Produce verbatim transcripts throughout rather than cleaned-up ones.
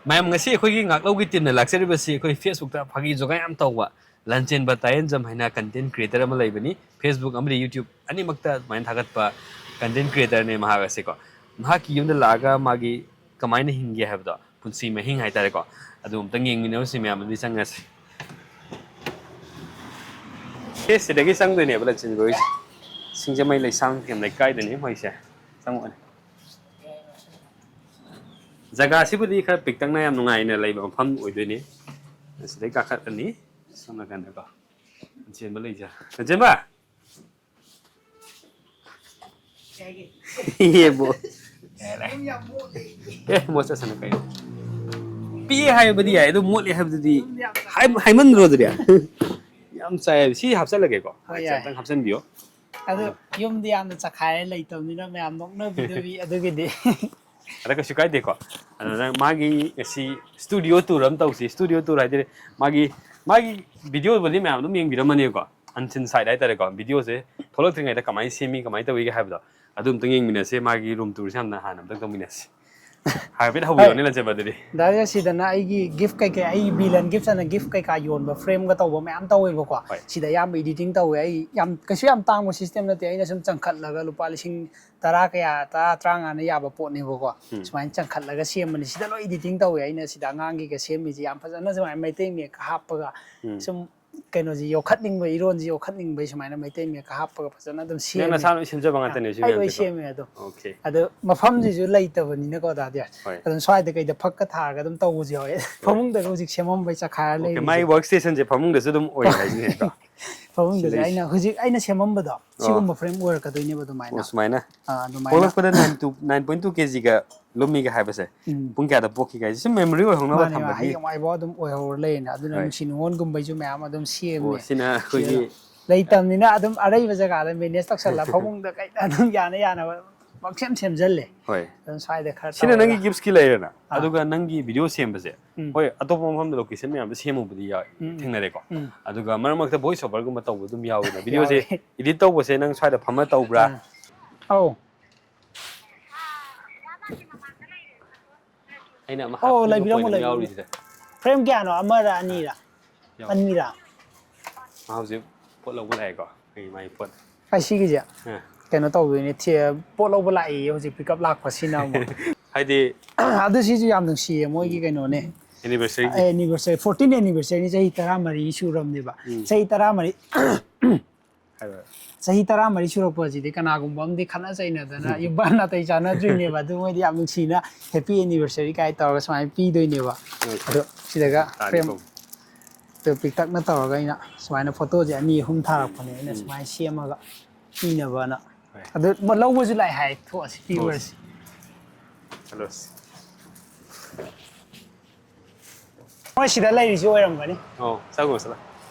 ꯃꯌꯥꯝ, ꯉꯁꯤ ꯑꯩꯈꯣꯏꯒꯤ ꯉꯥꯛꯂꯧꯒꯤ ꯇꯤꯝꯅ ꯂꯥꯛꯆꯔꯤꯕꯁꯤ ꯑꯩꯈꯣꯏ Facebook-ꯇ ꯐꯥꯒꯤ ꯖꯣꯒꯥꯏ ꯌꯥꯝ ꯇꯧꯕ ꯂꯟꯆꯦꯟꯕ ꯇꯥꯌꯦꯟꯖꯝ ꯍꯥꯏꯅ content creator ꯑꯃ ꯂꯩꯕꯅꯤ꯫ Facebook ꯑꯃꯗꯤ YouTube ꯑꯅꯤꯃꯛꯇ ꯑꯗꯨꯃꯥꯏꯅ ꯊꯥꯒꯠꯄ content creator-ꯅꯦ ꯃꯍꯥꯛ ꯑꯁꯤꯀꯣ꯫ ꯃꯍꯥꯛꯀꯤ ꯌꯨꯝꯗ ꯂꯥꯛꯑꯒ ꯃꯥꯒꯤ ꯀꯃꯥꯏꯅ ꯍꯤꯡꯒꯦ ꯍꯥꯏꯕꯗꯣ, ꯄꯨꯟꯁꯤ ꯃꯍꯤꯡ ꯍꯥꯏꯇꯥꯔꯦꯀꯣ, ꯑꯗꯨ ꯑꯝꯇꯪ ꯌꯦꯡꯃꯤꯟꯅꯔꯨꯁꯤ ꯃꯌꯥꯝ, ꯑꯗꯨꯗꯤ ꯆꯪꯉꯁꯤ꯫ ꯑꯦ, ꯁꯤꯗꯒꯤ ꯆꯪꯗꯣꯏꯅꯦꯕ ꯂꯟꯆꯦꯟꯕ ꯍꯣꯏꯁꯦ꯫ ꯁꯤꯡꯖꯃꯩ ꯂꯩꯁꯥꯡꯊꯦꯝ ꯂꯩꯀꯥꯏꯗꯅꯤ ꯃꯣꯏꯁꯦ꯫ ꯆꯪꯉꯛꯑꯣꯅꯦ꯫ ꯖꯒꯥꯁꯤꯕꯨꯗꯤ ꯈꯔ ꯄꯤꯛꯇꯛꯅ ꯌꯥꯝ ꯅꯨꯡꯉꯥꯏꯅ ꯂꯩꯕ ꯃꯐꯝ ꯑꯣꯏꯗꯣꯏꯅꯤ꯫ ꯑꯁꯤꯗꯩ ꯀꯥꯈꯠꯂꯅꯤ꯫ ꯁꯣꯝ ꯅꯥꯀꯟꯗꯀꯣ꯫ ꯂꯟꯆꯦꯟꯕ ꯂꯩꯖ-, ꯂꯟꯆꯦꯟꯕ! ꯌꯦꯕꯣ꯫ ꯑꯦ, ꯃꯣꯠ ꯆꯠꯁꯅꯨ ꯀꯩꯅꯣ꯫ ꯄꯤꯛꯑꯦ ꯍꯥꯏꯕꯗꯤ ꯌꯥꯏ, ꯑꯗꯨ ꯃꯣꯠꯂꯦ ꯍꯥꯏꯕꯗꯨꯗꯤ ꯍꯥꯏ-, ꯍꯥꯏꯃꯟꯗ꯭ꯔꯣ ꯑꯗꯨꯗꯤ? ꯌꯥꯝ ꯆꯥꯏ ꯍꯥꯏꯕ꯫ ꯁꯤ ꯍꯥꯞꯆꯜꯂꯒꯦꯀꯣ꯫ ꯍꯣꯏ, ꯂꯥꯏꯠꯁꯦ ꯌꯥꯏ꯫ ꯑꯝꯇꯪ ꯍꯥꯞꯆꯟꯕꯤꯌꯣ꯫ ꯑꯗꯨ ꯌꯨꯝꯗꯤ ꯌꯥꯝꯅ ꯆꯈꯥꯏꯔꯦ ꯂꯩꯇꯕꯅꯤꯅ ꯃꯌꯥꯝ ꯅꯣꯛꯅꯕꯤꯗꯕꯤ ꯑꯗꯨꯒꯤꯗꯤ꯫ ꯑꯗ ꯀꯩꯁꯨ ꯀꯥꯏꯗꯦꯀꯣ꯫ ꯑꯗꯨꯅ ꯃꯥꯒꯤ ꯉꯁꯤ studio tour ꯑꯃ ꯇꯧꯁꯤ꯫ Studio tour ꯍꯥꯏꯗꯤ ꯃꯥꯒꯤ, ꯃꯥꯒꯤ video-ꯕꯨꯗꯤ ꯃꯌꯥꯝ ꯑꯗꯨꯝ ꯌꯦꯡꯕꯤꯔꯝꯃꯅꯤꯀꯣ꯫ Unseen side ꯍꯥꯏꯇꯥꯔꯦꯀꯣ꯫ Video-ꯁꯦ ꯊꯣꯛꯂꯛꯇ꯭ꯔꯤꯉꯩꯗ ꯀꯃꯥꯏꯅ ꯁꯦꯝꯃꯤ, ꯀꯃꯥꯏꯅ ꯇꯧꯏꯒꯦ ꯍꯥꯏꯕꯗꯣ ꯑꯗꯨ ꯑꯝꯇꯪ ꯌꯦꯡꯃꯤꯟꯅꯁꯦ꯫ ꯃꯥꯒꯤ room tour-ꯁꯦ ꯍꯥꯟꯅ, ꯍꯥꯟꯅ ꯑꯝꯇꯪ ꯇꯧꯃꯤꯟꯅꯁꯤ꯫ ꯍꯥꯏꯐꯦꯠ ꯍꯧꯕꯤꯔꯣꯅꯦ, ꯍꯣꯏ꯫ ꯂꯟꯆꯦꯟꯕ, ꯑꯗꯨꯗꯤ꯫ ꯗꯥ ꯁꯤꯗꯅ ꯑꯩꯒꯤ gift ꯀꯩꯀꯩ, ꯑꯩ ꯕꯤꯂꯟ gift ꯑꯅ gift ꯀꯩꯀꯥ ꯌꯣꯟꯕ frame-ꯒ ꯇꯧꯕ ꯃꯌꯥꯝ ꯇꯧꯋꯦꯕꯀꯣ꯫ ꯍꯣꯏ꯫ ꯁꯤꯗ ꯑꯌꯥꯝꯕ editing ꯇꯧꯋꯦ꯫ ꯑꯩ ꯌꯥꯝ, ꯀꯩꯁꯨ ꯌꯥꯝ ꯇꯥꯡꯕ system ꯅꯠꯇꯦ꯫ ꯑꯩꯅ ꯁꯨꯝ ꯆꯪꯈꯠꯂꯒ ꯂꯨꯄꯥ ꯂꯤꯁꯤꯡ ꯇꯔꯥ ꯀꯌꯥ, ꯇꯔꯥ, ꯇꯔꯥꯃꯉꯥꯅ ꯌꯥꯕ ꯄꯣꯠꯅꯦꯕꯀꯣ꯫ ꯎꯝ꯫ ꯁꯨꯃꯥꯏꯅ ꯆꯪꯈꯠꯂꯒ ꯁꯦꯝꯕꯅꯤ꯫ ꯁꯤꯗ ꯂꯣꯏ editing ꯇꯧꯋꯦ꯫ ꯑꯩꯅ ꯁꯤꯗ ꯑꯉꯥꯡꯒꯤꯒ ꯁꯦꯝꯃꯤꯁꯦ ꯌꯥꯝ ꯐꯖꯅ ꯁꯨꯃꯥꯏꯅ ꯃꯩꯇꯩ ꯃꯌꯦꯛꯀ ꯍꯥꯞꯄꯒ ꯎꯝ꯫ ꯁꯨꯝ ꯀꯩꯅꯣꯁꯤ ꯌꯣꯛꯈꯠꯅꯤꯡꯕ, ꯏꯔꯣꯟꯁꯤ ꯌꯣꯛꯈꯠꯅꯤꯡꯕꯩ ꯁꯨꯃꯥꯏꯅ ꯃꯩꯇꯩ ꯃꯌꯦꯛꯀ ꯍꯥꯞꯄꯒ ꯐꯖꯅ ꯑꯗꯨꯝ ꯅꯪ ꯁꯦꯝꯃꯦ꯫ ꯅꯁꯥ ꯂꯣꯏ ꯁꯦꯝꯖꯕ ꯉꯥꯛꯇꯅꯦ ꯁꯤ ꯑꯩ ꯂꯣꯏ ꯃꯌꯥꯝꯁꯦꯀꯣ? ꯁꯦꯝꯃꯦ ꯑꯗꯨꯝ꯫ Okay꯫ ꯑꯗꯣ ꯃꯐꯝꯁꯤꯁꯨ ꯂꯩꯇꯕꯅꯤꯅꯀꯣ, ꯗꯥꯗꯤ꯫ ꯍꯣꯏ꯫ ꯑꯗꯨꯝ ꯁ꯭ꯋꯥꯏꯗ ꯀꯩꯗ ꯐꯛꯀ ꯊꯥꯔꯒ ꯑꯗꯨꯝ ꯇꯧꯕꯁꯨ ꯌꯥꯎꯋꯦ꯫ ꯍꯣꯏ꯫ ꯐꯃꯨꯡꯗꯒ ꯍꯧꯖꯤꯛ ꯁꯦꯝꯃꯝꯕꯩ ꯆꯈꯥꯏꯔ Okay, ꯂꯩꯔꯤꯁꯦ꯫ ꯃꯥꯒꯤ work station-ꯁꯦ ꯐꯃꯨꯡꯗꯁꯨ ꯑꯗꯨꯝ ꯑꯣꯏ ꯍꯥꯏꯁꯤꯅꯦꯀꯣ? ꯐꯃꯨꯡꯗꯁꯨ ꯁꯤꯗꯩꯁꯤ꯫ ꯑꯩꯅ ꯍꯧꯖꯤꯛ ꯑꯩꯅ ꯁꯦꯝꯃꯝꯕꯗꯣ ꯑꯣ꯫ ꯁꯤꯒꯨꯝꯕ frame ꯑꯣꯏꯔꯛꯀꯗꯣꯏꯅꯦꯕ ꯑꯗꯨꯃꯥꯏꯅ꯫ ꯑꯣ, ꯁꯨꯃꯥꯏꯅ? ꯑꯥ, ꯑꯗꯨꯃꯥꯏꯅ꯫ ꯄꯣꯛꯂꯛꯄꯗ nine to, nine point two K G-ꯒ ꯂꯨꯝꯃꯤꯒ ꯍꯥꯏꯕꯁꯦ ꯎꯝ꯫ ꯄꯨꯡ ꯀꯌꯥꯗ ꯄꯣꯛꯈꯤꯒꯦ ꯍꯥꯏꯁꯦ ꯁꯨꯝ memory ꯑꯣꯏꯍꯧꯅꯕ ꯃꯥꯅꯦ, ꯊꯝꯕꯒꯤ꯫ ꯍꯌꯦꯡꯋꯥꯏꯐꯥꯎ ꯑꯗꯨꯝ ꯑꯣꯏꯍꯧꯔ ꯂꯩꯌꯦꯅ꯫ ꯑꯗꯨꯅ ꯍꯣꯏ꯫ ꯅꯨꯡꯁꯤ ꯅꯨꯡꯉꯣꯟꯒꯨꯝꯕꯩꯁꯨ ꯃꯌꯥꯝ ꯑꯗꯨꯝ ꯁꯦꯝꯃꯦ꯫ ꯑꯣ, ꯁꯤꯅ ꯑꯩꯈꯣꯏꯒꯤ ꯁꯤꯗ ꯂꯩꯇꯕꯅꯤꯅ ꯑꯗꯨꯝ ꯑꯔꯩꯕ ꯖꯒꯥꯗ manage ꯇꯧꯁꯜꯂ ꯐꯃꯨꯡꯗ ꯀꯩꯗ ꯑꯗꯨꯝ ꯌꯥꯅ ꯌꯥꯅꯕ ꯄꯪꯁꯦꯝ ꯁꯦꯝꯖꯜꯂꯦ꯫ ꯍꯣꯏ꯫ ꯑꯗꯨꯝ ꯁ꯭ꯋꯥꯏꯗ ꯈꯔ ꯁꯤꯅ ꯇꯧꯔꯒ ꯅꯪꯒꯤ gift-ꯀꯤ ꯂꯩꯔꯦꯅ, ꯑꯥ꯫ ꯑꯗꯨꯒ ꯅꯪꯒꯤ video ꯁꯦꯝꯕꯁꯦ, ꯎꯝ꯫ ꯍꯣꯏ, ꯑꯇꯣꯞꯄ ꯃꯐꯝꯗ location ꯃꯌꯥꯝꯗ ꯁꯦꯝꯃꯨꯕꯗꯤ ꯌꯥꯎ-, ꯎꯝ, ꯎꯝ꯫ ꯊꯦꯡꯅꯔꯦꯀꯣ꯫ ꯎꯝ꯫ ꯑꯗꯨꯒ ꯃꯔꯛ ꯃꯔꯛꯇ voice over-ꯒꯨꯝꯕ ꯇꯧꯕ ꯑꯗꯨꯝ ꯌꯥꯎꯋꯤꯗ꯫ Video-ꯁꯦ ꯌꯥꯎꯋꯦ꯫ Edit ꯇꯧꯕꯁꯦ ꯅꯪ ꯁ꯭ꯋꯥꯏꯗ ꯐꯝꯃ ꯇꯧꯕ꯭ꯔꯥ? ꯑꯥ꯫ ꯑꯧ꯫ ꯑꯩꯅ ꯑꯃ ꯑꯣ, ꯍꯥꯞꯄꯤꯕ ꯂꯩꯕꯤꯔꯝꯃꯣ, point ꯑꯃ ꯂꯩꯕꯤꯔꯝꯃꯣ꯫ ꯌꯥꯎꯔꯤꯁꯤꯗ꯫ Frame ꯀꯌꯥꯅꯣ? ꯑꯃꯔ ꯑꯅꯤꯔ? ꯌꯥꯎ꯫ ꯑꯅꯤꯔ? ꯃꯥ ꯍꯧꯖꯤꯛ ꯄꯣꯠ ꯂꯧꯕ ꯂꯥꯛꯑꯦꯀꯣ꯫ ꯑꯩ ꯃꯥꯏ ꯄꯣꯠ꯫ ꯑꯩ ꯁꯤꯒꯤꯁꯦ ꯑꯥ꯫ ꯀꯩꯅꯣ ꯇꯧꯗꯣꯏꯅꯦ, ꯊꯤ-, ꯄꯣꯠ ꯂꯧꯕ ꯂꯥꯛꯏꯌꯦ ꯍꯧꯖꯤꯛ pickup ꯂꯥꯛꯄꯁꯤꯅ ꯑꯃꯨꯛ꯫ ꯍꯥꯏꯗꯤ ꯑꯗꯨ ꯁꯤꯁꯨ ꯌꯥꯝ ꯅꯨꯡꯁꯤꯌꯦ ꯃꯣꯏꯒꯤ ꯀꯩꯅꯣꯅꯦ꯫ anniversary Anniversary, fourteen anniversary, ꯆꯍꯤ ꯇꯔꯥꯃꯔꯤ ꯁꯨꯔꯕꯅꯦꯕ꯫ ꯎꯝ꯫ ꯆꯍꯤ ꯇꯔꯥꯃꯔꯤ ꯍꯥꯏꯔꯣ꯫ ꯆꯍꯤ ꯇꯔꯥꯃꯔꯤ ꯁꯨꯔꯛꯄꯁꯤꯗꯤ ꯀꯅꯥꯒꯨꯝꯕ ꯑꯃꯗꯤ ꯈꯠꯅ ꯆꯩꯅꯗꯅ ꯌꯨꯝꯕꯥꯟ ꯅꯥꯇꯩ ꯆꯥꯅꯗ꯭ꯔꯤꯅꯦꯕ꯫ ꯑꯗꯨ ꯃꯣꯏꯗꯤ ꯌꯥꯝ ꯅꯨꯡꯁꯤꯅ happy anniversary ꯀꯥꯏ ꯇꯧꯔꯒ ꯁꯨꯃꯥꯏꯅ ꯄꯤꯗꯣꯏꯅꯦꯕ꯫ ꯑꯗꯣ ꯁꯤꯗꯒ ꯇꯥꯔꯤꯛ frame ꯀꯨꯟ꯫ ꯑꯗꯨ ꯄꯤꯛꯇꯛꯅ ꯇꯧꯔꯒ ꯑꯩꯅ ꯁꯨꯃꯥꯏꯅ photoꯁꯦ ꯑꯅꯤ ꯑꯍꯨꯝ ꯊꯥꯔꯛꯄꯅꯦ ꯑꯩꯅ ꯁꯨꯃꯥꯏꯅ ꯁꯦꯝꯃꯒ ꯄꯤꯅꯕꯅ꯫ ꯍꯣꯏ꯫ ꯑꯗꯨ ꯂꯧꯕꯁꯨ ꯂꯥꯛꯑꯦ ꯍꯥꯏ, ꯊꯣꯛꯑꯁꯤ ꯄꯤꯔꯨꯔꯁꯤ꯫ ꯆꯠꯂꯨꯔꯁꯤ꯫ ꯃꯣꯏ ꯁꯤꯗ ꯂꯩꯔꯤꯁꯤ ꯑꯣꯏꯔꯝꯒꯅꯤ꯫ ꯑꯣ, ꯆꯪꯉꯣ, ꯆꯠꯂꯣ꯫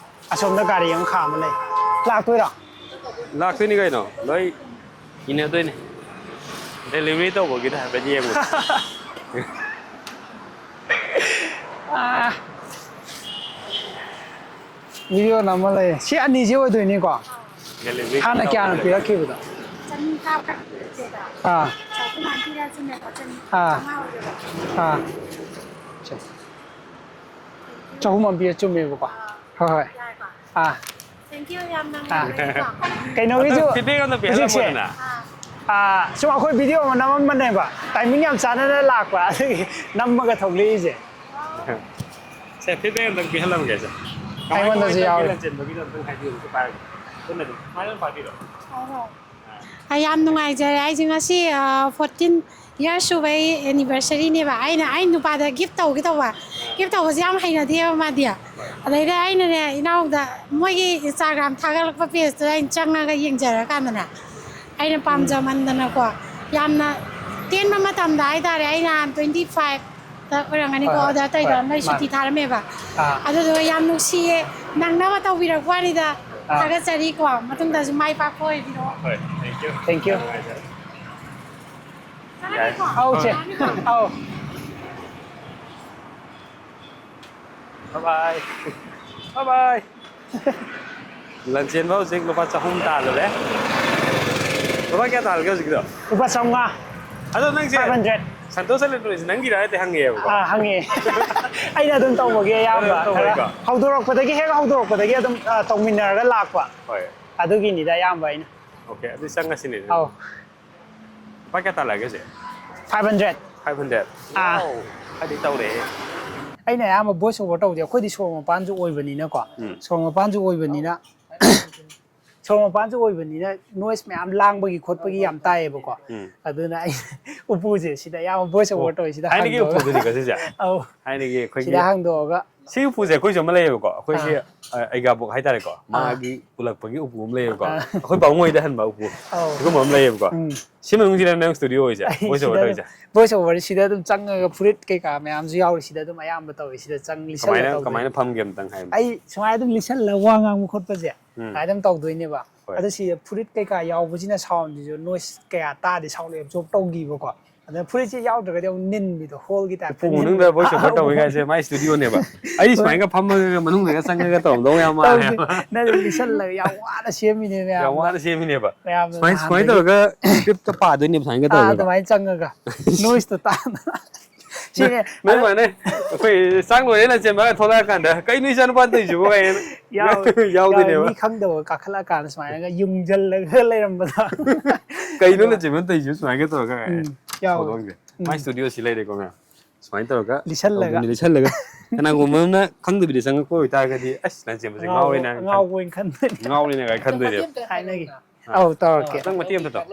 ꯑꯁꯣꯝꯗ ꯒꯥꯔꯤ ꯑꯃ ꯈꯥꯝꯃ ꯂꯩ꯫ ꯂꯥꯛꯇꯣꯏꯔꯣ? ꯂꯥꯛꯇꯣꯏꯅꯤ ꯀꯩꯅꯣ, ꯂꯣꯏ ꯏꯟꯅꯗꯣꯏꯅꯤ꯫ Delivery ꯇꯧꯕꯒꯤꯗ ꯍꯥꯏꯐꯦꯠ ꯌꯦꯡꯉꯨ꯫ ꯑꯥ꯫ Video ꯅꯝꯃ ꯂꯩ꯫ ꯁꯤ ꯑꯅꯤꯁꯤ ꯑꯣꯏꯗꯣꯏꯅꯤꯀꯣ? Delivery ꯍꯥꯟꯅ ꯀꯌꯥꯅ ꯇꯧꯕꯒꯤꯗ꯫ ꯄꯤꯔꯛꯈꯤꯕꯗꯣ? ꯆꯅꯤ ꯀꯥꯞꯈ꯭ꯔꯦ ꯏꯆꯦꯗ꯫ ꯑꯥ꯫ ꯆꯍꯨꯝ ꯍꯥꯞꯄꯤꯔ ꯆꯨꯝꯃꯦꯀꯣ, ꯆꯅꯤ ꯑꯥ꯫ ꯆꯥꯝꯃꯉꯥ ꯑꯣꯏꯔꯦꯕ꯫ ꯑꯥ꯫ ꯆꯍꯨꯝ ꯑꯃ ꯄꯤꯔ ꯆꯨꯝꯃꯦꯕꯀꯣ? ꯍꯣꯏ, ꯍꯣꯏ꯫ ꯌꯥꯔꯦꯀꯣ? ꯑꯥ꯫ Thank you, ꯌꯥꯝ ꯑꯥ꯫ ꯅꯨꯡꯉꯥꯏꯔꯦꯀꯣ꯫ ꯀꯩꯅꯣꯒꯤꯁꯨ ꯑꯗꯨ feedback ꯑꯝꯇ ꯍꯧꯖꯤꯛꯁꯦ ꯄꯤꯍꯜꯂꯝꯃꯣꯗꯅ꯫ ꯑꯥ꯫ ꯑꯥ, ꯁꯨꯝ ꯑꯩꯈꯣꯏ video ꯑꯃ ꯅꯝꯃꯝꯕꯅꯦꯕ, timing ꯌꯥꯝ ꯆꯥꯟꯅꯅ ꯂꯥꯛꯄ, ꯑꯗꯨꯒꯤ ꯅꯝꯃꯒ ꯊꯣꯛꯂꯛꯏꯁꯦ꯫ ꯁꯦ, feedback ꯑꯝꯇꯪ ꯄꯤꯍꯜꯂꯝꯒꯦꯁꯦ꯫ ꯑꯩꯉꯣꯟꯗꯁꯨ ꯌꯥꯎꯔꯦ꯫ ꯂꯝꯖꯦꯟꯕꯒꯤꯗꯣ ꯑꯝꯇꯪ ꯍꯥꯏꯕꯤꯌꯨ, ꯁꯤ ꯄꯥꯏꯔꯒ꯫ ꯄꯨꯟꯅ ꯑꯗꯨꯝ ꯁꯨꯃꯥꯏꯅ ꯑꯗꯨꯝ ꯄꯥꯏꯕꯤꯔꯣ꯫ ꯑꯣ꯫ ꯑ, ꯌꯥꯝ ꯅꯨꯡꯉꯥꯏꯖꯔꯦ꯫ ꯑꯩꯁꯦ ꯉꯁꯤ, ꯑ, fourteen years ꯁꯨꯕꯩ anniversary ꯅꯦꯕ꯫ ꯑꯩꯅ ꯑꯩ ꯅꯨꯄꯥꯗ gift ꯇꯧꯒꯦ ꯇꯧꯕ꯫ Gift ꯇꯧꯕꯁꯦ ꯌꯥꯝ ꯍꯩꯅꯗꯦꯕ ꯃꯥꯗꯤ꯫ ꯑꯗꯩꯗ ꯑꯩꯅꯅꯦ, ꯏꯅꯥꯎꯗ ꯃꯣꯏꯒꯤ Instagram ꯊꯥꯒꯠꯂꯛꯄ page ꯇꯨꯗ ꯑꯩꯅ ꯆꯪꯉꯒ ꯌꯦꯡꯖꯔꯀꯥꯟꯗꯅꯦ, ꯑꯩꯅ ꯄꯥꯝꯖꯃꯟꯗꯅꯀꯣ, ꯌꯥꯝꯅ ꯇꯦꯟꯕ ꯃꯇꯝꯗ ꯍꯥꯏꯇꯥꯔꯦ, ꯑꯩ ꯅꯍꯥꯟ twenty five ꯇ ꯑꯣꯏꯔꯝꯒꯅꯤꯀꯣ, ꯍꯣꯏ, ꯍꯣꯏ, order ꯇꯧꯔꯤꯗꯣ, ꯍꯣꯏ, ꯅꯣꯏ ꯁꯨꯇꯤ ꯃꯥꯅꯦ꯫ ꯊꯥꯔꯝꯃꯦꯕ꯫ ꯑꯥ꯫ ꯑꯗꯨꯗꯨꯒ ꯌꯥꯝ ꯅꯨꯡꯁꯤꯌꯦ, ꯅꯪꯅꯕ ꯇꯧꯕꯤꯔꯛꯄ ꯋꯥꯅꯤꯗ꯫ ꯑꯥ꯫ ꯊꯥꯒꯠꯆꯔꯤꯀꯣ, ꯃꯇꯨꯡꯗꯁꯨ ꯃꯥꯏ ꯄꯥꯛꯄ ꯑꯣꯏꯕꯤꯔꯣ꯫ ꯍꯣꯏ, thank you꯫ Thank you꯫ ꯅꯨꯡꯉꯥꯏꯖꯔꯦ꯫ ꯆꯠꯂꯒꯦꯀꯣ꯫ ꯑꯧ, ꯆꯦ꯫ ꯑꯧ꯫ Bye bye꯫ Bye bye꯫ ꯂꯟꯆꯦꯟꯕ ꯍꯧꯖꯤꯛ ꯂꯨꯄꯥ ꯆꯍꯨꯝ ꯇꯥꯜꯂꯨꯔꯦ꯫ ꯂꯨꯄꯥ ꯀꯌꯥ ꯇꯥꯜꯂꯒꯦ ꯍꯧꯖꯤꯛꯀꯤꯗꯣ? ꯂꯨꯄꯥ ꯆꯥꯝꯃꯉꯥ꯫ ꯑꯗꯣ ꯅꯪꯁꯦ Five hundred꯫ ꯁꯟꯇꯣꯁ ꯏꯂꯦꯛꯇ꯭ꯔꯣꯅꯤꯛꯁ ꯅꯪꯒꯤꯔ ꯍꯥꯏꯗꯤ ꯍꯪꯉꯦꯕꯀꯣ꯫ ꯑꯥ, ꯍꯪꯉꯦ꯫ ꯑꯩꯅ ꯑꯗꯨꯝ ꯇꯧꯕꯒꯤ ꯑꯌꯥꯝꯕ ꯑꯗꯨꯝ ꯇꯧꯕꯒꯤꯀꯣ꯫ ꯈꯔ ꯍꯧꯗꯣꯔꯛꯄꯗꯒꯤ, ꯍꯦꯛ ꯍꯧꯗꯣꯔꯛꯄꯗꯒꯤ ꯑꯗꯨꯝ ꯑꯥ, ꯇꯧꯃꯤꯟꯅꯔꯒ ꯂꯥꯛꯄ꯫ ꯍꯣꯏ꯫ ꯑꯗꯨꯒꯤꯅꯤꯗ ꯑꯌꯥꯝꯕ ꯑꯩꯅ꯫ ꯑꯣꯀꯦ, ꯑꯗꯨꯗꯤ ꯆꯪꯉꯁꯤꯅꯦ꯫ ꯑꯧ꯫ ꯂꯨꯄꯥ ꯀꯌꯥ ꯇꯥꯜꯂꯛꯑꯒꯦ ꯍꯧꯖꯤꯛ? Five hundred꯫ Five hundred꯫ ꯑꯥ꯫ ꯋꯥꯎ, ꯈꯔꯗꯤ ꯇꯧꯔꯦꯍꯦ꯫ ꯑꯩꯅ ꯑꯌꯥꯝꯕ voice over ꯇꯧꯕꯁꯦ ꯑꯩꯈꯣꯏꯗꯤ ꯁꯣꯔꯣꯛ ꯃꯄꯥꯟꯁꯨ ꯑꯣꯏꯕꯅꯤꯅꯀꯣ꯫ ꯎꯝ꯫ ꯁꯣꯔꯣꯛ ꯃꯄꯥꯟꯁꯨ ꯑꯣꯏꯕꯅꯤꯅ ꯁꯣꯔꯣꯛ ꯃꯄꯥꯟꯁꯨ ꯑꯣꯏꯕꯅꯤꯅ noise ꯃꯌꯥꯝ ꯂꯥꯡꯕꯒꯤ ꯈꯣꯠꯄꯒꯤ ꯌꯥꯝ ꯇꯥꯏꯌꯦꯕꯀꯣ꯫ ꯎꯝ꯫ ꯑꯗꯨꯅ ꯑꯩ ꯎꯄꯨꯁꯦ ꯁꯤꯗ ꯑꯌꯥꯝꯕ voice over ꯇꯧꯋꯦ ꯁꯤꯗ ꯊꯥꯏꯅꯒꯤ ꯍꯥꯡꯗꯣꯛꯑꯒ꯫ ꯎꯄꯨꯗꯨꯅꯤꯀꯣ ꯁꯤꯁꯦ? ꯑꯧ꯫ ꯊꯥꯏꯅꯒꯤ ꯑꯩꯈꯣꯏꯒꯤ ꯁꯤꯗ ꯍꯥꯡꯗꯣꯛꯑꯒ꯫ ꯁꯤ ꯎꯄꯨꯁꯦ ꯑꯩꯈꯣꯏꯁꯨ ꯑꯃ ꯂꯩꯌꯦꯕꯀꯣ, ꯑꯩꯈꯣꯏꯒꯤ ꯑꯥ꯫ ꯑ, ꯑꯩꯒꯥꯕꯣꯛ ꯍꯥꯏꯇꯥꯔꯦꯀꯣ, ꯑꯥ꯫ ꯃꯥꯒꯤ ꯄꯨꯜꯂꯛꯄꯒꯤ ꯎꯄꯨ ꯑꯃ ꯂꯩꯌꯦꯕꯀꯣ꯫ ꯑꯥ꯫ ꯑꯩꯈꯣꯏ ꯄꯥꯕꯨꯡ ꯍꯣꯏꯗ ꯍꯟꯕ ꯎꯄꯨ ꯑꯧ꯫ ꯁꯤꯒꯨꯝꯕ ꯑꯃ ꯂꯩꯌꯦꯕꯀꯣ꯫ ꯎꯝ꯫ ꯁꯤ ꯃꯅꯨꯡꯁꯤꯗ ꯅꯪ studio ꯑꯣꯏꯁꯦ, ꯑꯩ voice over ꯁꯤꯗ ꯇꯧꯔꯤꯁꯦ꯫ ꯑꯗꯨꯝ voice over ꯁꯤꯗ ꯑꯗꯨꯝ ꯆꯪꯉꯒ ꯐꯨꯔꯤꯠ ꯀꯩꯀꯥ ꯃꯌꯥꯝꯁꯨ ꯌꯥꯎꯔꯤ, ꯁꯤꯗ ꯑꯗꯨꯝ ꯑꯌꯥꯝꯕ ꯇꯧꯋꯤ, ꯁꯤꯗ ꯆꯪ ꯂꯤꯁꯜꯂꯒ ꯀꯃꯥꯏꯅ ꯇꯧꯗꯣꯏꯅꯤ꯫ ꯀꯃꯥꯏꯅ ꯐꯝꯒꯦ ꯑꯝꯇꯪ ꯍꯥꯏꯌꯨ꯫ ꯑꯩ ꯁꯨꯃꯥꯏꯅ ꯑꯗꯨꯝ ꯂꯤꯁꯜꯂꯒ ꯋꯥ ꯉꯥꯡꯕ ꯈꯣꯠꯄꯁꯦ ꯎꯝ꯫ ꯁꯨꯃꯥꯏꯅ ꯑꯗꯨꯝ ꯇꯧꯗꯣꯏꯅꯦꯕ꯫ ꯍꯣꯏ꯫ ꯑꯗꯣ ꯁꯤꯗ ꯐꯨꯔꯤꯠ ꯀꯩꯀꯥ ꯌꯥꯎꯕꯁꯤꯅ soundꯁꯤꯁꯨ noise ꯀꯌꯥ ꯇꯥꯗꯦ, sound absorb ꯇꯧꯈꯤꯕꯀꯣ꯫ ꯑꯗꯨꯅ ꯐꯨꯔꯤꯠꯁꯦ ꯌꯥꯎꯗ꯭ꯔꯒꯗꯤ ꯑꯃꯨꯛ ꯅꯤꯟꯕꯤꯗꯣ, hallꯒꯤ type ꯎꯄꯨ ꯃꯅꯨꯡꯗ voice over ꯇꯧꯋꯤ ꯀꯥꯏꯁꯦ ꯃꯥꯏ studioꯅꯦꯕ꯫ ꯑꯩꯗꯤ ꯁꯨꯃꯥꯏꯅ ꯐꯝꯃꯒ ꯃꯅꯨꯡꯗꯒ ꯆꯪꯉꯒ ꯇꯧꯔꯝꯗꯧ ꯌꯥꯝ ꯃꯥꯜꯂꯦ꯫ ꯅꯪ ꯂꯤꯁꯜꯂꯒ ꯌꯥꯝ ꯋꯥꯅ ꯁꯦꯝꯃꯤꯅꯦ ꯌꯥꯝ ꯃꯌꯥꯝꯅ꯫ ꯋꯥꯅ ꯁꯦꯝꯃꯤꯅꯦꯕ꯫ ꯃꯌꯥꯝꯅ ꯁꯨꯃꯥꯏꯅ ꯁꯨꯃꯥꯏꯅ ꯅꯍꯥꯟꯗꯒꯤ ꯇꯧꯔꯒ scriptꯇ ꯄꯥꯗꯣꯏꯅꯦꯕ ꯁꯨꯃꯥꯏꯅ ꯑꯥ, ꯇꯧꯔꯒ꯫ ꯑꯗꯨꯃꯥꯏꯅ ꯆꯪꯉꯒ noiseꯇꯣ ꯇꯥꯅ꯫ ꯁꯤꯅꯦ꯫ ꯅꯣꯏ ꯃꯥꯅꯦ ꯑꯩꯈꯣꯏ ꯆꯥꯛ ꯂꯣꯏꯔꯦꯅ ꯆꯦꯟꯕꯒ ꯊꯣꯛꯂꯛꯑꯀꯥꯟꯗ, "ꯀꯩꯅꯣ ꯏꯆꯥ ꯅꯨꯄꯥ ꯇꯧꯔꯤꯁꯤꯕꯣ?" ꯀꯥꯏꯅ ꯌꯥꯎ-, ꯌꯥꯎꯗꯣꯏꯅꯦꯕ꯫ ꯃꯤ ꯈꯪꯗꯕ ꯀꯥꯈꯠꯂꯛꯑꯀꯥꯟꯗ ꯁꯨꯃꯥꯏꯅꯒ ꯌꯨꯡꯁꯤꯜꯂꯒ ꯂꯩꯔꯝꯕꯗꯣ꯫ "ꯀꯩꯅꯣ ꯅꯆꯦꯃꯟ ꯇꯧꯔꯤꯁꯤꯕꯣ?" ꯁꯨꯃꯥꯏꯅ ꯇꯧꯔꯒ꯫ ꯎꯝ, ꯌꯥꯎꯋꯦ꯫ ꯊꯧꯗꯣꯛꯁꯦ꯫ ꯎꯝ꯫ My studio ꯁꯤ ꯂꯩꯔꯦꯀꯣ ꯃꯌꯥꯝ꯫ ꯁꯨꯃꯥꯏꯅ ꯇꯧꯔꯒ ꯂꯤꯁꯜꯂꯒ꯫ ꯇꯧꯗꯣꯏꯅꯦ, ꯂꯤꯁꯜꯂꯒ꯫ ꯀꯅꯥꯒꯨꯝꯕ ꯑꯃꯅ ꯈꯪꯗꯕꯤꯗ ꯆꯪꯉꯛꯄ ꯑꯣꯏꯇꯥꯔꯒꯗꯤ, "ꯑꯁ, ꯅꯆꯦꯃꯁꯦ ꯉꯥꯎꯔꯦꯅ" ꯉꯥꯎꯕ ꯑꯣꯏꯅ ꯈꯟꯕꯅꯤ꯫ ꯉꯥꯎꯔꯦꯅ ꯀꯥꯏ ꯈꯟꯗꯣꯏꯅꯦꯕ꯫ ꯊꯥꯏꯅꯒꯤ꯫ ꯑꯧ, ꯇꯧꯔꯛꯀꯦ꯫ ꯅꯪ ꯃꯇꯦꯛ ꯑꯝꯇ ꯇꯧ꯫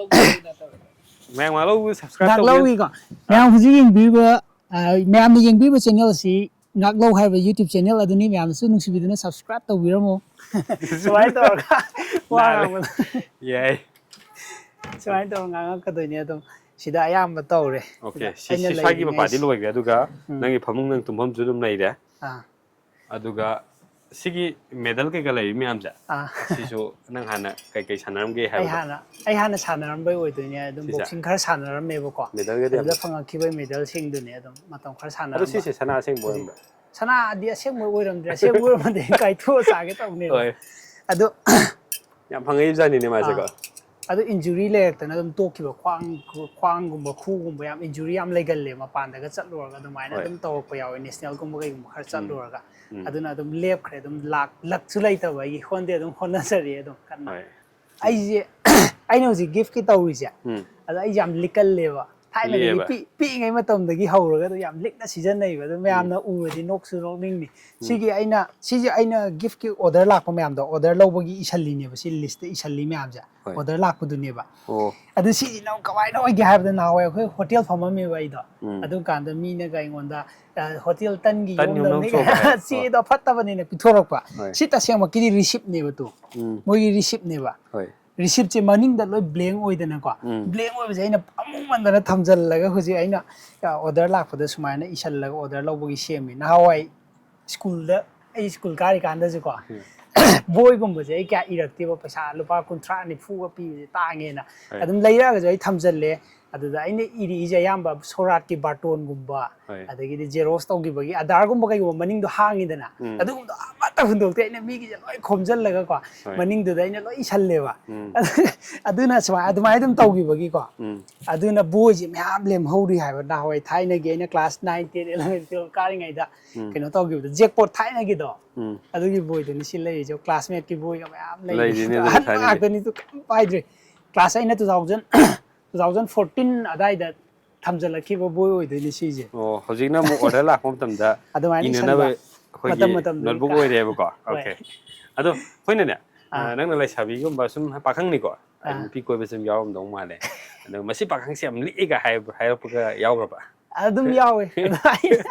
ꯃꯌꯥꯝ ꯉꯥꯛꯂꯧꯕ subscribe ꯉꯥꯛꯂꯧꯒꯤꯀꯣ꯫ ꯃꯌꯥꯝ ꯍꯧꯖꯤꯛ ꯌꯦꯡꯕꯤꯔꯤꯕ, ꯑ, ꯃꯌꯥꯝꯅ ꯌꯦꯡꯕꯤꯔꯤꯕ channel ꯑꯁꯤ ꯉꯥꯛꯂꯧ ꯍꯥꯏꯕ YouTube channel ꯑꯗꯨꯅꯤ꯫ ꯃꯌꯥꯝꯅꯁꯨ ꯅꯨꯡꯁꯤꯕꯤꯗꯨꯅ subscribe ꯇꯧꯕꯤꯔꯝꯃꯣ꯫ ꯁꯨꯃꯥꯏꯅ ꯇꯧꯔꯒ ꯋꯥ ꯅꯥꯜꯂꯦ꯫ ꯉꯥꯡꯕꯗ ꯌꯥꯏ꯫ ꯁꯨꯃꯥꯏꯅ ꯇꯧꯔꯒ ꯉꯥꯡꯉꯛꯀꯗꯣꯏꯅꯦ ꯑꯗꯨꯝ꯫ ꯁꯤꯗ ꯑꯌꯥꯝꯕ ꯇꯧꯔꯦ꯫ Okay, ꯁꯤꯗ ꯁꯤ, ꯑꯩꯅ ꯁꯤ ꯁ꯭ꯋꯥꯏꯒꯤ ꯃꯄꯥꯗꯤ ꯂꯩꯔꯤꯉꯩꯁꯤ꯫ ꯂꯣꯏꯈ꯭ꯔꯦ, ꯑꯗꯨꯒ ꯎꯝ꯫ ꯅꯪꯒꯤ ꯐꯃꯨꯡ, ꯅꯪ ꯇꯨꯝꯐꯝꯁꯨ ꯑꯗꯨꯝ ꯂꯩꯔꯦ꯫ ꯑꯥ꯫ ꯑꯗꯨꯒ ꯁꯤꯒꯤ medal ꯀꯩꯀꯥ ꯂꯩꯔꯤ ꯃꯌꯥꯝꯁꯦ, ꯑꯥ꯫ ꯁꯤꯁꯨ ꯅꯪ ꯍꯥꯟꯅ ꯀꯩꯀꯩ ꯁꯥꯟꯅꯔꯝꯒꯦ ꯑꯩ ꯍꯥꯏꯕꯗꯣ? ꯍꯥꯟꯅ, ꯑꯩ ꯍꯥꯟꯅ ꯁꯥꯟꯅꯔꯝꯕꯩ ꯑꯣꯏꯗꯣꯏꯅꯦ꯫ ꯑꯗꯨꯝ ꯁꯤꯁꯦ? Boxing ꯈꯔ ꯁꯥꯟꯅꯔꯝꯃꯦꯕꯀꯣ꯫ Medalꯒꯗꯤ ꯌꯥꯝ ꯑꯗꯨꯗ ꯐꯪꯉꯛꯈꯤꯕ medalꯁꯤꯡꯗꯨꯅꯦ ꯑꯗꯨꯝ ꯃꯇꯝ ꯈꯔ ꯑꯗꯣ ꯁꯥꯟꯅꯔꯝꯕ꯫ ꯁꯤꯁꯦ ꯁꯅꯥ ꯑꯁꯦꯡꯕ ꯑꯣꯏꯔꯝꯕ꯭ꯔꯥ? ꯁꯅꯥꯗꯤ ꯑꯁꯦꯡꯕ ꯑꯣꯏꯔꯝꯗ꯭ꯔꯦ꯫ ꯑꯁꯦꯡꯕ ꯑꯣꯏꯔꯝꯃꯗꯤ ꯀꯥꯏꯊꯣꯛꯑ ꯆꯥꯒꯦ ꯇꯧꯅꯦꯕ꯫ ꯍꯣꯏ꯫ ꯑꯗꯣ ꯌꯥꯝ ꯐꯪꯉꯛꯏꯕꯖꯥꯠꯅꯤꯅꯦ ꯃꯥꯁꯦꯀꯣ꯫ ꯑꯥ꯫ ꯑꯗꯨ injury ꯂꯩꯔꯛꯇꯅ ꯑꯗꯨꯝ ꯇꯣꯛꯈꯤꯕ, ꯈ꯭ꯋꯥꯡ, ꯈ꯭ꯋꯥꯡꯒꯨꯝꯕ, ꯈꯨꯒꯨꯝꯕ ꯌꯥꯝ injury ꯌꯥꯝ ꯂꯩꯒꯜꯂꯦ, ꯃꯄꯥꯟꯗꯒ ꯆꯠꯂꯨꯔꯒ ꯑꯗꯨꯃꯥꯏꯅ ꯍꯣꯏ꯫ ꯑꯗꯨꯝ ꯇꯧꯔꯛꯄ ꯌꯥꯎꯋꯦ, national ꯒꯨꯝꯕ ꯀꯩꯒꯨꯝꯕ ꯈꯔ ꯎꯝ꯫ ꯆꯠꯂꯨꯔꯒ꯫ ꯎꯝ꯫ ꯑꯗꯨꯅ ꯑꯗꯨꯝ ꯂꯦꯞꯈ꯭ꯔꯦ, ꯑꯗꯨꯝ ꯂꯥꯛ ꯂꯛꯁꯨ ꯂꯩꯇꯕ ꯑꯩꯒꯤ, ꯍꯣꯟꯗꯤ ꯑꯗꯨꯝ ꯍꯣꯠꯅꯖꯔꯤ ꯑꯗꯨꯝ ꯀꯟꯅ꯫ ꯍꯣꯏ꯫ ꯑꯩꯁꯦ ꯑꯩꯅ ꯍꯧꯖꯤꯛ gift ꯀꯤ ꯇꯧꯔꯤꯁꯦ, ꯎꯝ꯫ ꯑꯗꯣ ꯑꯩꯁꯦ ꯌꯥꯝ ꯂꯤꯛꯀꯜꯂꯦꯕ, ꯊꯥꯏꯅꯗꯒꯤ ꯂꯤꯛꯑꯦꯕ꯫ ꯄꯤ- ꯄꯤꯛꯏꯉꯩ ꯃꯇꯝꯗꯒꯤ ꯍꯧꯔꯒ ꯑꯗꯨꯝ ꯌꯥꯝ ꯂꯤꯛꯅ ꯁꯤꯖꯤꯟꯅꯩꯕ, ꯑꯗꯨꯝ ꯃꯌꯥꯝꯅ ꯎꯔꯗꯤ ꯅꯣꯛꯁꯨ ꯅꯣꯛꯅꯤꯡꯅꯤ꯫ ꯁꯤꯒꯤ ꯑꯩꯅ ꯁꯤꯁꯦ ꯑꯩꯅ gift ꯀꯤ order ꯂꯥꯛꯄ ꯃꯌꯥꯝꯗꯣ, order ꯂꯧꯕꯒꯤ ꯏꯁꯜꯂꯤꯅꯦꯕ, ꯁꯤ list ꯇ ꯏꯁꯜꯂꯤ ꯃꯌꯥꯝꯁꯦ, ꯍꯣꯏ꯫ Order ꯂꯥꯛꯄꯗꯨꯅꯦꯕ꯫ ꯑꯣ꯫ ꯑꯗꯨ ꯁꯤꯁꯤꯅ ꯑꯃꯨꯛ ꯀꯃꯥꯏꯅ ꯑꯣꯏꯒꯦ ꯍꯥꯏꯕꯗ, ꯅꯍꯥꯟꯋꯥꯏ ꯑꯩꯈꯣꯏ ꯍꯣꯇꯦꯜ ꯐꯝꯃꯝꯃꯦꯕ ꯑꯩꯗꯣ꯫ ꯎꯝ꯫ ꯑꯗꯨ ꯀꯥꯟꯗ ꯃꯤꯅꯒ ꯑꯩꯉꯣꯟꯗ, "ꯑ, ꯍꯣꯇꯦꯜ ꯇꯟꯒꯤ ꯇꯟ ꯌꯣꯝꯗꯧꯅꯤ" ꯌꯣꯝꯗꯧ ꯆꯣꯛ ꯍꯥꯏ꯫ ꯆꯦꯗꯣ ꯐꯠꯇꯕꯅꯤꯅ ꯄꯤꯊꯣꯔꯛꯄ꯫ ꯍꯣꯏ꯫ ꯁꯤ ꯇꯁꯦꯡꯕꯀꯤꯗꯤ receipt ꯅꯦꯕ ꯇꯨ꯫ ꯎꯝ꯫ ꯃꯣꯏꯒꯤ receipt ꯅꯦꯕ꯫ ꯍꯣꯏ꯫ Receipt ꯁꯦ ꯃꯅꯤꯡꯗ ꯂꯣꯏ blank ꯑꯣꯏꯗꯅꯀꯣ꯫ ꯎꯝ꯫ Blank ꯑꯣꯏꯕꯁꯦ ꯑꯩꯅ ꯄꯥꯝꯃꯨꯃꯟꯗꯅ ꯊꯝꯖꯤꯜꯂꯒ ꯍꯧꯖꯤꯛ ꯑꯩꯅ, ꯑ, order ꯂꯥꯛꯄꯗ ꯁꯨꯃꯥꯏꯅ ꯏꯁꯜꯂꯒ order ꯂꯧꯕꯒꯤ ꯁꯦꯝꯃꯤ꯫ ꯅꯍꯥꯟꯋꯥꯏ school ꯗ, ꯑꯩ school ꯀꯥꯔꯤꯀꯥꯟꯗꯁꯨꯀꯣ, ꯎꯝ꯫ ꯕꯣꯏꯒꯨꯝꯕꯁꯦ ꯑꯩ ꯀꯌꯥ ꯏꯔꯛꯇꯦꯕ, ꯄꯩꯁꯥ ꯂꯨꯄꯥ ꯀꯨꯟꯊ꯭ꯔꯥ ꯅꯤꯐꯨꯒ ꯄꯤꯕꯁꯦ ꯇꯥꯡꯉꯦꯅ꯫ ꯍꯣꯏ꯫ ꯑꯗꯨꯝ ꯂꯩꯔꯛꯑꯒꯁꯨ ꯑꯩ ꯊꯝꯖꯜꯂꯦ꯫ ꯑꯗꯨꯗ ꯑꯩꯅ ꯏꯔꯤꯁꯦ ꯑꯌꯥꯝꯕ ꯁꯣꯔꯥꯠꯀꯤ ꯕꯥꯔꯇꯣꯟꯒꯨꯝꯕ, ꯍꯣꯏ꯫ ꯑꯗꯒꯤꯗꯤ xerox ꯇꯧꯈꯤꯕꯒꯤ ꯑꯙꯥꯔꯒꯨꯝꯕ ꯀꯩꯒꯨꯝꯕ ꯃꯅꯤꯡꯗꯣ ꯍꯥꯡꯉꯤꯗꯅ, ꯎꯝ꯫ ꯑꯗꯨꯒꯨꯝꯕꯗꯣ ꯑꯃꯠꯇ ꯍꯨꯟꯗꯣꯛꯇꯦ꯫ ꯑꯩꯅ ꯃꯤꯒꯤꯁꯦ ꯂꯣꯏ ꯈꯣꯝꯖꯤꯜꯂꯒꯀꯣ, ꯍꯣꯏ꯫ ꯃꯅꯤꯡꯗꯨꯗ ꯑꯩꯅ ꯂꯣꯏ ꯏꯁꯜꯂꯦꯕ꯫ ꯎꯝ꯫ ꯑꯗꯨꯅ ꯁꯨꯃꯥꯏ-, ꯑꯗꯨꯃꯥꯏꯅ ꯑꯗꯨꯝ ꯇꯧꯈꯤꯕꯒꯤꯀꯣ, ꯎꯝ꯫ ꯑꯗꯨꯅ ꯕꯣꯏꯁꯦ ꯃꯌꯥꯝ ꯂꯦꯝꯍꯧꯔꯤ ꯍꯥꯏꯕ, ꯅꯍꯥꯟꯋꯥꯏ ꯊꯥꯏꯅꯒꯤ ꯑꯩꯅ class nine, ten, eleven, twelve ꯀꯥꯔꯤꯉꯩꯗ ꯎꯝ꯫ ꯀꯩꯅꯣ ꯇꯧꯈꯤꯕꯗꯣ, jackpot ꯊꯥꯏꯅꯒꯤꯗꯣ, ꯎꯝ꯫ ꯑꯗꯨꯒꯤ ꯕꯣꯏꯗꯨꯅꯤ ꯁꯤ ꯂꯩꯔꯤꯁꯦ꯫ Classmate ꯀꯤ ꯕꯣꯏꯒ ꯃꯌꯥꯝ ꯂꯩꯔꯤ꯫ ꯂꯩꯔꯤꯅꯦ ꯑꯗꯨꯗꯤ ꯑꯍꯟ ꯊꯥꯏꯅꯒꯤ꯫ ꯉꯥꯛꯇꯅꯤ, ꯑꯗꯨ ꯀꯩꯝ ꯄꯥꯏꯗ꯭ꯔꯦ꯫ Class ꯑꯩꯅ two thousand, two thousand fourteen ꯑꯗꯥꯏꯗ ꯊꯝꯖꯤꯜꯂꯛꯈꯤꯕ ꯕꯣꯏ ꯑꯣꯏꯗꯣꯏꯅꯤ ꯁꯤꯁꯦ꯫ ꯑꯣ, ꯍꯧꯖꯤꯛꯅ ꯑꯃꯨꯛ order ꯂꯥꯛꯄ ꯃꯇꯝꯗ ꯑꯗꯨꯃꯥꯏꯅ ꯏꯅꯅꯕ ꯏꯁꯟꯕ꯫ ꯑꯩꯈꯣꯏꯒꯤ ꯃꯇꯝ ꯃꯇꯝꯗꯨꯒꯤ notebook ꯀꯥ- ꯑꯣꯏꯔꯦꯕꯀꯣ꯫ ꯍꯣꯏ꯫ Okay꯫ ꯑꯗꯣ ꯑꯩꯈꯣꯏꯅꯅꯦ, ꯑꯥ꯫ ꯅꯪꯅ ꯂꯩꯁꯥꯕꯤꯒꯨꯝꯕ ꯁꯨꯝ ꯄꯥꯈꯪꯅꯤꯀꯣ, ꯑꯩ ꯑꯥ꯫ ꯅꯨꯄꯤ ꯀꯣꯏꯕ ꯁꯨꯝ ꯌꯥꯎꯔꯝꯗꯧ ꯃꯥꯜꯂꯦ꯫ ꯑꯗꯣ ꯃꯁꯤ ꯄꯥꯈꯪꯁꯦ ꯌꯥꯝ ꯂꯤꯛꯑꯦꯒ ꯍꯥꯏꯕ, ꯍꯥꯏꯔꯛꯄꯒ ꯌꯥꯎꯈ꯭ꯔꯕ? ꯑꯗꯨꯝ ꯌꯥꯎꯋꯦ꯫ ꯑꯗꯣ ꯑꯩꯅ,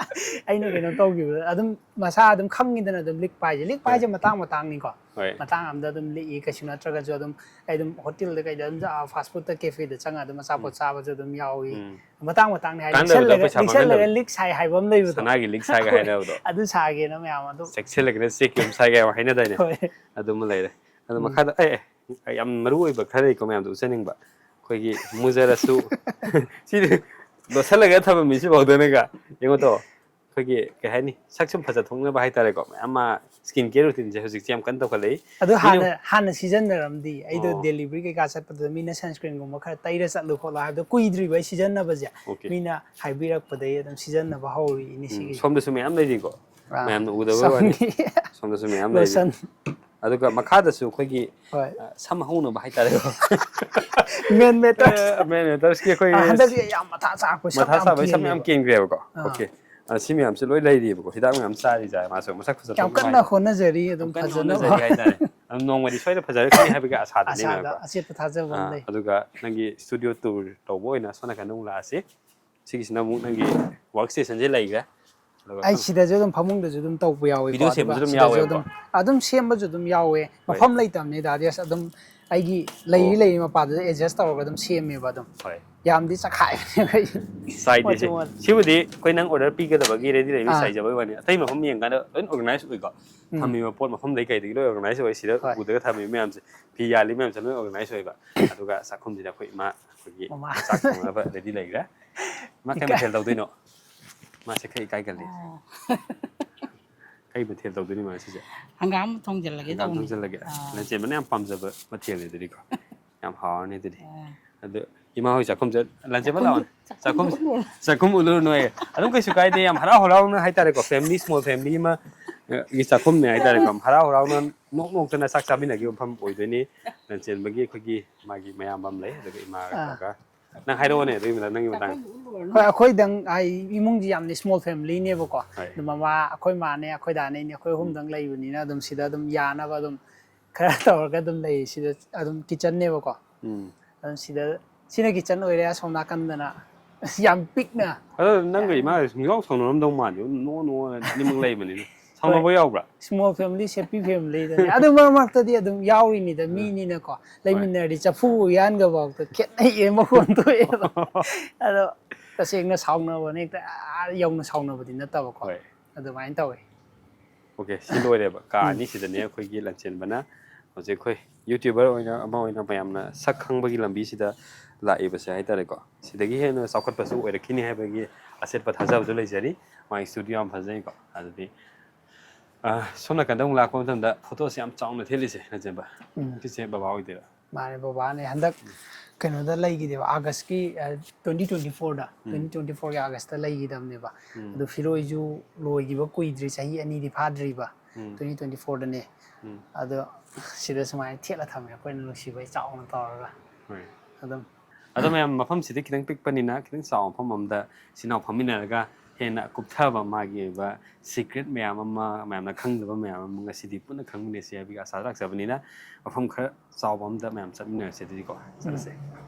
ꯑꯩꯅ ꯀꯩꯅꯣ ꯇꯧꯈꯤꯕꯗ ꯑꯗꯨꯝ ꯃꯁꯥ ꯑꯗꯨꯝ ꯈꯪꯉꯤꯗꯅ, ꯑꯗꯨꯝ ꯂꯤꯛꯄ ꯍꯥꯏꯁꯦ꯫ ꯂꯤꯛꯄ ꯍꯣꯏ꯫ ꯍꯥꯏꯁꯦ ꯃꯇꯥꯡ ꯃꯇꯥꯡꯅꯤꯀꯣ꯫ ꯍꯣꯏ꯫ ꯃꯇꯥꯡ ꯑꯃꯗ ꯑꯗꯨꯝ ꯂꯤꯛꯏ, ꯀꯩꯁꯨ ꯅꯠꯇ꯭ꯔꯒꯁꯨ ꯑꯗꯨꯝ ꯑꯩ ꯑꯗꯨꯝ ꯍꯣꯇꯦꯜꯗ ꯀꯩꯗ ꯑꯗꯨꯝ ꯆꯥ-, fast food ꯇ cafe ꯗ ꯆꯪꯉꯒ ꯑꯗꯨꯝ ꯑꯆꯥꯄꯣꯠ ꯎꯝ꯫ ꯆꯥꯕꯁꯨ ꯑꯗꯨꯝ ꯌꯥꯎꯏ꯫ ꯎꯝ꯫ ꯃꯇꯥꯡ ꯃꯇꯥꯡꯅꯤ ꯍꯥꯏ, ꯀꯥꯟꯅꯕꯗ ꯂꯤꯛꯁꯜꯂꯒ, ꯄꯩꯁꯥ ꯂꯤꯛꯁꯜꯂꯒ ꯃꯥꯡꯍꯟꯗꯕꯗꯣ꯫ ꯂꯤꯛꯁ ꯍꯥꯏ ꯍꯥꯏꯕ ꯑꯃ ꯂꯩꯕꯗꯣ꯫ ꯁꯅꯥꯒꯤ ꯂꯤꯛꯁ ꯍꯥꯏꯒ ꯍꯥꯏꯅꯕꯗꯣ꯫ ꯑꯗꯨ ꯁꯥꯒꯦꯅ ꯃꯌꯥꯝ ꯑꯗꯨꯝ ꯆꯦꯛꯁꯤꯜꯂꯒꯅ ꯆꯦꯛꯀꯤ ꯑꯃ ꯁꯥꯒꯦ ꯍꯥꯏꯕ ꯍꯥꯏꯅꯗꯥꯏꯅꯦ? ꯍꯣꯏ꯫ ꯑꯗꯨꯃ ꯂꯩꯔꯦ꯫ ꯑꯗꯨ ꯎꯝ꯫ ꯃꯈꯥꯗ ꯑꯦ, ꯑꯦ, ꯌꯥꯝ ꯃꯔꯨ ꯑꯣꯏꯕ ꯈꯔ ꯂꯩꯀꯣ ꯃꯌꯥꯝꯗꯣ ꯎꯠꯆꯅꯤꯡꯕ꯫ ꯑꯩꯈꯣꯏꯒꯤ ꯃꯨꯖꯔꯁꯨ ꯁꯤꯗꯤ ꯂꯣꯠꯁꯜꯂꯒ ꯊꯝꯕ ꯃꯤꯁꯤ ꯐꯥꯎꯗꯅꯒ ꯌꯦꯡꯉꯣ ꯇꯧ꯫ ꯑꯩꯈꯣꯏꯒꯤ ꯀꯩ ꯍꯥꯏꯅꯤ, ꯁꯛ ꯁꯨꯝ ꯐꯖꯊꯣꯛꯅꯕ ꯍꯥꯏꯇꯥꯔꯦꯀꯣ, ꯃꯌꯥꯝ ꯑꯃ ꯁ꯭ꯀꯤꯟ ꯀꯦꯌꯔ ꯔꯨꯇꯤꯟꯁꯦ ꯍꯧꯖꯤꯛꯁꯦ ꯌꯥꯝ ꯀꯟꯅ ꯇꯧꯈꯠꯂꯛꯏ꯫ ꯑꯗꯨ ꯃꯤꯅ- ꯍꯥꯟꯅ ꯍꯥꯟꯅ ꯁꯤꯖꯤꯟꯅꯔꯝꯗꯤ ꯑꯩꯗꯣ ꯑꯣ꯫ ꯗꯦꯂꯤꯚꯔꯤ ꯀꯩꯀꯥ ꯆꯠꯄꯗꯨꯗ ꯃꯤꯅ ꯁꯟꯁꯀ꯭ꯔꯤꯟꯒꯨꯝꯕ ꯈꯔ ꯇꯩꯔ ꯆꯠꯂꯨ ꯈꯣꯠꯂꯨ ꯍꯥꯏꯕꯗꯣ ꯀꯨꯏꯗ꯭ꯔꯤꯕ ꯑꯩ ꯁꯤꯖꯤꯟꯅꯕꯁꯦ꯫ ꯑꯣꯀꯦ꯫ ꯃꯤꯅ ꯍꯥꯏꯕꯤꯔꯛꯄꯗꯩ ꯑꯗꯨꯝ ꯁꯤꯖꯤꯟꯅꯕ ꯍꯧꯔꯤꯅꯤ ꯎꯝ, ꯁꯤꯒꯤ꯫ ꯁꯣꯝꯗꯁꯨ ꯃꯌꯥꯝ ꯂꯩꯔꯤꯀꯣ, ꯑꯥ, ꯃꯌꯥꯝꯅ ꯎꯗꯕꯩ ꯋꯥꯅꯤ꯫ ꯁꯝꯒꯤ ꯁꯣꯝꯗꯁꯨ ꯃꯌꯥꯝ ꯂꯩꯔꯤ꯫ ꯂꯣꯁꯟ꯫ ꯑꯗꯨꯒ ꯃꯈꯥꯗꯁꯨ ꯑꯩꯈꯣꯏꯒꯤ ꯍꯣꯏ꯫ ꯑ, ꯁꯝ ꯍꯧꯅꯕ ꯍꯥꯏꯇꯥꯔꯦꯀꯣ꯫ ꯃꯦꯟ ꯃꯦꯇꯔꯁ꯫ ꯃꯦꯟ ꯃꯦꯇꯔꯁꯀꯤ ꯑꯩꯈꯣꯏꯒꯤ ꯍꯟꯗꯛꯇꯤ ꯌꯥꯝ ꯃꯊꯥ ꯁꯥꯔꯛꯄ ꯁꯝ ꯃꯊꯥ ꯌꯥꯝ ꯁꯥꯕꯒꯤ ꯁꯝ ꯀꯦꯜꯂꯦꯕ꯫ ꯌꯥꯝ ꯀꯦꯟꯈ꯭ꯔꯦꯕꯀꯣ꯫ ꯑꯥ꯫ ꯑꯣꯀꯦ꯫ ꯑ, ꯁꯤ ꯃꯌꯥꯝꯁꯦ ꯂꯣꯏ ꯂꯩꯔꯤꯕꯀꯣ, ꯍꯤꯗꯥꯛ ꯃꯌꯥꯝ ꯆꯥꯔꯤꯁꯦ ꯃꯥꯁꯨ ꯃꯁꯛ ꯐꯖ ꯌꯥꯝ ꯊꯣꯛꯅꯕ ꯀꯟꯅ ꯍꯥꯏꯅ꯫ ꯍꯣꯠꯅꯖꯔꯤ ꯌꯥꯝ ꯑꯗꯨꯝ ꯀꯟꯅ ꯐꯖꯅꯕ꯫ ꯍꯣꯠꯅꯖꯔꯤ ꯍꯥꯏꯇꯥꯔꯦ꯫ ꯑꯗꯨꯝ ꯅꯣꯡꯃꯗꯤ ꯁꯣꯏꯗꯅ ꯐꯖꯔꯛꯀꯅꯤ ꯍꯥꯏꯕꯒꯤ ꯑꯁꯥꯗꯅꯦꯕ꯫ ꯑꯁꯥꯗ ꯑꯆꯦꯠꯄ ꯊꯥꯖꯕ ꯑꯃ ꯑꯥ, ꯂꯩ꯫ ꯑꯗꯨꯒ ꯅꯪꯒꯤ ꯁ꯭ꯇꯨꯗꯤꯑꯣ ꯇꯨꯔ ꯇꯧꯕ ꯑꯣꯏꯅ ꯁꯣꯝ ꯅꯥꯀꯟꯗ ꯑꯃꯨꯛ ꯂꯥꯛꯑꯁꯤ꯫ ꯁꯤꯒꯤꯁꯤꯅ ꯑꯃꯨꯛ ꯅꯪꯒꯤ ꯋꯥꯔꯛ ꯁ꯭ꯇꯦꯁꯟꯁꯦ ꯂꯩꯈ꯭ꯔꯦ꯫ ꯑꯗꯨꯒ ꯑꯩ ꯁꯤꯗꯁꯨ ꯑꯗꯨꯝ ꯐꯃꯨꯡꯗꯁꯨ ꯑꯗꯨꯝ ꯇꯧꯕ ꯌꯥꯎꯋꯤꯀꯣ꯫ ꯚꯤꯗꯤꯑꯣ ꯑꯗꯨꯒ ꯁꯦꯝꯕꯁꯨ ꯑꯗꯨꯝ ꯁꯤꯗꯁꯨ ꯌꯥꯎꯋꯦꯕꯀꯣ꯫ ꯑꯗꯨꯝ ꯑꯗꯨꯝ ꯁꯦꯝꯕꯁꯨ ꯑꯗꯨꯝ ꯌꯥꯎꯋꯦ꯫ ꯍꯣꯏ꯫ ꯃꯐꯝ ꯂꯩꯇꯕꯅꯤꯗ, just ꯑꯗꯨꯝ ꯑꯩꯒꯤ ꯂꯩꯔꯤ ꯑꯣ꯫ ꯂꯩꯔꯤ ꯃꯄꯥꯗꯨꯗ ꯑꯦꯗꯖꯁ ꯇꯧꯔꯒ ꯑꯗꯨꯝ ꯁꯦꯝꯃꯦꯕ ꯑꯗꯨꯝ꯫ ꯍꯣꯏ꯫ ꯌꯥꯝꯗꯤ ꯆꯈꯥꯏꯕꯅꯦꯕ ꯑꯩ꯫ ꯁꯥꯏꯗꯦ ꯃꯆꯨ ꯁꯤ꯫ ꯃꯆꯨ꯫ ꯁꯤꯕꯨꯗꯤ ꯑꯩꯈꯣꯏ ꯅꯪ ꯑꯣꯔꯗꯔ ꯄꯤꯒꯗꯕꯒꯤ ꯔꯦꯗꯤ ꯂꯩꯕ ꯑꯥ꯫ ꯁꯥꯏꯖꯕꯩ ꯋꯥꯅꯤ꯫ ꯑꯇꯩ ꯃꯐꯝ ꯌꯦꯡꯀꯥꯟꯗ ꯂꯣꯏ ꯑꯣꯔꯒꯅꯥꯏꯁ ꯑꯣꯏꯀꯣ꯫ ꯎꯝ꯫ ꯊꯝꯃꯤꯕ ꯄꯣꯠ ꯃꯐꯝꯗꯩ ꯀꯩꯗꯒꯤ ꯂꯣꯏ ꯑꯣꯔꯒꯅꯥꯏꯁ ꯑꯣꯏ꯫ ꯁꯤꯗ ꯍꯣꯏ꯫ ꯎꯗꯒ ꯊꯝꯃꯤꯕ ꯃꯌꯥꯝꯁꯦ, ꯐꯤ ꯌꯥꯜꯂꯤ ꯃꯌꯥꯝꯁꯦ ꯂꯣꯏ ꯑꯣꯔꯒꯅꯥꯏꯁ ꯑꯣꯏꯕ꯫ ꯑꯗꯨꯒ ꯆꯥꯛꯈꯨꯝꯁꯤꯗ ꯑꯩꯈꯣꯏ ꯏꯃꯥ ꯑꯩꯈꯣꯏꯒꯤ ꯃꯃꯥ꯫ ꯆꯥꯛ ꯊꯣꯡꯅꯕ ꯔꯦꯗꯤ ꯂꯩꯈ꯭ꯔꯦ꯫ ꯃꯥ ꯀꯩ ꯏꯀꯥꯏ꯫ ꯃꯊꯦꯜ ꯇꯧꯗꯣꯏꯅꯣ? ꯃꯥꯁꯦ ꯈꯔ ꯏꯀꯥꯏꯒꯜꯂꯤ꯫ ꯑꯣ꯫ ꯀꯩ ꯃꯊꯦꯜ ꯇꯧꯗꯣꯏꯅꯣ ꯃꯥ ꯁꯤꯁꯦ? ꯍꯪꯒꯥꯝ ꯊꯣꯡꯖꯤꯜꯂꯒꯦ ꯍꯪꯒꯥꯝ ꯇꯧꯅꯤ꯫ ꯊꯣꯡꯖꯤꯜꯂꯒꯦ꯫ ꯑꯥ꯫ ꯂꯟꯆꯦꯟꯕꯅ ꯌꯥꯝ ꯄꯥꯝꯖꯕ ꯃꯊꯦꯜꯅꯤ ꯑꯗꯨꯗꯤꯀꯣ꯫ ꯌꯥꯝ ꯍꯥꯎꯔꯅꯤ ꯑꯗꯨꯗꯤ꯫ ꯑꯥ꯫ ꯑꯗꯨ ꯏꯃꯥ ꯍꯣꯏ ꯆꯥꯛꯈꯨꯝꯁꯦ, ꯂꯟꯆꯦꯟꯕ ꯆꯥꯛꯈꯨꯝ-, ꯂꯥꯛꯑꯣꯅꯦ꯫ ꯆꯥꯛꯈꯨꯝ, ꯆꯥꯛꯈꯨꯝ ꯎꯠꯂꯨꯔꯣ꯫ ꯆꯥꯛꯈꯨꯝ ꯎꯠꯂꯨꯔꯅꯨ ꯑꯩ꯫ ꯑꯗꯨꯝ ꯀꯩꯁꯨ ꯀꯥꯏꯗꯦ, ꯌꯥꯝ ꯍꯔꯥꯎ ꯍꯔꯥꯎꯅ ꯍꯥꯏꯇꯥꯔꯦꯀꯣ, ꯐꯦꯃꯤꯂꯤ, ꯁ꯭ꯃꯣꯜ ꯐꯦꯃꯤꯂꯤ ꯑꯃ, ꯑ, ꯒꯤ ꯆꯥꯛꯈꯨꯝꯅꯦ ꯍꯥꯏꯇꯥꯔꯦꯀꯣ꯫ ꯌꯥꯝ ꯍꯔꯥꯎ ꯍꯔꯥꯎꯅ ꯅꯣꯛ ꯅꯣꯛꯇꯅ ꯆꯥꯛ ꯆꯥꯃꯤꯟꯅꯈꯤꯕ ꯃꯐꯝ ꯑꯣꯏꯗꯣꯏꯅꯤ꯫ ꯂꯟꯆꯦꯟꯕꯒꯤ ꯑꯩꯈꯣꯏꯒꯤ ꯃꯥꯒꯤ ꯃꯌꯥꯝꯕ ꯑꯃ ꯂꯩ, ꯑꯗꯨꯒ ꯏꯃꯥꯒ ꯑꯥ꯫ ꯇꯧꯔꯒ꯫ ꯅꯪ ꯍꯥꯏꯔꯛꯑꯣꯅꯦ ꯑꯗꯨꯒꯤ ꯃꯇꯥꯡ-, ꯅꯪꯒꯤ ꯃꯇꯥꯡꯗ꯫ ꯆꯥꯛꯈꯨꯝ ꯎꯠꯂꯨꯔꯣ꯫ ꯍꯣꯏ, ꯑꯩꯈꯣꯏꯗꯪ ꯍꯥꯏ-, ꯏꯃꯨꯡꯁꯤ ꯌꯥꯝꯅ ꯁ꯭ꯃꯣꯜ ꯐꯦꯃꯤꯂꯤꯅꯦꯕꯀꯣ꯫ ꯍꯣꯏ꯫ ꯑꯗꯨ ꯃꯃꯥ, ꯑꯩꯈꯣꯏ ꯃꯥꯅꯦ, ꯑꯩꯈꯣꯏ ꯗꯥꯅꯦ, ꯑꯩꯅꯦ, ꯑꯩꯈꯣꯏ ꯑꯍꯨꯝꯗꯪ ꯂꯩꯕꯅꯤꯅ ꯑꯗꯨꯝ ꯁꯤꯗ ꯑꯗꯨꯝ ꯌꯥꯅꯕ ꯑꯗꯨꯝ ꯈꯔ ꯇꯧꯔꯒ ꯑꯗꯨꯝ ꯂꯩ꯫ ꯁꯤꯗ ꯑꯗꯨꯝ ꯀꯤꯠꯆꯟꯅꯦꯕꯀꯣ꯫ ꯎꯝ꯫ ꯑꯗꯨꯝ ꯁꯤꯗ, ꯁꯤꯅ ꯀꯤꯠꯆꯟ ꯑꯣꯏꯔꯦ ꯑꯁꯣꯝ ꯅꯥꯀꯟꯗꯅ꯫ ꯌꯥꯝ ꯄꯤꯛꯅ꯫ ꯑꯗꯣ ꯅꯪꯒ ꯏꯃꯥꯒ ꯁꯨꯡꯁꯥꯎ ꯁꯥꯎꯅꯔꯝꯗꯧ ꯃꯥꯟꯗꯦ꯫ ꯑꯗꯨꯝ ꯅꯣꯛꯑ ꯅꯣꯛꯑꯒ ꯑꯅꯤꯃꯛ ꯂꯩꯕꯅꯤꯅ꯫ ꯁꯥꯎꯅꯕ ꯌꯥꯎꯕ꯭ꯔꯥ? ꯁ꯭ꯃꯣꯜ ꯐꯦꯃꯤꯂꯤ, ꯍꯦꯄꯤ ꯐꯦꯃꯤꯂꯤꯗꯅꯦ꯫ ꯑꯗꯨ ꯃꯔꯛ ꯃꯔꯛꯇꯗꯤ ꯑꯗꯨꯝ ꯌꯥꯎꯔꯤꯅꯤꯗ, ꯃꯤꯅꯤꯅꯀꯣ꯫ ꯂꯩꯃꯤꯟꯅꯔꯗꯤ ꯆꯐꯨ ꯎꯌꯥꯟꯒꯐꯥꯎꯗ ꯈꯦꯠꯅꯩꯌꯦ, ꯃꯈꯣꯟ ꯊꯣꯛꯑꯦꯕ꯫ ꯑꯗꯣ ꯇꯁꯦꯡꯅ ꯁꯥꯎꯅꯕꯅꯦ, ꯍꯦꯛꯇ ꯑꯥ ꯌꯧꯅ ꯁꯥꯎꯅꯕꯗꯤ ꯅꯠꯇꯕꯀꯣ꯫ ꯍꯣꯏ꯫ ꯑꯗꯨꯃꯥꯏꯅ ꯇꯧꯋꯦ꯫ ꯑꯣꯀꯦ, ꯁꯤ ꯂꯣꯏꯔꯦꯕ꯫ ꯀꯥ ꯎꯝ꯫ ꯑꯅꯤꯁꯤꯗꯅꯦ ꯑꯩꯈꯣꯏꯒꯤ ꯂꯟꯆꯦꯟꯕꯅ ꯍꯧꯖꯤꯛ ꯑꯩꯈꯣꯏ ꯌꯨꯇ꯭ꯌꯨꯕꯔ ꯑꯣꯏꯅ, ꯑꯃ ꯑꯣꯏꯅ ꯃꯌꯥꯝꯅ ꯁꯛ ꯈꯪꯕꯒꯤ ꯂꯝꯕꯤꯁꯤꯗ ꯂꯥꯛꯏꯕꯁꯦ ꯍꯥꯏꯇꯥꯔꯦꯀꯣ꯫ ꯁꯤꯗꯒꯤ ꯍꯦꯟꯅ ꯆꯥꯎꯈꯠꯄꯁꯨ ꯑꯣꯏꯔꯛꯈꯤꯅꯤ ꯍꯥꯏꯕꯒꯤ ꯑꯆꯦꯠꯄ ꯊꯥꯖꯕꯗꯣ ꯂꯩꯖꯔꯤ꯫ ꯃꯥꯒꯤ ꯁ꯭ꯇꯨꯗꯤꯑꯣ ꯌꯥꯝ ꯐꯖꯩꯀꯣ꯫ ꯑꯗꯨꯗꯤ ꯑ, ꯁꯣꯝ ꯅꯥꯀꯟꯗ ꯑꯃꯨꯛ ꯂꯥꯛꯄ ꯃꯇꯝꯗ ꯐꯣꯇꯣꯁꯦ ꯌꯥꯝ ꯆꯥꯎꯅ ꯊꯦꯠꯂꯤꯁꯦ, ꯂꯟꯆꯦꯟꯕ꯫ ꯎꯝ꯫ ꯁꯤꯁꯦ ꯕꯕꯥ ꯑꯣꯏꯗꯣꯏꯔꯥ? ꯃꯥꯅꯦ, ꯕꯕꯥꯅꯦ꯫ ꯍꯟꯗꯛ ꯀꯩꯅꯣꯗ ꯂꯩꯈꯤꯗꯦꯕ, ꯑꯥꯒꯁꯀꯤ, ꯑ, ꯇ꯭ꯋꯦꯟꯇꯤ ꯇ꯭ꯋꯦꯟꯇꯤ ꯐꯣꯔꯗ, ꯎꯝ꯫ ꯇ꯭ꯋꯦꯟꯇꯤ ꯇ꯭ꯋꯦꯟꯇꯤ ꯐꯣꯔꯒꯤ ꯑꯥꯒꯁꯇ ꯂꯩꯈꯤꯗꯕꯅꯦꯕ꯫ ꯎꯝ꯫ ꯑꯗꯨ ꯐꯤꯔꯣꯏꯁꯨ ꯂꯣꯏꯈꯤꯕ ꯀꯨꯏꯗ꯭ꯔꯤ, ꯆꯍꯤ ꯑꯅꯤꯗꯤ ꯐꯥꯗ꯭ꯔꯤꯕ, ꯎꯝ꯫ Twenty twenty ꯐꯣꯔꯗꯅꯦ꯫ ꯎꯝ꯫ ꯑꯗꯣ ꯁꯤꯗ ꯁꯨꯃꯥꯏꯅ ꯊꯦꯠꯂ ꯊꯝꯃꯦ ꯑꯩꯈꯣꯏꯅ ꯅꯨꯡꯁꯤꯕꯩ ꯆꯥꯎꯅ ꯇꯧꯔꯒ꯫ ꯍꯣꯏ꯫ ꯑꯗꯨꯝ꯫ ꯑꯗꯣ ꯃꯌꯥꯝ, ꯃꯐꯝꯁꯤꯗꯤ ꯈꯤꯇꯪ ꯄꯤꯛꯄꯅꯤꯅ ꯈꯤꯇꯪ ꯆꯥꯎꯕ ꯃꯐꯝ ꯑꯝꯗ ꯏꯆꯤꯟ ꯏꯅꯥꯎ ꯐꯝꯃꯤꯟꯅꯔꯒ ꯍꯦꯟꯅ ꯀꯨꯞꯊꯕ ꯃꯥꯒꯤ ꯑꯣꯏꯕ ꯁꯤꯀ꯭ꯔꯦꯠ ꯃꯌꯥꯝ ꯑꯃ, ꯃꯌꯥꯝꯅ ꯈꯪꯗꯕ ꯃꯌꯥꯝ ꯑꯃ ꯉꯁꯤꯗꯤ ꯄꯨꯟꯅ ꯈꯪꯃꯤꯟꯅꯁꯤ ꯍꯥꯏꯕꯒꯤ ꯑꯥꯁꯥ ꯂꯥꯛꯆꯕꯅꯤꯅ ꯃꯐꯝ ꯈꯔ ꯆꯥꯎꯕ ꯑꯝꯗ ꯃꯌꯥꯝ ꯆꯠꯃꯤꯟꯅꯔꯁꯦ ꯑꯗꯨꯗꯤꯀꯣ꯫ ꯆꯠꯂꯁꯦ꯫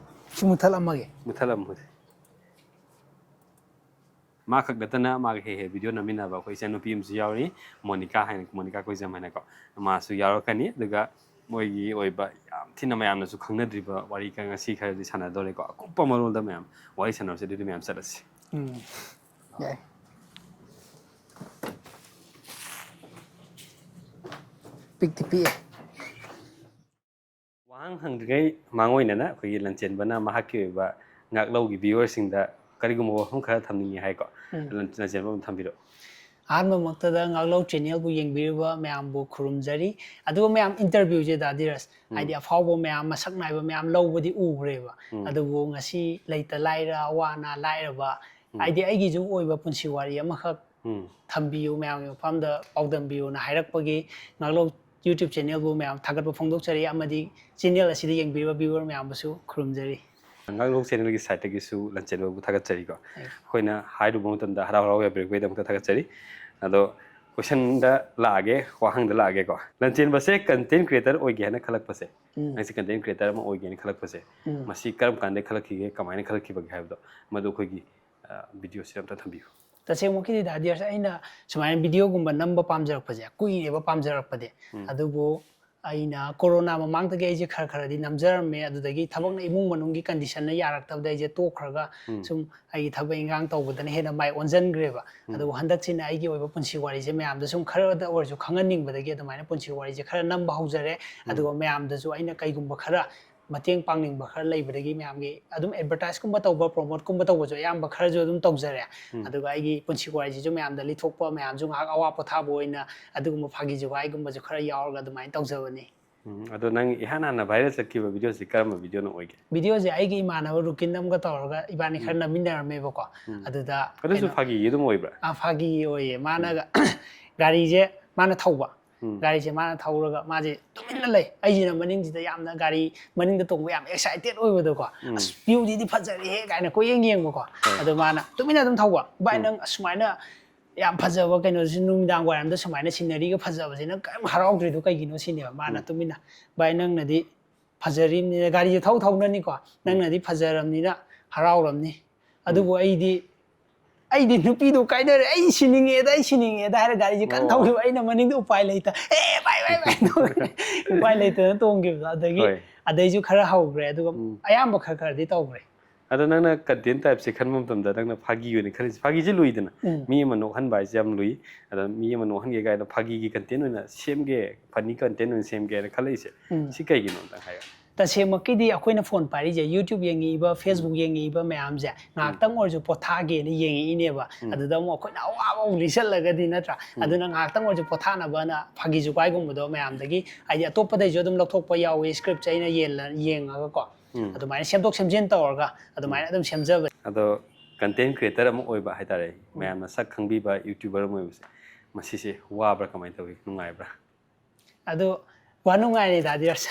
ꯁꯤ ꯃꯨꯊꯠꯂꯝꯃꯒꯦ꯫ ꯃꯨꯊꯠꯂꯝꯃꯨ꯫ ꯃꯥ ꯈꯛ ꯅꯠꯇꯅ ꯃꯥꯒ ꯍꯦꯛ ꯍꯦꯛ ꯚꯤꯗꯤꯑꯣ ꯅꯝꯃꯤꯟꯅꯕ ꯑꯩꯈꯣꯏ ꯏꯆꯟꯅꯨꯄꯤ ꯑꯃꯁꯨ ꯌꯥꯎꯔꯤ, ꯃꯣꯅꯤꯀꯥ ꯍꯥꯏꯅ, ꯃꯣꯅꯤꯀꯥ ꯀꯣꯏꯖꯝ ꯍꯥꯏꯅꯀꯣ꯫ ꯃꯥꯁꯨ ꯌꯥꯎꯔꯛꯀꯅꯤ꯫ ꯑꯗꯨꯒ ꯃꯣꯏꯒꯤ ꯑꯣꯏꯕ ꯌꯥꯝ ꯊꯤꯅ ꯃꯌꯥꯝꯅꯁꯨ ꯈꯪꯅꯗ꯭ꯔꯤꯕ ꯋꯥꯔꯤ ꯀ-, ꯉꯁꯤ ꯈꯔꯗꯤ ꯁꯥꯟꯅꯗꯧꯔꯦꯀꯣ꯫ ꯑꯀꯨꯞꯄ ꯃꯔꯣꯜꯗ ꯃꯌꯥꯝ ꯋꯥꯔꯤ ꯁꯥꯟꯅꯔꯁꯦ꯫ ꯑꯗꯨꯗꯤ ꯃꯌꯥꯝ ꯆꯠꯂꯁꯤ꯫ ꯎꯝ꯫ ꯌꯥꯏ꯫ ꯄꯤꯛꯇꯤ ꯄꯤꯛꯑꯦ꯫ ꯋꯥꯍꯪ ꯍꯪꯗ꯭ꯔꯤꯉꯩ ꯃꯥꯡ ꯑꯣꯏꯅꯅ ꯑꯩꯈꯣꯏꯒꯤ ꯂꯟꯆꯦꯟꯕꯅ ꯃꯍꯥꯛꯀꯤ ꯑꯣꯏꯕ ꯉꯥꯛꯂꯧꯒꯤ ꯚꯤꯌꯨꯋꯔꯁꯤꯡꯗ ꯀꯔꯤꯒꯨꯝꯕ ꯋꯥꯐꯝ ꯈꯔ ꯊꯝꯅꯤꯡꯉꯤ ꯍꯥꯏꯀꯣ꯫ ꯎꯝ꯫ ꯂꯟ-, ꯂꯟꯆꯦꯟꯕ ꯑꯗꯨꯝ ꯊꯝꯕꯤꯔꯛꯑꯣ꯫ ꯑꯍꯥꯟꯕꯃꯛꯇꯗ ꯉꯥꯛꯂꯧ ꯆꯦꯅꯦꯜꯕꯨ ꯌꯦꯡꯕꯤꯔꯤꯕ ꯃꯌꯥꯝꯕꯨ ꯈꯨꯔꯨꯝꯖꯔꯤ꯫ ꯑꯗꯨꯒ ꯃꯌꯥꯝ ꯏꯟꯇꯔꯚ꯭ꯌꯨꯁꯦ ꯗꯥ ꯙꯤꯔꯖ, ꯎꯝ꯫ ꯍꯥꯏꯗꯤ ꯑꯐꯥꯎꯕ ꯃꯌꯥꯝ, ꯃꯁꯛ ꯅꯥꯏꯕ ꯃꯌꯥꯝ ꯂꯧꯕꯗꯤ ꯎꯈ꯭ꯔꯦꯕ꯫ ꯎꯝ꯫ ꯑꯗꯨꯕꯨ ꯉꯁꯤ ꯂꯩꯇ ꯂꯥꯏꯔ, ꯑꯋꯥ ꯑꯅꯥ ꯂꯥꯏꯔꯕ, ꯎꯝ꯫ ꯍꯥꯏꯗꯤ ꯑꯩꯒꯤꯁꯨ ꯑꯣꯏꯕ ꯄꯨꯟꯁꯤ ꯋꯥꯔꯤ ꯑꯃꯈꯛ ꯎꯝ꯫ ꯊꯝꯕꯤꯌꯨ, ꯃꯌꯥꯝꯒꯤ ꯃꯐꯝꯗ ꯄꯥꯎꯗꯝꯕꯤꯌꯨꯅ ꯍꯥꯏꯔꯛꯄꯒꯤ ꯉꯥꯛꯂꯧ YouTube ꯆꯦꯅꯦꯜꯕꯨ ꯃꯌꯥꯝ ꯊꯥꯒꯠꯄ ꯐꯣꯡꯗꯣꯛꯆꯔꯤ, ꯑꯃꯗꯤ ꯆꯦꯅꯦꯜ ꯑꯁꯤꯗ ꯌꯦꯡꯕꯤꯔꯤꯕ ꯚꯤꯌꯨꯋꯔ ꯃꯌꯥꯝꯕꯨꯁꯨ ꯈꯨꯔꯨꯝꯖꯔꯤ꯫ ꯉꯥꯛꯂꯧ ꯆꯦꯅꯦꯜꯒꯤ ꯁꯥꯏꯠꯇꯒꯤꯁꯨ ꯂꯟꯆꯦꯟꯕꯕꯨ ꯊꯥꯒꯠꯆꯔꯤꯀꯣ꯫ ꯎꯝ꯫ ꯑꯩꯈꯣꯏꯅ ꯍꯥꯏꯔꯨꯕ ꯃꯇꯝꯗ ꯍꯔꯥꯎ ꯍꯔꯥꯎ ꯌꯥꯕꯤꯔꯛꯄꯒꯤꯗꯃꯛꯇ ꯊꯥꯒꯠꯆꯔꯤ꯫ ꯑꯗꯣ ꯀꯣꯏꯁꯟꯗ ꯂꯥꯛꯑꯒꯦ, ꯋꯥꯍꯪꯗ ꯂꯥꯛꯑꯒꯦꯀꯣ꯫ ꯂꯟꯆꯦꯟꯕꯁꯦ content creator ꯑꯣꯏꯒꯦ ꯍꯥꯏꯅ ꯈꯜꯂꯛꯄꯁꯦ, ꯎꯝ꯫ ꯅꯪꯁꯦ content creator ꯑꯃ ꯑꯣꯏꯒꯦꯅ ꯈꯜꯂꯛꯄꯁꯦ, ꯎꯝ꯫ ꯃꯁꯤ ꯀꯔꯝ ꯀꯥꯟꯗ ꯈꯜꯂꯛꯈꯤꯒꯦ, ꯀꯃꯥꯏꯅ ꯈꯜꯂꯛꯈꯤꯕꯒꯦ ꯍꯥꯏꯕꯗꯣ ꯃꯗꯨ ꯑꯩꯈꯣꯏꯒꯤ, ꯑ, ꯚꯤꯗꯤꯑꯣꯁꯤꯗ ꯑꯝꯇ ꯊꯝꯕꯤꯌꯨ꯫ ꯇꯁꯦꯡꯃꯛꯀꯤꯗꯤ ꯗꯥ ꯙꯤꯔꯖ, ꯑꯩꯅ ꯁꯨꯃꯥꯏꯅ ꯚꯤꯗꯤꯑꯣꯒꯨꯝꯕ ꯅꯝꯕ ꯄꯥꯝꯖꯔꯛꯄꯁꯦ ꯀꯨꯏꯔꯦꯕ ꯄꯥꯝꯖꯔꯛꯄꯗꯤ꯫ ꯎꯝ꯫ ꯑꯗꯨꯕꯨ ꯑꯩꯅ ꯀꯣꯔꯣꯅꯥ ꯃꯃꯥꯡꯗꯒꯤ ꯑꯩꯁꯦ ꯈꯔ ꯈꯔꯗꯤ ꯅꯝꯖꯔꯝꯃꯦ, ꯑꯗꯨꯗꯒꯤ ꯊꯕꯛꯅ ꯏꯃꯨꯡ ꯃꯅꯨꯡꯒꯤ ꯀꯟꯗꯤꯁꯟꯅ ꯌꯥꯔꯛꯇꯕꯗ ꯑꯩꯁꯦ ꯇꯣꯛꯈ꯭ꯔꯒ ꯎꯝ꯫ ꯁꯨꯝ ꯑꯩꯒꯤ ꯊꯕꯛ ꯏꯟꯈꯥꯡ ꯇꯧꯕꯗꯅ ꯍꯦꯟꯅ ꯃꯥꯏ ꯑꯣꯟꯁꯤꯟꯈ꯭ꯔꯦꯕ꯫ ꯎꯝ꯫ ꯑꯗꯨꯕꯨ ꯍꯟꯗꯛꯁꯤꯅ ꯑꯩꯒꯤ ꯑꯣꯏꯕ ꯄꯨꯟꯁꯤ ꯋꯥꯔꯤꯁꯦ ꯃꯌꯥꯝꯗ ꯁꯨꯝ ꯈꯔꯗ ꯑꯣꯏꯔꯁꯨ ꯈꯪꯍꯟꯅꯤꯡꯕꯗꯒꯤ ꯑꯗꯨꯃꯥꯏꯅ ꯄꯨꯟꯁꯤ ꯋꯥꯔꯤꯁꯦ ꯈꯔ ꯅꯝꯕ ꯍꯧꯖꯔꯦ꯫ ꯎꯝ꯫ ꯑꯗꯨꯒ ꯃꯌꯥꯝꯗꯁꯨ ꯑꯩꯅ ꯀꯩꯒꯨꯝꯕ ꯈꯔ ꯃꯇꯦꯡ ꯄꯥꯡꯅꯤꯡꯕ ꯈꯔ ꯂꯩꯕꯗꯒꯤ ꯃꯌꯥꯝꯒꯤ ꯑꯗꯨꯝ ꯑꯦꯗꯚꯔꯇꯥꯏꯁꯀꯨꯝꯕ ꯇꯧꯕ, ꯄ꯭ꯔꯣꯃꯣꯠꯀꯨꯝꯕ ꯇꯧꯕꯁꯨ ꯑꯌꯥꯝꯕ ꯈꯔꯁꯨ ꯑꯗꯨꯝ ꯇꯧꯖꯔꯦ꯫ ꯑꯗꯨꯒ ꯑꯩꯒꯤ ꯄꯨꯟꯁꯤ ꯋꯥꯔꯤꯁꯤꯁꯨ ꯃꯌꯥꯝꯗ ꯂꯤꯊꯣꯛꯄ, ꯃꯌꯥꯝꯁꯨ ꯉꯥꯏꯍꯥꯛ ꯑꯋꯥ ꯄꯣꯊꯥꯕ ꯑꯣꯏꯅ ꯑꯗꯨꯒꯨꯝꯕ ꯐꯥꯒꯤ ꯖꯨꯒꯥꯏꯒꯨꯝꯕꯁꯨ ꯈꯔ ꯌꯥꯎꯔꯒ ꯑꯗꯨꯃꯥꯏꯅ ꯇꯧꯖꯕꯅꯤ꯫ ꯎꯝ, ꯑꯗꯣ ꯅꯪ ꯏꯍꯥꯟ ꯍꯥꯟꯅ ꯚꯥꯏꯔꯦꯜ ꯆꯠꯈꯤꯕ ꯚꯤꯗꯤꯑꯣꯁꯤ ꯀꯔꯝꯕ ꯚꯤꯗꯤꯑꯣꯅ ꯑꯣꯏꯒꯦ? ꯚꯤꯗꯤꯑꯣꯁꯦ ꯑꯩꯒꯤ ꯏꯃꯥꯟꯅꯕ ꯔꯨꯀꯤꯟ ꯑꯃꯒ ꯇꯧꯔꯒ ꯏꯕꯥꯅꯤ ꯈꯔ ꯅꯝꯃꯤꯟꯅꯔꯝꯃꯦꯕꯀꯣ꯫ ꯑꯗꯨꯗ ꯑꯗꯨꯁꯨ ꯐꯥꯒꯤ ꯑꯗꯨꯝ ꯑꯣꯏꯕ꯭ꯔꯥ? ꯑ, ꯐꯥꯒꯤ ꯑꯣꯏꯌꯦ꯫ ꯃꯥꯅꯒ ꯒꯥꯔꯤꯁꯦ ꯃꯥꯅ ꯊꯧꯕ꯫ ꯒꯥꯔꯤꯁꯦ ꯃꯥꯅ ꯊꯧꯔꯒ ꯃꯥꯁꯦ ꯇꯨꯃꯤꯟꯅ ꯂꯩ꯫ ꯑꯩꯁꯤꯅ ꯃꯅꯤꯡꯁꯤꯗ ꯌꯥꯝꯅ ꯒꯥꯔꯤ ꯃꯅꯤꯡꯗ ꯇꯣꯡꯕ ꯌꯥꯝ ꯑꯦꯛꯁꯥꯏꯇꯦꯠ ꯑꯣꯏꯕꯗꯣꯀꯣ꯫ "ꯑꯁ, ꯚ꯭ꯌꯨꯁꯤꯗꯤ ꯐꯖꯔꯦꯍꯦ" ꯀꯥꯏꯅ ꯀꯣꯏꯌꯦꯡ ꯌꯦꯡꯕꯀꯣ꯫ ꯑꯗꯣ ꯃꯥꯅ ꯇꯨꯃꯤꯟꯅ ꯑꯗꯨꯝ ꯊꯧꯕ꯫ "ꯚꯥꯏ, ꯅꯪ ꯑꯁꯨꯃꯥꯏꯅ ꯌꯥꯝ ꯐꯖꯕ ꯀꯩꯅꯣꯁꯤ, ꯅꯨꯃꯤꯗꯥꯡ ꯋꯥꯏꯔꯝꯗ ꯁꯨꯃꯥꯏꯅ ꯁꯤꯅꯔꯤꯒ ꯐꯖꯕꯁꯦ ꯅꯪ ꯀꯔꯤꯝ ꯍꯔꯥꯎꯗ꯭ꯔꯤꯗꯣ ꯀꯩꯒꯤꯅꯣ?" ꯁꯤꯅꯦꯕ꯫ ꯃꯥꯅ ꯇꯨꯃꯤꯟꯅ, "ꯚꯥꯏ, ꯅꯪꯅꯗꯤ ꯐꯖꯔꯤꯕꯅꯤꯅ, ꯒꯥꯔꯤꯁꯦ ꯊꯧ ꯊꯧꯅꯅꯤꯀꯣ, ꯅꯪꯅꯗꯤ ꯐꯖꯔꯕꯅꯤꯅ ꯍꯔꯥꯎꯔꯝꯅꯤ, ꯑꯗꯨꯕꯨ ꯑꯩꯗꯤ, ꯑꯩꯗꯤ ꯅꯨꯄꯤꯗꯣ ꯀꯥꯏꯅꯔꯦ, ꯑꯩ ꯁꯤꯅꯤꯡꯉꯦꯗ, ꯑꯩ ꯁꯤꯅꯤꯡꯉꯦꯗ" ꯍꯥꯏꯔ ꯒꯥꯔꯤꯁꯦ ꯀꯟꯅ ꯊꯧꯈꯤꯕ꯫ ꯑꯩꯅ ꯃꯅꯤꯡꯗ ꯎꯄꯥꯏ ꯂꯩꯇ, "ꯑꯦ, ꯚꯥꯏ, ꯚꯥꯏ, ꯚꯥꯏ" ꯇꯧꯔꯒ ꯎꯄꯥꯏ ꯂꯩꯇꯅ ꯇꯣꯡꯈꯤꯕꯗꯣ꯫ ꯑꯗꯒꯤ ꯍꯣꯏ꯫ ꯑꯗꯩꯁꯨ ꯈꯔ ꯍꯧꯈ꯭ꯔꯦ, ꯑꯗꯨꯒ ꯑꯌꯥꯝꯕ ꯈꯔ ꯈꯔꯗꯤ ꯇꯧꯈ꯭ꯔꯦ꯫ ꯑꯗꯣ ꯅꯪꯅ ꯀꯟꯇꯦꯟ ꯇꯥꯏꯞꯁꯦ ꯈꯟꯕ ꯃꯇꯝꯗ ꯅꯪꯅ ꯐꯥꯒꯤ ꯑꯣꯏꯅ ꯈꯜꯂꯤꯁꯦ, ꯐꯥꯒꯤꯁꯦ ꯂꯨꯏꯗꯅ, ꯃꯤ ꯑꯃ ꯅꯣꯛꯍꯟꯕ ꯍꯥꯏꯁꯦ ꯌꯥꯝ ꯂꯨꯏ꯫ ꯑꯗ ꯃꯤ ꯑꯃ ꯅꯣꯛꯍꯟꯒꯦ ꯀꯥꯏꯅ ꯐꯥꯒꯤꯒꯤ ꯀꯟꯇꯦꯟ ꯑꯣꯏꯅ ꯁꯦꯝꯒꯦ, ꯐꯅꯤ ꯀꯟꯇꯦꯟ ꯑꯣꯏꯅ ꯁꯦꯝꯒꯦ ꯍꯥꯏꯅ ꯈꯜꯂꯛꯏꯁꯦ, ꯁꯤ ꯀꯩꯒꯤꯅꯣ ꯑꯝꯇꯪ ꯍꯥꯏꯌꯣ꯫ ꯇꯁꯦꯡꯃꯛꯀꯤꯗꯤ ꯑꯩꯈꯣꯏꯅ ꯐꯣꯟ ꯄꯥꯏꯔꯤꯁꯦ, YouTube ꯌꯦꯡꯉꯛꯏꯕ, Facebook ꯌꯦꯡꯉꯛꯏꯕ ꯃꯌꯥꯝꯁꯦ ꯉꯥꯏꯍꯥꯛꯇꯪ ꯑꯣꯏꯔꯁꯨ ꯄꯣꯊꯥꯒꯦꯅ ꯌꯦꯡꯉꯛꯏꯅꯦꯕ꯫ ꯑꯗꯨꯗ ꯑꯃꯨꯛ ꯑꯩꯈꯣꯏꯅ ꯑꯋꯥꯕ ꯑꯃꯨꯛ ꯂꯤꯁꯜꯂꯒꯗꯤ, ꯅꯠꯇ꯭ꯔꯥ? ꯑꯗꯨꯅ ꯉꯥꯏꯍꯥꯛꯇꯪ ꯑꯣꯏꯔꯁꯨ ꯄꯣꯊꯥꯅꯕꯅ ꯐꯥꯒꯤ ꯖꯨꯒꯥꯏꯒꯨꯝꯕꯗꯣ ꯃꯌꯥꯝꯗꯒꯤ, ꯍꯥꯏꯗꯤ, ꯑꯇꯣꯞꯄꯗꯩꯁꯨ ꯑꯗꯨꯝ ꯂꯧꯊꯣꯛꯄ ꯌꯥꯎꯋꯤ, ꯁ꯭ꯀ꯭ꯔꯤꯞꯁꯦ ꯑꯩꯅ ꯌꯦꯜꯂ-, ꯌꯦꯡꯉꯒꯀꯣ꯫ ꯑꯗꯨꯃꯥꯏꯅ ꯁꯦꯝꯗꯣꯛ ꯁꯦꯝꯖꯤꯟ ꯇꯧꯔꯒ ꯑꯗꯨꯃꯥꯏꯅ ꯑꯗꯨꯝ ꯁꯦꯝꯖꯕꯅꯤ꯫ ꯑꯗꯣ ꯀꯟꯇꯦꯟ ꯀ꯭ꯔꯤꯌꯦꯇꯔ ꯑꯃ ꯑꯣꯏꯕ ꯍꯥꯏꯇꯥꯔꯦ, ꯃꯌꯥꯝꯅ ꯁꯛ ꯈꯪꯕꯤꯕ ꯌꯨꯇ꯭ꯌꯨꯕꯔ ꯑꯃ ꯑꯣꯏꯕꯁꯦ, ꯃꯁꯤꯁꯦ ꯋꯥꯕ꯭ꯔꯥ, ꯀꯃꯥꯏꯅ ꯇꯧꯏ, ꯅꯨꯡꯉꯥꯏꯕ꯭ꯔꯥ? ꯑꯗꯨ ꯋꯥ ꯅꯨꯡꯉꯥꯏꯔꯦꯗ, ꯗꯤꯌꯔꯁ꯫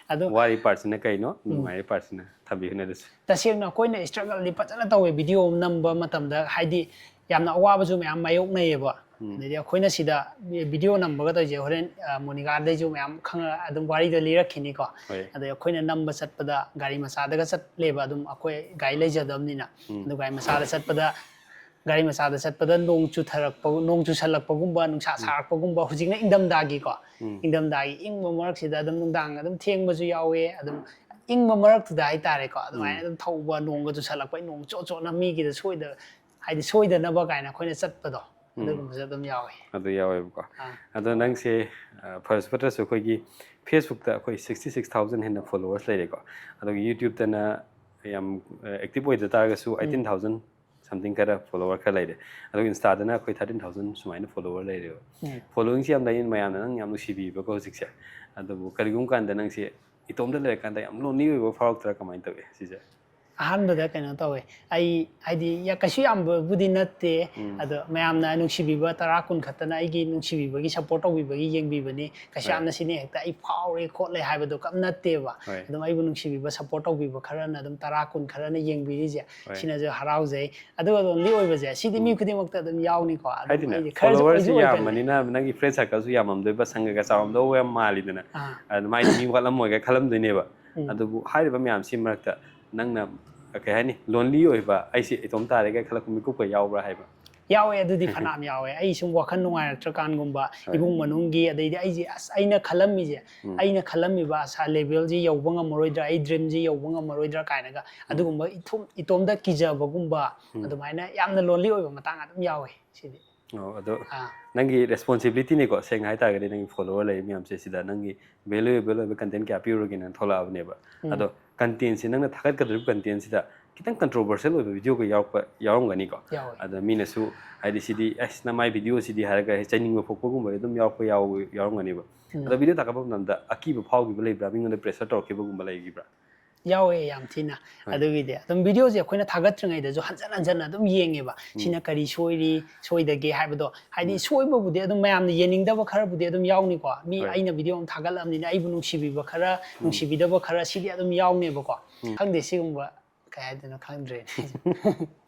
ꯑꯗꯨ ꯋꯥꯔꯤ ꯄꯥꯔꯠꯁꯤꯅ ꯀꯩꯅꯣ, ꯅꯨꯡꯉꯥꯏꯔꯤ ꯄꯥꯔꯠꯁꯤꯅ ꯊꯝꯕꯤꯌꯨꯅꯦ ꯑꯗꯨꯁꯨ꯫ ꯇꯁꯦꯡꯅ ꯑꯩꯈꯣꯏꯅ ꯁ꯭ꯇ꯭ꯔꯒꯜꯗꯤ ꯐꯖꯅ ꯇꯧꯋꯦ, ꯚꯤꯗꯤꯑꯣ ꯑꯃ ꯅꯝꯕ ꯃꯇꯝꯗ, ꯍꯥꯏꯗꯤ, ꯌꯥꯝꯅ ꯑꯋꯥꯕꯁꯨ ꯃꯌꯥꯝ ꯃꯥꯌꯣꯛꯅꯩꯌꯦꯕ꯫ ꯑꯗꯩꯗꯤ ꯑꯩꯈꯣꯏꯅ ꯁꯤꯗ ꯚꯤꯗꯤꯑꯣ ꯅꯝꯕꯒ ꯇꯧꯔꯤꯁꯦ, ꯍꯣꯔꯦꯟ, ꯑ, ꯃꯣꯅꯤꯀꯥꯗꯩꯁꯨ ꯃꯌꯥꯝ ꯈꯪꯉ-, ꯑꯗꯨꯝ ꯋꯥꯔꯤꯗꯣ ꯂꯤꯔꯛꯈꯤꯅꯤꯀꯣ꯫ ꯍꯣꯏ꯫ ꯑꯗꯩ ꯑꯩꯈꯣꯏꯅ ꯅꯝꯕ ꯆꯠꯄꯗ ꯒꯥꯔꯤ ꯃꯆꯥꯗꯒ ꯆꯠꯂꯦꯕ, ꯑꯗꯨꯝ ꯑꯩꯈꯣꯏ ꯒꯥꯔꯤ ꯂꯩꯖꯗꯕꯅꯤꯅ꯫ ꯑꯗꯨ ꯒꯥꯔꯤ ꯃꯆꯥꯗ ꯆꯠꯄꯗ, ꯒꯥꯔꯤ ꯃꯆꯥꯗ ꯆꯠꯄꯗ ꯅꯣꯡ ꯆꯨꯊꯔꯛꯄ, ꯅꯣꯡ ꯆꯨꯁꯜꯂꯛꯄꯒꯨꯝꯕ, ꯅꯨꯡꯁꯥ ꯁꯥꯔꯛꯄꯒꯨꯝꯕ, ꯍꯧꯖꯤꯛꯅ ꯏꯪꯊꯝꯊꯥꯒꯤꯀꯣ, ꯏꯪꯊꯝꯊꯥꯒꯤ ꯏꯪꯕ ꯃꯔꯛꯁꯤꯗ ꯑꯗꯨꯝ ꯅꯨꯡꯗꯥꯡ ꯑꯗꯨꯝ ꯊꯦꯡꯕꯁꯨ ꯌꯥꯎꯋꯦ꯫ ꯑꯗꯨꯝ ꯏꯪꯕ ꯃꯔꯛꯇꯨꯗ ꯍꯥꯏꯇꯥꯔꯦꯀꯣ, ꯑꯗꯨꯃꯥꯏꯅ ꯑꯗꯨꯝ ꯊꯧꯕ, ꯅꯣꯡꯒ ꯆꯨꯁꯜꯂꯛꯄꯩ, ꯅꯣꯡ ꯆꯣꯠ ꯆꯣꯠꯅ ꯃꯤꯒꯤꯗ ꯁꯣꯏꯗ-, ꯍꯥꯏꯗꯤ ꯁꯣꯏꯗꯅꯕ ꯀꯥꯏꯅ ꯑꯩꯈꯣꯏꯅ ꯆꯠꯄꯗꯣ, ꯑꯗꯨꯒꯨꯝꯕꯁꯨ ꯑꯗꯨꯝ ꯌꯥꯎꯋꯤ꯫ ꯑꯗꯨ ꯌꯥꯎꯋꯦꯕꯀꯣ꯫ ꯑꯥ꯫ ꯑꯗꯣ ꯅꯪꯁꯦ ꯑ, ꯐꯔꯁꯨ ꯐꯠꯇ꯭ꯔꯁꯨ ꯑꯩꯈꯣꯏꯒꯤ Facebookꯇ ꯑꯩꯈꯣꯏ sixty six thousand ꯍꯦꯟꯅ followers ꯂꯩꯔꯦꯀꯣ꯫ ꯑꯗꯨꯒ YouTubeꯇꯅ ꯌꯥꯝ ꯑꯦꯛꯇꯤꯚ ꯑꯣꯏꯗ ꯇꯥꯔꯒꯁꯨ eighteen thousand something ꯈꯔ follower ꯈꯔ ꯂꯩꯔꯦ꯫ ꯑꯗꯨꯒ Instaꯗꯅ ꯑꯩꯈꯣꯏ thirteen thousand ꯁꯨꯃꯥꯏꯅ follower ꯂꯩꯔꯦꯕ꯫ ꯎꯝ꯫ Followingꯁꯤ ꯌꯥꯝ ꯂꯩ, ꯃꯌꯥꯝꯅ ꯅꯪ ꯌꯥꯝ ꯅꯨꯡꯁꯤꯕꯤꯕꯀꯣ ꯍꯧꯖꯤꯛꯁꯦ꯫ ꯑꯗꯨꯕꯨ ꯀꯔꯤꯒꯨꯝꯕ ꯀꯥꯟꯗ ꯅꯪꯁꯦ ꯏꯇꯣꯝꯇ ꯂꯩꯔꯀꯥꯟꯗ ꯌꯥꯝ lonely ꯑꯣꯏꯕ ꯐꯥꯎꯔꯛꯇ꯭ꯔꯥ, ꯀꯃꯥꯏꯅ ꯇꯧꯏ ꯁꯤꯁꯦ? ꯑꯍꯥꯟꯕꯗ ꯀꯩꯅꯣ ꯇꯧꯋꯦ, ꯑꯩ ꯍꯥꯏꯗꯤ ꯌꯥ-, ꯀꯩꯁꯨ ꯌꯥꯝꯕꯕꯨꯗꯤ ꯅꯠꯇꯦ꯫ ꯎꯝ꯫ ꯑꯗꯣ ꯃꯌꯥꯝꯅ ꯅꯨꯡꯁꯤꯕꯤꯕ ꯇꯔꯥ ꯀꯨꯟ ꯈꯛꯇꯅ ꯑꯩꯒꯤ ꯅꯨꯡꯁꯤꯕꯤꯕꯒꯤ, support ꯇꯧꯕꯤꯕꯒꯤ, ꯌꯦꯡꯕꯤꯕꯅꯤ꯫ ꯀꯩꯁꯨ ꯍꯣꯏ꯫ ꯌꯥꯝꯅ ꯁꯤꯅ ꯍꯦꯛꯇ ꯑꯩ ꯐꯥꯎꯔꯦ ꯈꯣꯠꯂꯦ ꯍꯥꯏꯕꯗꯣ ꯀꯝ ꯅꯠꯇꯦꯕ꯫ ꯍꯣꯏ꯫ ꯑꯗꯨꯝ ꯑꯩꯕꯨ ꯅꯨꯡꯁꯤꯕꯤꯕ, support ꯇꯧꯕꯤꯕ ꯈꯔꯅ ꯑꯗꯨꯝ ꯇꯔꯥ ꯀꯨꯟ ꯈꯔꯅ ꯌꯦꯡꯕꯤꯔꯤꯁꯦ, ꯍꯣꯏ꯫ ꯁꯤꯅꯁꯨ ꯍꯔꯥꯎꯖꯩ꯫ ꯑꯗꯨꯒ lonely ꯑꯣꯏꯕꯁꯦ ꯁꯤꯗꯤ ꯃꯤ ꯈꯨꯗꯤꯡꯃꯛꯇ ꯑꯗꯨꯝ ꯌꯥꯎꯅꯤꯀꯣ꯫ ꯑꯗꯨꯝ ꯍꯥꯏꯗꯤꯅꯦ, ꯑꯩꯗꯤ ꯈꯔꯁꯨ followerꯁꯤ ꯑꯣꯏꯁꯨ ꯑꯣꯏꯒꯜꯂꯦ꯫ ꯌꯥꯝꯕꯅꯤꯅ ꯅꯪꯒꯤ friend circleꯁꯨ ꯌꯥꯝꯃꯝꯗꯣꯏꯕ, ꯁꯪꯒꯒ ꯆꯥꯎꯔꯝꯗꯧꯕ ꯌꯥꯝ ꯃꯥꯜꯂꯤꯗꯅ꯫ ꯑꯥ꯫ ꯑꯗꯨ ꯃꯥꯏꯗꯤ ꯃꯤ ꯋꯥꯠꯂꯝꯃꯣꯏꯒ ꯈꯜꯂꯝꯗꯣꯏꯅꯦꯕ꯫ ꯎꯝ꯫ ꯑꯗꯨꯕꯨ ꯍꯥꯏꯔꯤꯕ ꯃꯌꯥꯝꯁꯤ ꯃꯔꯛꯇ ꯅꯪꯅ ꯀꯩ ꯍꯥꯏꯅꯤ, lonely ꯑꯣꯏꯕ, "ꯑꯩꯁꯦ ꯏꯇꯣꯝ ꯇꯥꯔꯦ" ꯀꯥꯏ ꯈꯜꯂꯛꯄ ꯃꯤꯀꯨꯞꯀ ꯌꯥꯎꯕ꯭ꯔꯥ ꯍꯥꯏꯕ? ꯌꯥꯎꯋꯦ, ꯑꯗꯨꯗꯤ ꯐꯅꯌꯥꯝ ꯌꯥꯎꯋꯦ꯫ ꯑꯩ ꯁꯨꯝ ꯋꯥꯈꯜ ꯅꯨꯡꯉꯥꯏꯔꯛꯇ꯭ꯔꯀꯥꯟꯒꯨꯝꯕ, ꯍꯣꯏ꯫ ꯏꯃꯨꯡ ꯃꯅꯨꯡꯒꯤ, ꯑꯗꯩꯗꯤ ꯑꯩꯁꯦ, "ꯑꯁ, ꯑꯩꯅ ꯈꯜꯂꯝꯃꯤꯁꯦ, ꯎꯝ꯫ ꯑꯩꯅ ꯈꯜꯂꯝꯃꯤꯕ ꯑꯁꯥ levelꯁꯤ ꯌꯧꯕ ꯉꯝꯃꯔꯣꯏꯗ꯭ꯔꯥ, ꯑꯩ dreamꯁꯤ ꯌꯧꯕ ꯉꯝꯃꯔꯣꯏꯗ꯭ꯔꯥ?" ꯀꯥꯏꯅꯒ ꯑꯗꯨꯒꯨꯝꯕ ꯏꯊꯨꯝ-, ꯏꯇꯣꯝꯇ ꯀꯤꯖꯕꯒꯨꯝꯕ, ꯎꯝ꯫ ꯑꯗꯨꯃꯥꯏꯅ ꯌꯥꯝꯅ lonely ꯑꯣꯏꯕ ꯃꯇꯥꯡ ꯑꯗꯨꯝ ꯌꯥꯎꯋꯦ ꯁꯤꯗꯤ꯫ ꯑꯣ, ꯑꯗꯣ ꯑꯥ꯫ ꯅꯪꯒꯤ responsibilityꯅꯤꯀꯣ, ꯁꯦꯡꯅ ꯍꯥꯏꯇꯥꯔꯒꯗꯤ ꯅꯪꯒꯤ follower ꯂꯩꯔꯤꯕ ꯃꯌꯥꯝꯁꯦ ꯁꯤꯗ ꯅꯪꯒꯤ valuable ꯑꯣꯏꯕ content ꯀꯌꯥ ꯄꯤꯔꯨꯔꯒꯦꯅ ꯊꯣꯛꯂꯛꯑꯕꯅꯦꯕ꯫ ꯎꯝ꯫ ꯑꯗꯣ contentꯁꯦ ꯅꯪꯅ ꯊꯥꯒꯠꯀꯗꯧꯔꯤꯕ contentꯁꯤꯗ ꯈꯤꯇꯪ controversial ꯑꯣꯏꯕ videoꯒ ꯌꯥꯎꯔꯛꯄ ꯌꯥꯎꯔꯝꯒꯅꯤꯀꯣ꯫ ꯌꯥꯎꯋꯦ꯫ ꯑꯗ ꯃꯤꯅꯁꯨ ꯍꯥꯏꯗꯤ ꯁꯤꯗꯤ, "ꯑꯁ, ꯅꯃꯥꯏ videoꯁꯤꯗꯤ" ꯍꯥꯏꯔꯒ ꯆꯩꯅꯤꯡꯕ ꯄꯣꯛꯄꯒꯨꯝꯕ ꯑꯗꯨꯝ ꯌꯥꯎꯔꯛꯄ ꯌꯥꯎ-, ꯌꯥꯎꯔꯝꯒꯅꯤꯕ꯫ ꯎꯝ꯫ ꯑꯗꯣ video ꯊꯥꯒꯠꯄ ꯃꯇꯝꯗ ꯑꯀꯤꯕ ꯐꯥꯎꯈꯤꯕ ꯂꯩꯕ꯭ꯔꯥ? ꯃꯤꯉꯣꯟꯗ pressure ꯇꯧꯔꯛꯈꯤꯕꯒꯨꯝꯕ ꯂꯩꯈꯤꯕ꯭ꯔꯥ? ꯌꯥꯎꯋꯦ, ꯌꯥꯝ ꯊꯤꯅ꯫ ꯍꯣꯏ꯫ ꯑꯗꯨꯒꯤꯗꯤ ꯑꯗꯨꯝ videoꯁꯦ ꯑꯩꯈꯣꯏꯅ ꯊꯥꯒꯠꯇ꯭ꯔꯤꯉꯩꯗꯁꯨ ꯍꯟꯖꯟ ꯍꯟꯖꯟꯅ ꯑꯗꯨꯝ ꯌꯦꯡꯉꯦꯕ꯫ ꯁꯤꯅ ꯀꯔꯤ ꯁꯣꯏꯔꯤ, ꯁꯣꯏꯗꯒꯦ ꯍꯥꯏꯕꯗꯣ꯫ ꯍꯥꯏꯗꯤ ꯁꯣꯏꯕꯕꯨꯗꯤ ꯑꯗꯨꯝ ꯃꯌꯥꯝꯅ ꯌꯦꯡꯅꯤꯡꯗꯕ ꯈꯔꯕꯨꯗꯤ ꯑꯗꯨꯝ ꯌꯥꯎꯅꯤꯀꯣ꯫ ꯃꯤ ꯍꯣꯏ꯫ ꯑꯩꯅ video ꯑꯃ ꯊꯥꯒꯠꯂꯕꯅꯤꯅ ꯑꯩꯕꯨ ꯅꯨꯡꯁꯤꯕꯤꯕ ꯈꯔ, ꯅꯨꯡꯁꯤꯕꯤꯗꯕ ꯈꯔ ꯁꯤꯗꯤ ꯑꯗꯨꯝ ꯌꯥꯎꯅꯦꯕꯀꯣ꯫ ꯈꯪꯗꯦ, ꯁꯤꯒꯨꯝꯕ ꯀꯩ ꯍꯥꯏꯗꯣꯏꯅꯣ ꯈꯪꯗ꯭ꯔꯦ꯫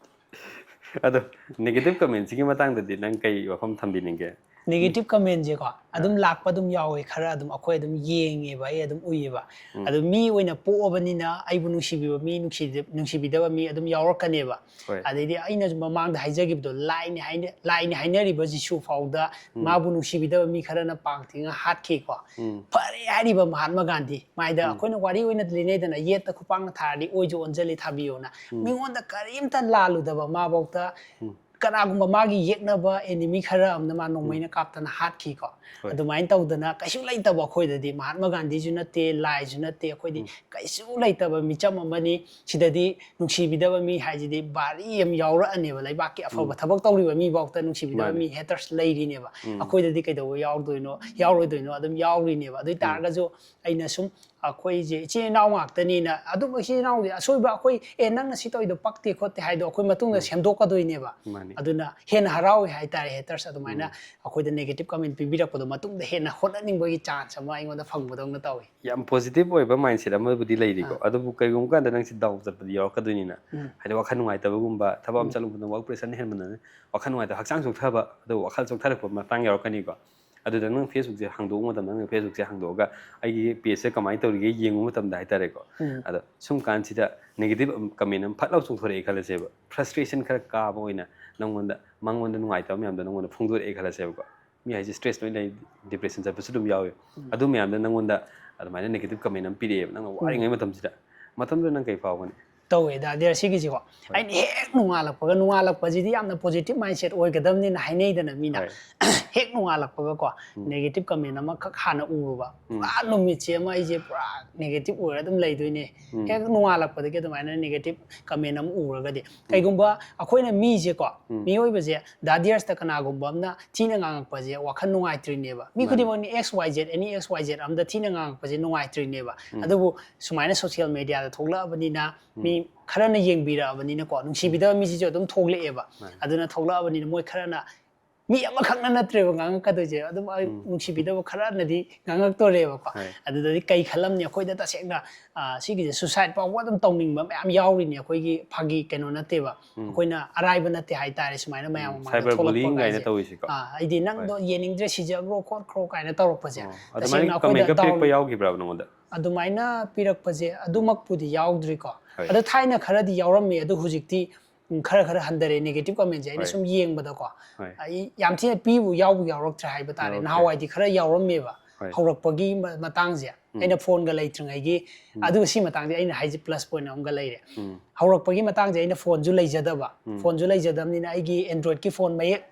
ꯑꯗꯣ negative commentꯁꯤꯒꯤ ꯃꯇꯥꯡꯗꯗꯤ ꯅꯪ ꯀꯩ ꯋꯥꯐꯝ ꯊꯝꯕꯤꯅꯤꯡꯒꯦ? Negative commentꯁꯦꯀꯣ, ꯑꯗꯨꯝ ꯂꯥꯛꯄ ꯑꯗꯨꯝ ꯌꯥꯎꯋꯦ, ꯈꯔ ꯑꯗꯨꯝ ꯑꯩꯈꯣꯏ ꯑꯗꯨꯝ ꯌꯦꯡꯉꯦꯕ, ꯑꯩ ꯑꯗꯨꯝ ꯎꯏꯌꯦꯕ꯫ ꯑꯗꯨ ꯃꯤ ꯑꯣꯏꯅ ꯄꯣꯛꯑꯕꯅꯤꯅ ꯑꯩꯕꯨ ꯅꯨꯡꯁꯤꯕꯤꯕ ꯃꯤ, ꯅꯨꯡꯁꯤꯗ-, ꯅꯨꯡꯁꯤꯕꯤꯗꯕ ꯃꯤ ꯑꯗꯨꯝ ꯌꯥꯎꯔꯛꯀꯅꯦꯕ꯫ ꯍꯣꯏ꯫ ꯑꯗꯩꯗꯤ ꯑꯩꯅꯁꯨ ꯃꯃꯥꯡꯗ ꯍꯥꯏꯖꯈꯤꯕꯗꯣ, ꯂꯥꯏꯅꯤ ꯍꯥꯏꯅ-, ꯂꯥꯏꯅꯤ ꯍꯥꯏꯅꯔꯤꯕ ꯖꯤꯁꯨ ꯐꯥꯎꯗ ꯃꯥꯕꯨ ꯅꯨꯡꯁꯤꯕꯤꯗꯕ ꯃꯤ ꯈꯔꯅ ꯄꯥꯡ ꯊꯤꯡꯉ ꯍꯥꯠꯈꯤꯀꯣ꯫ ꯎꯝ꯫ ꯐꯔꯦ ꯍꯥꯏꯔꯤꯕ ꯃꯍꯥꯠꯃ ꯒꯥꯟꯙꯤ ꯃꯥꯏꯗ ꯑꯩꯈꯣꯏꯅ ꯋꯥꯔꯤ ꯑꯣꯏꯅ ꯂꯤꯅꯩꯗꯅ, "ꯌꯦꯠꯇ ꯈꯨꯄꯥꯛꯅ ꯊꯥꯔꯗꯤ ꯑꯣꯏꯁꯨ ꯑꯣꯟꯁꯤꯜꯂꯤ ꯊꯥꯕꯤꯌꯣꯅ"꯫ ꯃꯤꯉꯣꯟꯗ ꯀꯔꯤꯝꯇ ꯂꯥꯜꯂꯨꯗꯕ ꯃꯥꯐꯧꯗ ꯀꯅꯥꯒꯨꯝꯕ ꯃꯥꯒꯤ ꯌꯦꯛꯅꯕ enemy ꯈꯔ ꯑꯃꯅ ꯃꯥ ꯅꯣꯡꯃꯩꯅ ꯀꯥꯞꯇꯅ ꯍꯥꯠꯈꯤꯀꯣ꯫ ꯍꯣꯏ꯫ ꯑꯗꯨꯃꯥꯏꯅ ꯇꯧꯗꯅ ꯀꯩꯁꯨ ꯂꯩꯇꯕ ꯑꯩꯈꯣꯏꯗꯗꯤ, ꯃꯍꯥꯠꯃ ꯒꯥꯟꯙꯤꯁꯨ ꯅꯠꯇꯦ, ꯂꯥꯏꯁꯨ ꯅꯠꯇꯦ, ꯑꯩꯈꯣꯏꯗꯤ ꯀꯩꯁꯨ ꯂꯩꯇꯕ ꯃꯤꯆꯝ ꯑꯃꯅꯤ꯫ ꯁꯤꯗꯗꯤ ꯅꯨꯡꯁꯤꯕꯤꯗꯕ ꯃꯤ ꯍꯥꯏꯁꯤꯗꯤ ꯚꯥꯔꯤ ꯑꯃ ꯌꯥꯎꯔꯛꯑꯅꯦꯕ꯫ ꯂꯩꯕꯥꯛꯀꯤ ꯑꯐꯕ ꯊꯕꯛ ꯇꯧꯔꯤꯕ ꯃꯤꯐꯥꯎꯗ ꯅꯨꯡꯁꯤꯕꯤꯗꯕ ꯃꯥꯅꯦ꯫ ꯃꯤ haters ꯂꯩꯔꯤꯅꯦꯕ꯫ ꯎꯝ꯫ ꯑꯩꯈꯣꯏꯗꯗꯤ ꯀꯩꯗꯧꯕ ꯌꯥꯎꯗꯣꯏꯅꯣ, ꯌꯥꯎꯔꯣꯏꯗꯣꯏꯅꯣ? ꯑꯗꯨꯝ ꯌꯥꯎꯔꯤꯅꯦꯕ꯫ ꯑꯗꯨ ꯑꯣꯏ ꯇꯥꯔꯒꯁꯨ ꯑꯩꯅ ꯁꯨꯝ ꯑꯩꯈꯣꯏꯁꯦ ꯏꯆꯤꯜ ꯏꯅꯥꯎ ꯉꯥꯛꯇꯅꯤꯅ, ꯑꯗꯨꯝ ꯏꯆꯤꯜ ꯏꯅꯥꯎꯗꯤ ꯑꯁꯣꯏꯕ ꯑꯩꯈꯣꯏ, "ꯑꯦ, ꯅꯪꯅ ꯁꯤ ꯇꯧꯔꯤꯗꯣ ꯄꯛꯇꯦ ꯈꯣꯠꯇꯦ" ꯍꯥꯏꯗꯣ ꯑꯩꯈꯣꯏ ꯃꯇꯨꯡꯗ ꯁꯦꯝꯗꯣꯛꯀꯗꯣꯏꯅꯦꯕ꯫ ꯃꯥꯅꯦ꯫ ꯑꯗꯨꯅ ꯍꯦꯟꯅ ꯍꯔꯥꯎꯋꯦ ꯍꯥꯏꯇꯥꯔꯦ, haters ꯑꯗꯨꯃꯥꯏꯅ ꯑꯩꯈꯣꯏꯗ negative comment ꯄꯤꯕꯤꯔꯛꯄꯗꯣ, ꯃꯇꯨꯡꯗ ꯍꯦꯟꯅ ꯍꯣꯠꯅꯅꯤꯡꯕꯒꯤ chance ꯑꯃ ꯑꯩꯉꯣꯟꯗ ꯐꯪꯕꯗꯧꯅ ꯇꯧꯋꯤ꯫ ꯌꯥꯝ positive ꯑꯣꯏꯕ mindset ꯑꯃꯕꯨꯗꯤ ꯂꯩꯔꯤꯀꯣ꯫ ꯑꯗꯨꯕꯨ ꯀꯩꯒꯨꯝꯕ ꯀꯥꯟꯗ ꯅꯪꯁꯤ down ꯆꯠꯄꯗꯤ ꯌꯥꯎꯔꯛꯀꯗꯣꯏꯅꯤꯅ꯫ ꯎꯝ꯫ ꯍꯥꯏꯗꯤ ꯋꯥꯈꯜ ꯅꯨꯡꯉꯥꯏꯇꯕꯒꯨꯝꯕ, ꯊꯕꯛ ꯑꯃ ꯆꯠꯂꯨꯕꯗ work pressure ꯍꯦꯟꯃꯟꯗꯅ ꯋꯥꯈꯜ ꯅꯨꯡꯉꯥꯏꯇꯕ, ꯍꯛꯆꯥꯡ ꯆꯣꯛꯊꯕ, ꯑꯗꯨꯒ ꯋꯥꯈꯜ ꯆꯣꯛꯊꯔꯛꯄ ꯃꯇꯥꯡ ꯌꯥꯎꯔꯛꯀꯅꯤꯀꯣ꯫ ꯑꯗꯨꯗ ꯅꯪ Facebookꯁꯦ ꯍꯥꯡꯗꯣꯛꯄ ꯃꯇꯝꯗ, ꯅꯪ Facebookꯁꯦ ꯍꯥꯡꯗꯣꯛꯑꯒ ꯑꯩꯒꯤ pageꯁꯦ ꯀꯃꯥꯏꯅ ꯇꯧꯔꯤꯒꯦ ꯌꯦꯡꯕ ꯃꯇꯝꯗ ꯍꯥꯏꯇꯥꯔꯦꯀꯣ꯫ ꯎꯝ꯫ ꯑꯗꯣ ꯁꯨꯝ ꯀꯥꯟꯁꯤꯗ negative comment ꯑꯃ ꯐꯠ ꯂꯥꯎ ꯆꯣꯡꯊꯣꯔꯛꯑꯦ ꯈꯜꯂꯁꯦꯕ, frustration ꯈꯔ ꯀꯥꯕ ꯑꯣꯏꯅ ꯅꯪꯉꯣꯟꯗ, ꯃꯉꯣꯟꯗ ꯅꯨꯡꯉꯥꯏꯇꯕ ꯃꯌꯥꯝꯗꯣ ꯅꯪꯉꯣꯟꯗ ꯐꯣꯡꯗꯣꯔꯛꯑꯦ ꯈꯜꯂꯁꯦꯕꯀꯣ꯫ ꯃꯤ ꯍꯥꯏꯁꯦ stress ꯂꯣꯏ ꯂꯩ, depression ꯆꯠꯄꯁꯨ ꯑꯗꯨꯝ ꯌꯥꯎꯋꯤ꯫ ꯑꯗꯨ ꯃꯌꯥꯝꯗ ꯅꯪꯉꯣꯟꯗ ꯑꯗꯨꯃꯥꯏꯅ negative comment ꯑꯃ ꯄꯤꯔꯛꯑꯦꯕ, ꯅꯪꯅ ꯋꯥꯔꯤꯉꯩ ꯃꯇꯝꯁꯤꯗ꯫ ꯃꯇꯝꯗꯨꯗ ꯅꯪ ꯀꯩ ꯐꯥꯎꯒꯅꯤ? ꯇꯧꯋꯦ ꯗꯥ ꯗꯤꯌꯔ, ꯁꯤꯒꯤꯁꯤꯀꯣ꯫ ꯑꯩꯅ ꯍꯦꯛ ꯅꯣꯡꯉꯥꯜꯂꯛꯄꯒ, ꯅꯣꯡꯉꯥꯜꯂꯛꯄꯁꯤꯗꯤ ꯌꯥꯝꯅ positive mindset ꯑꯣꯏꯒꯗꯕꯅꯤꯅ ꯍꯥꯏꯅꯩꯗꯅ ꯃꯤꯅ꯫ ꯍꯣꯏ꯫ ꯍꯦꯛ ꯅꯣꯡꯉꯥꯜꯂꯛꯄꯒꯀꯣ, negative comment ꯑꯃꯈꯛ ꯍꯥꯟꯅ ꯎꯔꯨꯕ꯫ ꯄꯨꯔꯥ ꯅꯨꯃꯤꯠꯁꯦ ꯑꯃ ꯑꯩꯁꯦ ꯄꯨꯔꯥ negative ꯑꯣꯏꯔ ꯑꯗꯨꯝ ꯂꯩꯗꯣꯏꯅꯦ꯫ ꯍꯦꯛ ꯅꯣꯡꯉꯥꯜꯂꯛꯄꯗꯒꯤ ꯑꯗꯨꯃꯥꯏꯅ negative comment ꯑꯃ ꯎꯔꯒꯗꯤ꯫ ꯀꯩꯒꯨꯝꯕ ꯑꯩꯈꯣꯏꯅ ꯃꯤꯁꯦꯀꯣ, ꯃꯤꯑꯣꯏꯕꯁꯦ ꯗꯥ ꯗꯤꯌꯔꯁꯇ ꯀꯅꯥꯒꯨꯝꯕ ꯑꯃꯅ ꯊꯤꯅ ꯉꯥꯡꯉꯛꯄꯁꯦ ꯋꯥꯈꯜ ꯅꯨꯡꯉꯥꯏꯇ꯭ꯔꯤꯅꯦꯕ꯫ ꯃꯤ ꯈꯨꯗꯤꯡꯃꯛꯅꯤ X Y Z, any X Y Z ꯑꯝꯗ ꯊꯤꯅ ꯉꯥꯡꯉꯛꯄꯁꯦ ꯅꯨꯡꯉꯥꯏꯇ꯭ꯔꯤꯅꯦꯕ꯫ ꯑꯗꯨꯕꯨ ꯁꯨꯃꯥꯏꯅ social mediaꯗ ꯊꯣꯛꯂꯛꯑꯕꯅꯤꯅ, ꯃꯤ ꯈꯔꯅ ꯌꯦꯡꯕꯤꯔꯛꯑꯕꯅꯤꯅꯀꯣ, ꯅꯨꯡꯁꯤꯕꯤꯗꯕ ꯃꯤꯁꯤꯁꯨ ꯑꯗꯨꯝ ꯊꯣꯛꯂꯛꯑꯦꯕ꯫ ꯑꯗꯨꯅ ꯊꯣꯛꯂꯛꯑꯕꯅꯤꯅ ꯃꯣꯏ ꯈꯔꯅ, ꯃꯤ ꯑꯃꯈꯛꯅ ꯅꯠꯇ꯭ꯔꯦꯕ ꯉꯥꯡꯉꯛꯀꯗꯣꯏꯁꯦ, ꯑꯗꯨꯝ ꯑꯩ ꯅꯨꯡꯁꯤꯕꯤꯗꯕ ꯈꯔꯅꯗꯤ ꯉꯥꯡꯉꯛꯇꯣꯔꯦꯕꯀꯣ꯫ ꯍꯣꯏ꯫ ꯑꯗꯨꯗꯗꯤ ꯀꯩ ꯈꯜꯂꯝꯅꯤ? ꯑꯩꯈꯣꯏꯗ ꯇꯁꯦꯡꯅ, ꯑ, ꯁꯤꯒꯤꯁꯦ suicide ꯐꯥꯎꯕ ꯑꯗꯨꯝ ꯇꯧꯅꯤꯡꯕ ꯃꯌꯥꯝ ꯌꯥꯎꯔꯤꯅꯤ꯫ ꯑꯩꯈꯣꯏꯒꯤ ꯐꯥꯒꯤ ꯀꯩꯅꯣ ꯅꯠꯇꯦꯕ, ꯑꯩꯈꯣꯏꯅ ꯑꯔꯥꯏꯕ ꯅꯠꯇꯦ ꯍꯥꯏꯇꯥꯔꯦ, ꯁꯨꯃꯥꯏꯅ ꯃꯌꯥꯝ ꯃꯃꯥꯡꯗ Cyber bullying ꯊꯣꯛꯂꯛꯄ ꯀꯥꯏꯅ ꯍꯥꯏꯁꯦ꯫ ꯇꯧꯔꯤꯁꯤꯀꯣ꯫ ꯑ, ꯍꯥꯏꯗꯤ ꯅꯪꯗꯣ ꯌꯦꯡꯅꯤꯡꯗ꯭ꯔꯦ, ꯁꯤꯖꯈ꯭ꯔꯣ ꯈꯣꯠꯈ꯭ꯔꯣ ꯀꯥꯏꯅ ꯇꯧꯔꯛꯄꯁꯦ꯫ ꯑꯣ, ꯇꯁꯦꯡꯅ ꯑꯗꯨꯃꯥꯏꯅ ꯑꯩꯈꯣꯏꯗ commentꯀ ꯄꯤꯔꯛꯄ down ꯌꯥꯎꯈꯤꯕ꯭ꯔꯕ ꯅꯉꯣꯟꯗ? ꯑꯗꯨꯃꯥꯏꯅ ꯄꯤꯔꯛꯄꯁꯦ ꯑꯗꯨꯃꯛꯄꯨꯗꯤ ꯌꯥꯎꯗ꯭ꯔꯤꯀꯣ꯫ ꯍꯣꯏ꯫ ꯑꯗꯣ ꯊꯥꯏꯅ ꯈꯔꯗꯤ ꯌꯥꯎꯔꯝꯃꯤ, ꯑꯗꯣ ꯍꯧꯖꯤꯛꯇꯤ, ꯎꯝ, ꯈꯔ ꯈꯔ ꯍꯟꯊꯔꯦ negative commentꯁꯦ꯫ ꯑꯩꯅ ꯍꯣꯏ꯫ ꯁꯨꯝ ꯌꯦꯡꯕꯗꯀꯣ, ꯍꯣꯏ꯫ ꯑꯩ ꯌꯥꯝ ꯊꯤꯅ ꯄꯤꯕꯨ ꯌꯥꯎꯕꯨ ꯌꯥꯎꯔꯛꯇ꯭ꯔꯦ ꯍꯥꯏꯕ ꯇꯥꯔꯦ꯫ Okay꯫ ꯅꯍꯥꯟꯋꯥꯏꯗꯤ ꯈꯔ ꯌꯥꯎꯔꯝꯃꯦꯕ, ꯍꯣꯏ꯫ ꯍꯧꯔꯛꯄꯒꯤ ꯃ-, ꯃꯇꯥꯡꯁꯦ꯫ ꯑꯩꯅ ꯐꯣꯟꯒ ꯂꯩꯇ꯭ꯔꯤꯉꯩꯒꯤ꯫ ꯑꯗꯨꯒ ꯁꯤ ꯃꯇꯥꯡꯗꯤ ꯑꯩꯅ ꯍꯥꯏꯁꯦ ꯄ꯭ꯂꯁ ꯄꯣꯏꯟ ꯑꯃꯒ ꯂꯩꯔꯦ꯫ ꯍꯧꯔꯛꯄꯒꯤ ꯃꯇꯥꯡꯁꯦ ꯑꯩꯅ ꯐꯣꯟꯁꯨ ꯂꯩꯖꯗꯕ꯫ ꯐꯣꯟꯁꯨ ꯂꯩꯖꯗꯕꯅꯤꯅ ꯑꯩꯒꯤ ꯑꯦꯟꯗ꯭ꯔꯣꯏꯗꯀꯤ ꯐꯣꯟ ꯃꯌꯦꯛ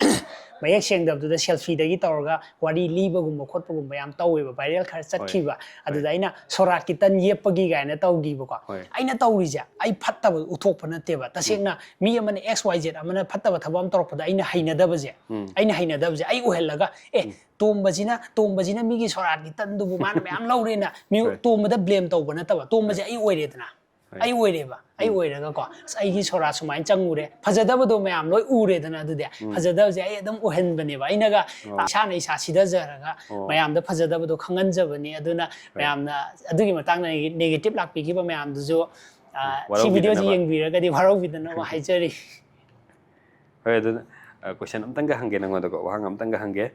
ꯃꯌꯦꯛ ꯁꯦꯡꯗꯕꯗꯨꯗ ꯁꯦꯜꯐꯤꯗꯒꯤ ꯇꯧꯔꯒ ꯋꯥꯔꯤ ꯂꯤꯕꯒꯨꯝꯕ ꯈꯣꯠꯄꯒꯨꯝꯕ ꯌꯥꯝ ꯇꯧꯋꯦꯕ, ꯚꯥꯏꯔꯦꯜ ꯈꯔ ꯆꯠꯈꯤꯕ꯫ ꯑꯗꯨꯗ ꯑꯩꯅ ꯁꯣꯔꯥꯠꯀꯤ ꯇꯟ ꯌꯦꯞꯄꯒꯤ ꯀꯥꯏꯅ ꯇꯧꯈꯤꯕꯀꯣ꯫ ꯑꯩꯅ ꯇꯧꯔꯤꯁꯦ ꯑꯩ ꯐꯠꯇꯕ ꯎꯠꯊꯣꯛꯄ ꯅꯠꯇꯦꯕ꯫ ꯇꯁꯦꯡꯅ ꯃꯤ ꯑꯃꯅ ꯑꯦꯛꯁ ꯋꯥꯏ ꯖꯦꯠ ꯑꯃꯅ ꯐꯠꯇꯕ ꯊꯕꯛ ꯑꯃ ꯇꯧꯔꯛꯄꯗ ꯑꯩꯅ ꯍꯩꯅꯗꯕꯁꯦ, ꯑꯩꯅ ꯍꯩꯅꯗꯕꯁꯦ ꯑꯩ ꯑꯣꯏꯍꯜꯂꯒ, "ꯑꯦ, ꯇꯣꯝꯕꯁꯤꯅ, ꯇꯣꯝꯕꯁꯤꯅ ꯃꯤꯒꯤ ꯁꯣꯔꯥꯠꯀꯤ ꯇꯟꯗꯨꯕꯨ ꯃꯥꯅ ꯃꯌꯥꯝ ꯂꯧꯔꯦꯅ" ꯃꯤ ꯇꯣꯝꯕꯗ ꯕ꯭ꯂꯦꯝ ꯇꯧꯕ ꯅꯠꯇꯕ, ꯇꯣꯝꯕꯁꯦ ꯑꯩ ꯑꯣꯏꯔꯦꯗꯅ꯫ ꯑꯩ ꯑꯣꯏꯔꯦꯕ꯫ ꯑꯩ ꯑꯣꯏꯔꯒꯀꯣ, "ꯑꯁ, ꯑꯩꯒꯤ ꯁꯣꯔꯥꯠ ꯁꯨꯃꯥꯏꯅ ꯆꯪꯉꯨꯔꯦ, ꯐꯖꯗꯕꯗꯣ ꯃꯌꯥꯝ ꯂꯣꯏ ꯎꯔꯦꯗꯅ", ꯑꯗꯨꯗꯤ ꯐꯖꯗꯕꯁꯦ ꯑꯩ ꯑꯗꯨꯝ ꯎꯍꯟꯕꯅꯦꯕ꯫ ꯑꯩꯅꯒ ꯏꯁꯥꯅ ꯏꯁꯥ ꯁꯤꯊꯖꯔꯒ ꯃꯌꯥꯝꯗ ꯐꯖꯗꯕꯗꯣ ꯈꯪꯍꯟꯖꯕꯅꯤ꯫ ꯑꯗꯨꯅ ꯃꯌꯥꯝꯅ ꯑꯗꯨꯒꯤ ꯃꯇꯥꯡꯗ ꯅꯦꯒꯦꯇꯤꯚ ꯂꯥꯛꯄꯤꯈꯤꯕ ꯃꯌꯥꯝꯗꯨꯁꯨ, ꯑ, ꯁꯤ ꯚꯤꯗꯤꯑꯣꯁꯤ ꯋꯥꯔꯧꯕꯤꯗꯅꯕ꯫ ꯌꯦꯡꯕꯤꯔꯒꯗꯤ ꯋꯥꯔꯧꯕꯤꯗꯅꯕ ꯍꯥꯏꯖꯔꯤ꯫ ꯍꯣꯏ, ꯑꯗꯨꯅ, ꯑ, ꯀꯣꯏꯁꯟ ꯑꯝꯇꯪꯒ ꯍꯪꯒꯦ ꯅꯪꯉꯣꯟꯗꯀꯣ, ꯋꯥꯍꯪ ꯑꯝꯇꯪꯒ ꯍꯪꯒꯦ꯫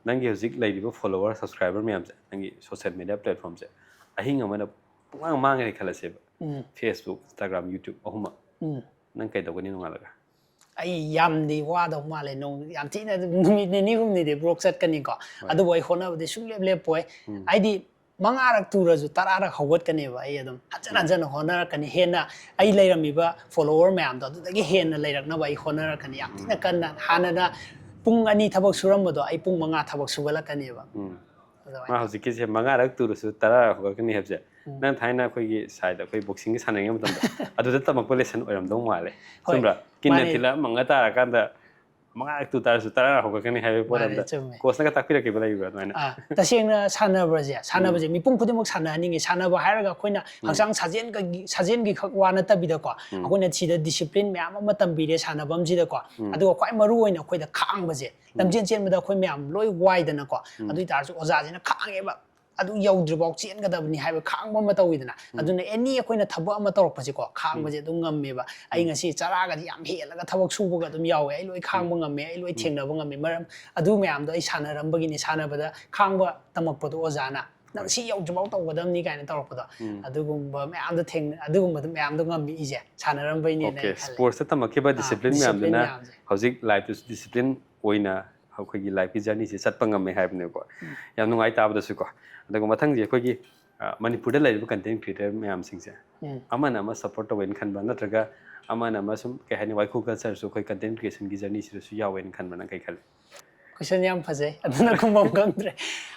ꯅꯪꯒꯤ ꯍꯧꯖꯤꯛ ꯂꯩꯔꯤꯕ ꯐꯣꯂꯣꯋꯔ, ꯁꯕꯁꯀ꯭ꯔꯥꯏꯕꯔ ꯃꯌꯥꯝꯁꯦ, ꯅꯪꯒꯤ ꯁꯣꯁꯤꯌꯦꯜ ꯃꯤꯗꯤꯌꯥ ꯄ꯭ꯂꯦꯠꯐꯣꯝꯁꯦ ꯑꯍꯤꯡ ꯑꯃꯗ ꯄꯨꯡꯃꯥꯡ ꯃꯥꯡꯉꯦ ꯈꯜꯂꯁꯦꯕ꯫ ꯎꯝ꯫ Facebook, Instagram, YouTube ꯑꯍꯨꯝꯃꯛ꯫ ꯎꯝ꯫ ꯅꯪ ꯀꯩꯗꯧꯒꯅꯤ ꯅꯣꯡꯉꯥꯜꯂꯒ? ꯑꯩ ꯌꯥꯝꯗꯤ ꯋꯥꯗꯧ ꯃꯥꯜꯂꯦ꯫ ꯅꯣꯡ-, ꯌꯥꯝ ꯊꯤꯅ ꯅꯨꯃꯤꯠ ꯅꯤꯅꯤ ꯍꯨꯝꯅꯤꯗꯤ ꯕ꯭ꯔꯣꯛ ꯆꯠꯀꯅꯤꯀꯣ꯫ ꯍꯣꯏ꯫ ꯑꯗꯨꯕꯨ ꯑꯩ ꯍꯣꯠꯅꯕꯗꯤ ꯁꯨꯡꯂꯦꯞ ꯂꯦꯞꯄꯣꯏ꯫ ꯎꯝ꯫ ꯍꯥꯏꯗꯤ ꯃꯉꯥꯔꯛ ꯇꯨꯔꯁꯨ ꯇꯔꯥꯔꯛ ꯍꯧꯒꯠꯀꯅꯦꯕ ꯑꯩ ꯑꯗꯨꯝ꯫ ꯍꯟꯖꯟ ꯍꯟꯖꯟꯅ ꯍꯣꯠꯅꯔꯛꯀꯅꯤ꯫ ꯍꯦꯟꯅ ꯑꯩ ꯂꯩꯔꯝꯃꯤꯕ ꯐꯣꯂꯣꯋꯔ ꯃꯌꯥꯝꯗꯣ ꯑꯗꯨꯗꯒꯤ ꯍꯦꯟꯅ ꯂꯩꯔꯛꯅꯕ ꯑꯩ ꯍꯣꯠꯅꯔꯛꯀꯅꯤ꯫ ꯌꯥꯝ ꯊꯤꯅ ꯀꯟꯅ꯫ ꯍꯥꯟꯅꯅ ꯄꯨꯡ ꯑꯅꯤ ꯊꯕꯛ ꯁꯨꯔꯝꯕꯗꯣ ꯑꯩ ꯄꯨꯡ ꯃꯉꯥ ꯊꯕꯛ ꯁꯨꯒꯠꯂꯛꯀꯅꯦꯕ꯫ ꯎꯝ꯫ ꯑꯗꯨꯃꯥꯏꯅ ꯃꯥ ꯇꯧꯋꯦ꯫ ꯍꯧꯖꯤꯛꯀꯤꯁꯦ ꯃꯉꯥꯔꯛ ꯇꯨꯔꯁꯨ ꯇꯔꯥꯔꯛ ꯍꯧꯒꯠꯀꯅꯤ ꯍꯥꯏꯕꯁꯦ, ꯎꯝ꯫ ꯅꯪ ꯊꯥꯏꯅ ꯑꯩꯈꯣꯏꯒꯤ ꯁꯥꯏꯗ ꯑꯩꯈꯣꯏ ꯕꯣꯛꯁꯤꯡꯒꯤ ꯁꯥꯟꯅꯔꯤꯉꯩ ꯃꯇꯝꯗ ꯑꯗꯨꯗ ꯇꯝꯃꯛꯄ ꯂꯦꯁꯟ ꯑꯣꯏꯔꯝꯗꯧ ꯃꯥꯜꯂꯦ꯫ ꯍꯣꯏ, ꯆꯨꯝꯕ꯭ꯔꯥ? ꯀꯤꯟꯅ ꯃꯥꯅꯦ꯫ ꯊꯤꯜꯂꯛꯑꯝꯃꯒ ꯇꯥꯔꯀꯥꯟꯗ ꯃꯉꯥꯔꯛ ꯇꯨ ꯇꯥꯔꯁꯨ ꯇꯔꯥꯔꯛ ꯍꯧꯒꯠꯀꯅꯤ ꯍꯥꯏꯕ ꯄꯣꯠ ꯃꯥꯅꯦ, ꯑꯝꯗ ꯆꯨꯝꯃꯦ꯫ ꯀꯣꯆꯅꯒ ꯇꯥꯛꯄꯤꯔꯛꯈꯤꯕ ꯂꯩꯕ꯭ꯔꯥ ꯑꯗꯨꯃꯥꯏꯅ? ꯑꯥ, ꯇꯁꯦꯡꯅ ꯁꯥꯟꯅꯕꯁꯦ, ꯁꯥꯟꯅꯕꯁꯦ ꯎꯝ꯫ ꯃꯤꯄꯨꯝ ꯈꯨꯗꯤꯡꯃꯛ ꯁꯥꯟꯅꯍꯟꯅꯤꯡꯉꯤ꯫ ꯁꯥꯟꯅꯕ ꯍꯥꯏꯔꯒ ꯑꯩꯈꯣꯏꯅ ꯎꯝ꯫ ꯍꯛꯆꯥꯡ ꯁꯥꯖꯦꯜꯒꯤ, ꯁꯥꯖꯦꯜꯒꯤ ꯈꯛ ꯋꯥ ꯅꯠꯇꯕꯤꯗꯀꯣ, ꯎꯝ꯫ ꯑꯩꯈꯣꯏꯅ ꯁꯤꯗ ꯗꯤꯁꯤꯄ꯭ꯂꯤꯟ ꯃꯌꯥꯝ ꯑꯃ ꯇꯝꯕꯤꯔꯦ ꯁꯥꯟꯅꯐꯝꯁꯤꯗꯀꯣ꯫ ꯎꯝ꯫ ꯑꯗꯨꯒ ꯈ꯭ꯋꯥꯏ ꯃꯔꯨ ꯑꯣꯏꯅ ꯑꯩꯈꯣꯏꯗ ꯈꯥꯡꯕꯁꯦ꯫ ꯎꯝ꯫ ꯂꯝꯖꯦꯟ ꯆꯦꯟꯕꯗ ꯑꯩꯈꯣꯏ ꯃꯌꯥꯝ ꯂꯣꯏ ꯋꯥꯏꯗꯅꯀꯣ꯫ ꯎꯝ꯫ ꯑꯗꯨ ꯑꯣꯏ ꯇꯥꯔꯁꯨ ꯑꯣꯖꯥꯁꯤꯅ ꯈꯥꯡꯉꯦꯕ꯫ ꯑꯗꯨ ꯌꯧꯗ꯭ꯔꯤꯐꯥꯎ ꯆꯦꯟꯒꯗꯕꯅꯤ ꯍꯥꯏꯕ ꯈꯥꯡꯕ ꯑꯃ ꯇꯧꯋꯤꯗꯅ꯫ ꯎꯝ꯫ ꯑꯗꯨꯅ ꯑꯦꯅꯤ ꯑꯩꯈꯣꯏꯅ ꯊꯕꯛ ꯑꯃ ꯇꯧꯔꯛꯄꯁꯦꯀꯣ, ꯈꯥꯡꯕꯁꯦ ꯎꯝ꯫ ꯑꯗꯨꯝ ꯉꯝꯃꯦꯕ꯫ ꯑꯩ ꯎꯝ꯫ ꯉꯁꯤ ꯆꯔꯥꯒꯗꯤ ꯌꯥꯝ ꯍꯦꯜꯂꯒ ꯊꯕꯛ ꯁꯨꯕꯒ ꯑꯗꯨꯝ ꯌꯥꯎꯋꯦ꯫ ꯑꯩ ꯂꯣꯏ ꯈꯥꯡꯕ ꯎꯝ꯫ ꯉꯝꯃꯦ, ꯑꯩ ꯂꯣꯏ ꯎꯝ꯫ ꯊꯦꯡꯅꯕ ꯉꯝꯃꯦ꯫ ꯃꯔꯝ ꯑꯗꯨ ꯃꯌꯥꯝꯗꯣ ꯑꯩ ꯁꯥꯟꯅꯔꯝꯕꯒꯤꯅꯤ꯫ ꯁꯥꯟꯅꯕꯗ ꯈꯥꯡꯕ ꯇꯝꯃꯛꯄꯗꯣ ꯑꯣꯖꯥꯅ, "ꯅꯪ ꯍꯣꯏ꯫ ꯁꯤ ꯌꯧꯗ꯭ꯔꯤꯐꯥꯎ ꯇꯧꯒꯗꯕꯅꯤ" ꯀꯥꯏꯅ ꯇꯧꯔꯛꯄꯗꯣ꯫ ꯎꯝ꯫ ꯑꯗꯨꯒꯨꯝꯕ ꯃꯌꯥꯝꯗꯣ ꯊꯦꯡꯅ-, ꯑꯗꯨꯒꯨꯝꯕꯗꯣ ꯃꯌꯥꯝꯗꯣ ꯉꯝꯃꯛꯏꯁꯦ ꯁꯥꯟꯅꯔꯝꯕꯩꯅꯦꯅ ꯑꯩ ꯑꯣꯀꯦ, ꯈꯜꯂꯦ꯫ ꯁ꯭ꯄꯣꯔꯠꯁꯇ ꯇꯝꯃꯛꯈꯤꯕ ꯑꯥ, ꯗꯤꯁꯤꯄ꯭ꯂꯤꯟ ꯗꯤꯁꯤꯄ꯭ꯂꯤꯟ ꯃꯌꯥꯝꯗꯨꯅ ꯃꯌꯥꯝꯁꯦ꯫ ꯍꯧꯖꯤꯛ ꯂꯥꯏꯐꯇꯁꯨ ꯗꯤꯁꯤꯄ꯭ꯂꯤꯟ ꯑꯣꯏꯅ ꯑꯩꯈꯣꯏꯒꯤ ꯂꯥꯏꯐꯀꯤ ꯖꯔꯅꯤꯁꯦ ꯆꯠꯄ ꯉꯝꯃꯦ ꯍꯥꯏꯕꯅꯦꯕꯀꯣ꯫ ꯎꯝ꯫ ꯌꯥꯝ ꯅꯨꯡꯉꯥꯏ ꯇꯥꯕꯗꯁꯨꯀꯣ꯫ ꯑꯗꯨꯒ ꯃꯊꯪꯁꯦ ꯑꯩꯈꯣꯏꯒꯤ ꯑ, ꯃꯅꯤꯄꯨꯔꯗ ꯂꯩꯔꯤꯕ content creator ꯃꯌꯥꯝꯁꯤꯡꯁꯦ ꯎꯝ꯫ ꯑꯃꯅ ꯑꯃ support ꯇꯧꯋꯦꯅ ꯈꯟꯕ, ꯅꯠꯇ꯭ꯔꯒ ꯑꯃꯅ ꯑꯃ ꯁꯨꯝ, ꯀꯩ ꯍꯥꯏꯅꯤ, ꯋꯥꯏꯈꯨ culture ꯁꯨ ꯑꯩꯈꯣꯏ content creation ꯒꯤ journey ꯁꯤꯗꯁꯨ ꯌꯥꯎꯋꯦꯅ ꯈꯟꯕ? ꯅꯪ ꯀꯩ ꯈꯜꯂꯤ? Question ꯌꯥꯝ ꯐꯖꯩ, ꯑꯗꯨꯅ ꯈꯨꯝꯐꯝ ꯈꯪꯗ꯭ꯔꯦ꯫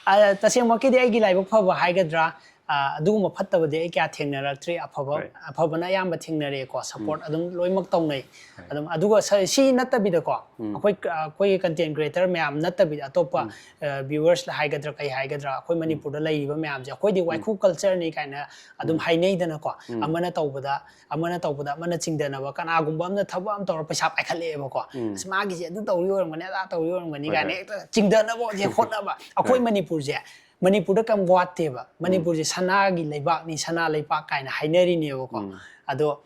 ꯑ, ꯇꯁꯦꯡꯃꯛꯀꯤꯗꯤ ꯑꯩꯒꯤ ꯂꯥꯏꯕꯛ ꯐꯕ ꯍꯥꯏꯒꯗ꯭ꯔꯥ, ꯑ, ꯑꯗꯨꯒꯨꯝꯕ ꯐꯠꯇꯕꯗꯤ ꯑꯩ ꯀꯌꯥ ꯊꯦꯡꯅꯔꯛꯇ꯭ꯔꯤ꯫ ꯑꯐꯕ Right. ꯑꯐꯕꯅ ꯑꯌꯥꯝꯕ ꯊꯦꯡꯅꯔꯛꯑꯦꯀꯣ, support ꯑꯗꯨꯝ ꯂꯣꯏꯅꯃꯛ ꯇꯧꯅꯩ꯫ ꯑꯗꯨꯝ, ꯑꯗꯨꯒ ꯁ- ꯁꯤ ꯅꯠꯇꯕꯤꯗꯀꯣ, ꯑꯩꯈꯣꯏ ꯑꯩꯈꯣꯏꯒꯤ content creator ꯃꯌꯥꯝ ꯅꯠꯇꯕꯤꯗ ꯑꯇꯣꯞꯄ, ꯑ, viewers ꯍꯥꯏꯒꯗ꯭ꯔꯥ, ꯀꯩ ꯍꯥꯏꯒꯗ꯭ꯔꯥ, ꯑꯩꯈꯣꯏ ꯃꯅꯤꯄꯨꯔꯗ ꯂꯩꯔꯤꯕ ꯃꯌꯥꯝꯁꯦ, ꯑꯩꯈꯣꯏꯗꯤ ꯋꯥꯏꯈꯨ culture ꯅꯤ ꯀꯥꯏꯅ ꯑꯗꯨꯝ ꯍꯥꯏꯅꯩꯗꯅꯀꯣ꯫ ꯑꯃꯅ ꯇꯧꯕꯗ ꯑꯃꯅ ꯇꯧꯕꯗ ꯑꯃꯅ ꯆꯤꯡꯗꯅꯕ, ꯀꯅꯥꯒꯨꯝꯕ ꯑꯃꯅ ꯊꯕꯛ ꯑꯃ ꯇꯧꯔ ꯄꯩꯁꯥ ꯄꯥꯏꯈꯠꯂꯛꯑꯦꯕꯀꯣ꯫ "ꯑꯁ, ꯃꯥꯒꯤꯁꯦ ꯑꯗꯨ ꯇꯧꯔꯤ ꯑꯣꯏꯔꯝꯒꯅꯤ, ꯑꯗꯥ ꯇꯧꯔꯤ ꯑꯣꯏꯔꯝꯒꯅꯤ" ꯀꯥꯏꯅ ꯍꯦꯛꯇ ꯆꯤꯡꯗꯅꯕ ꯍꯧꯖꯤꯛ ꯍꯣꯠꯅꯕ꯫ ꯑꯩꯈꯣꯏ ꯃꯅꯤꯄꯨꯔꯁꯦ, ꯃꯅꯤꯄꯨꯔꯗ ꯀꯩꯝ ꯋꯥꯠꯇꯦꯕ꯫ ꯃꯅꯤꯄꯨꯔꯁꯦ ꯁꯅꯥꯒꯤ ꯂꯩꯕꯥꯛꯅꯤ, ꯁꯅꯥ ꯂꯩꯄꯥꯛ ꯀꯥꯏꯅ ꯍꯥꯏꯅꯔꯤꯅꯦꯕꯀꯣ꯫ ꯑꯗꯣ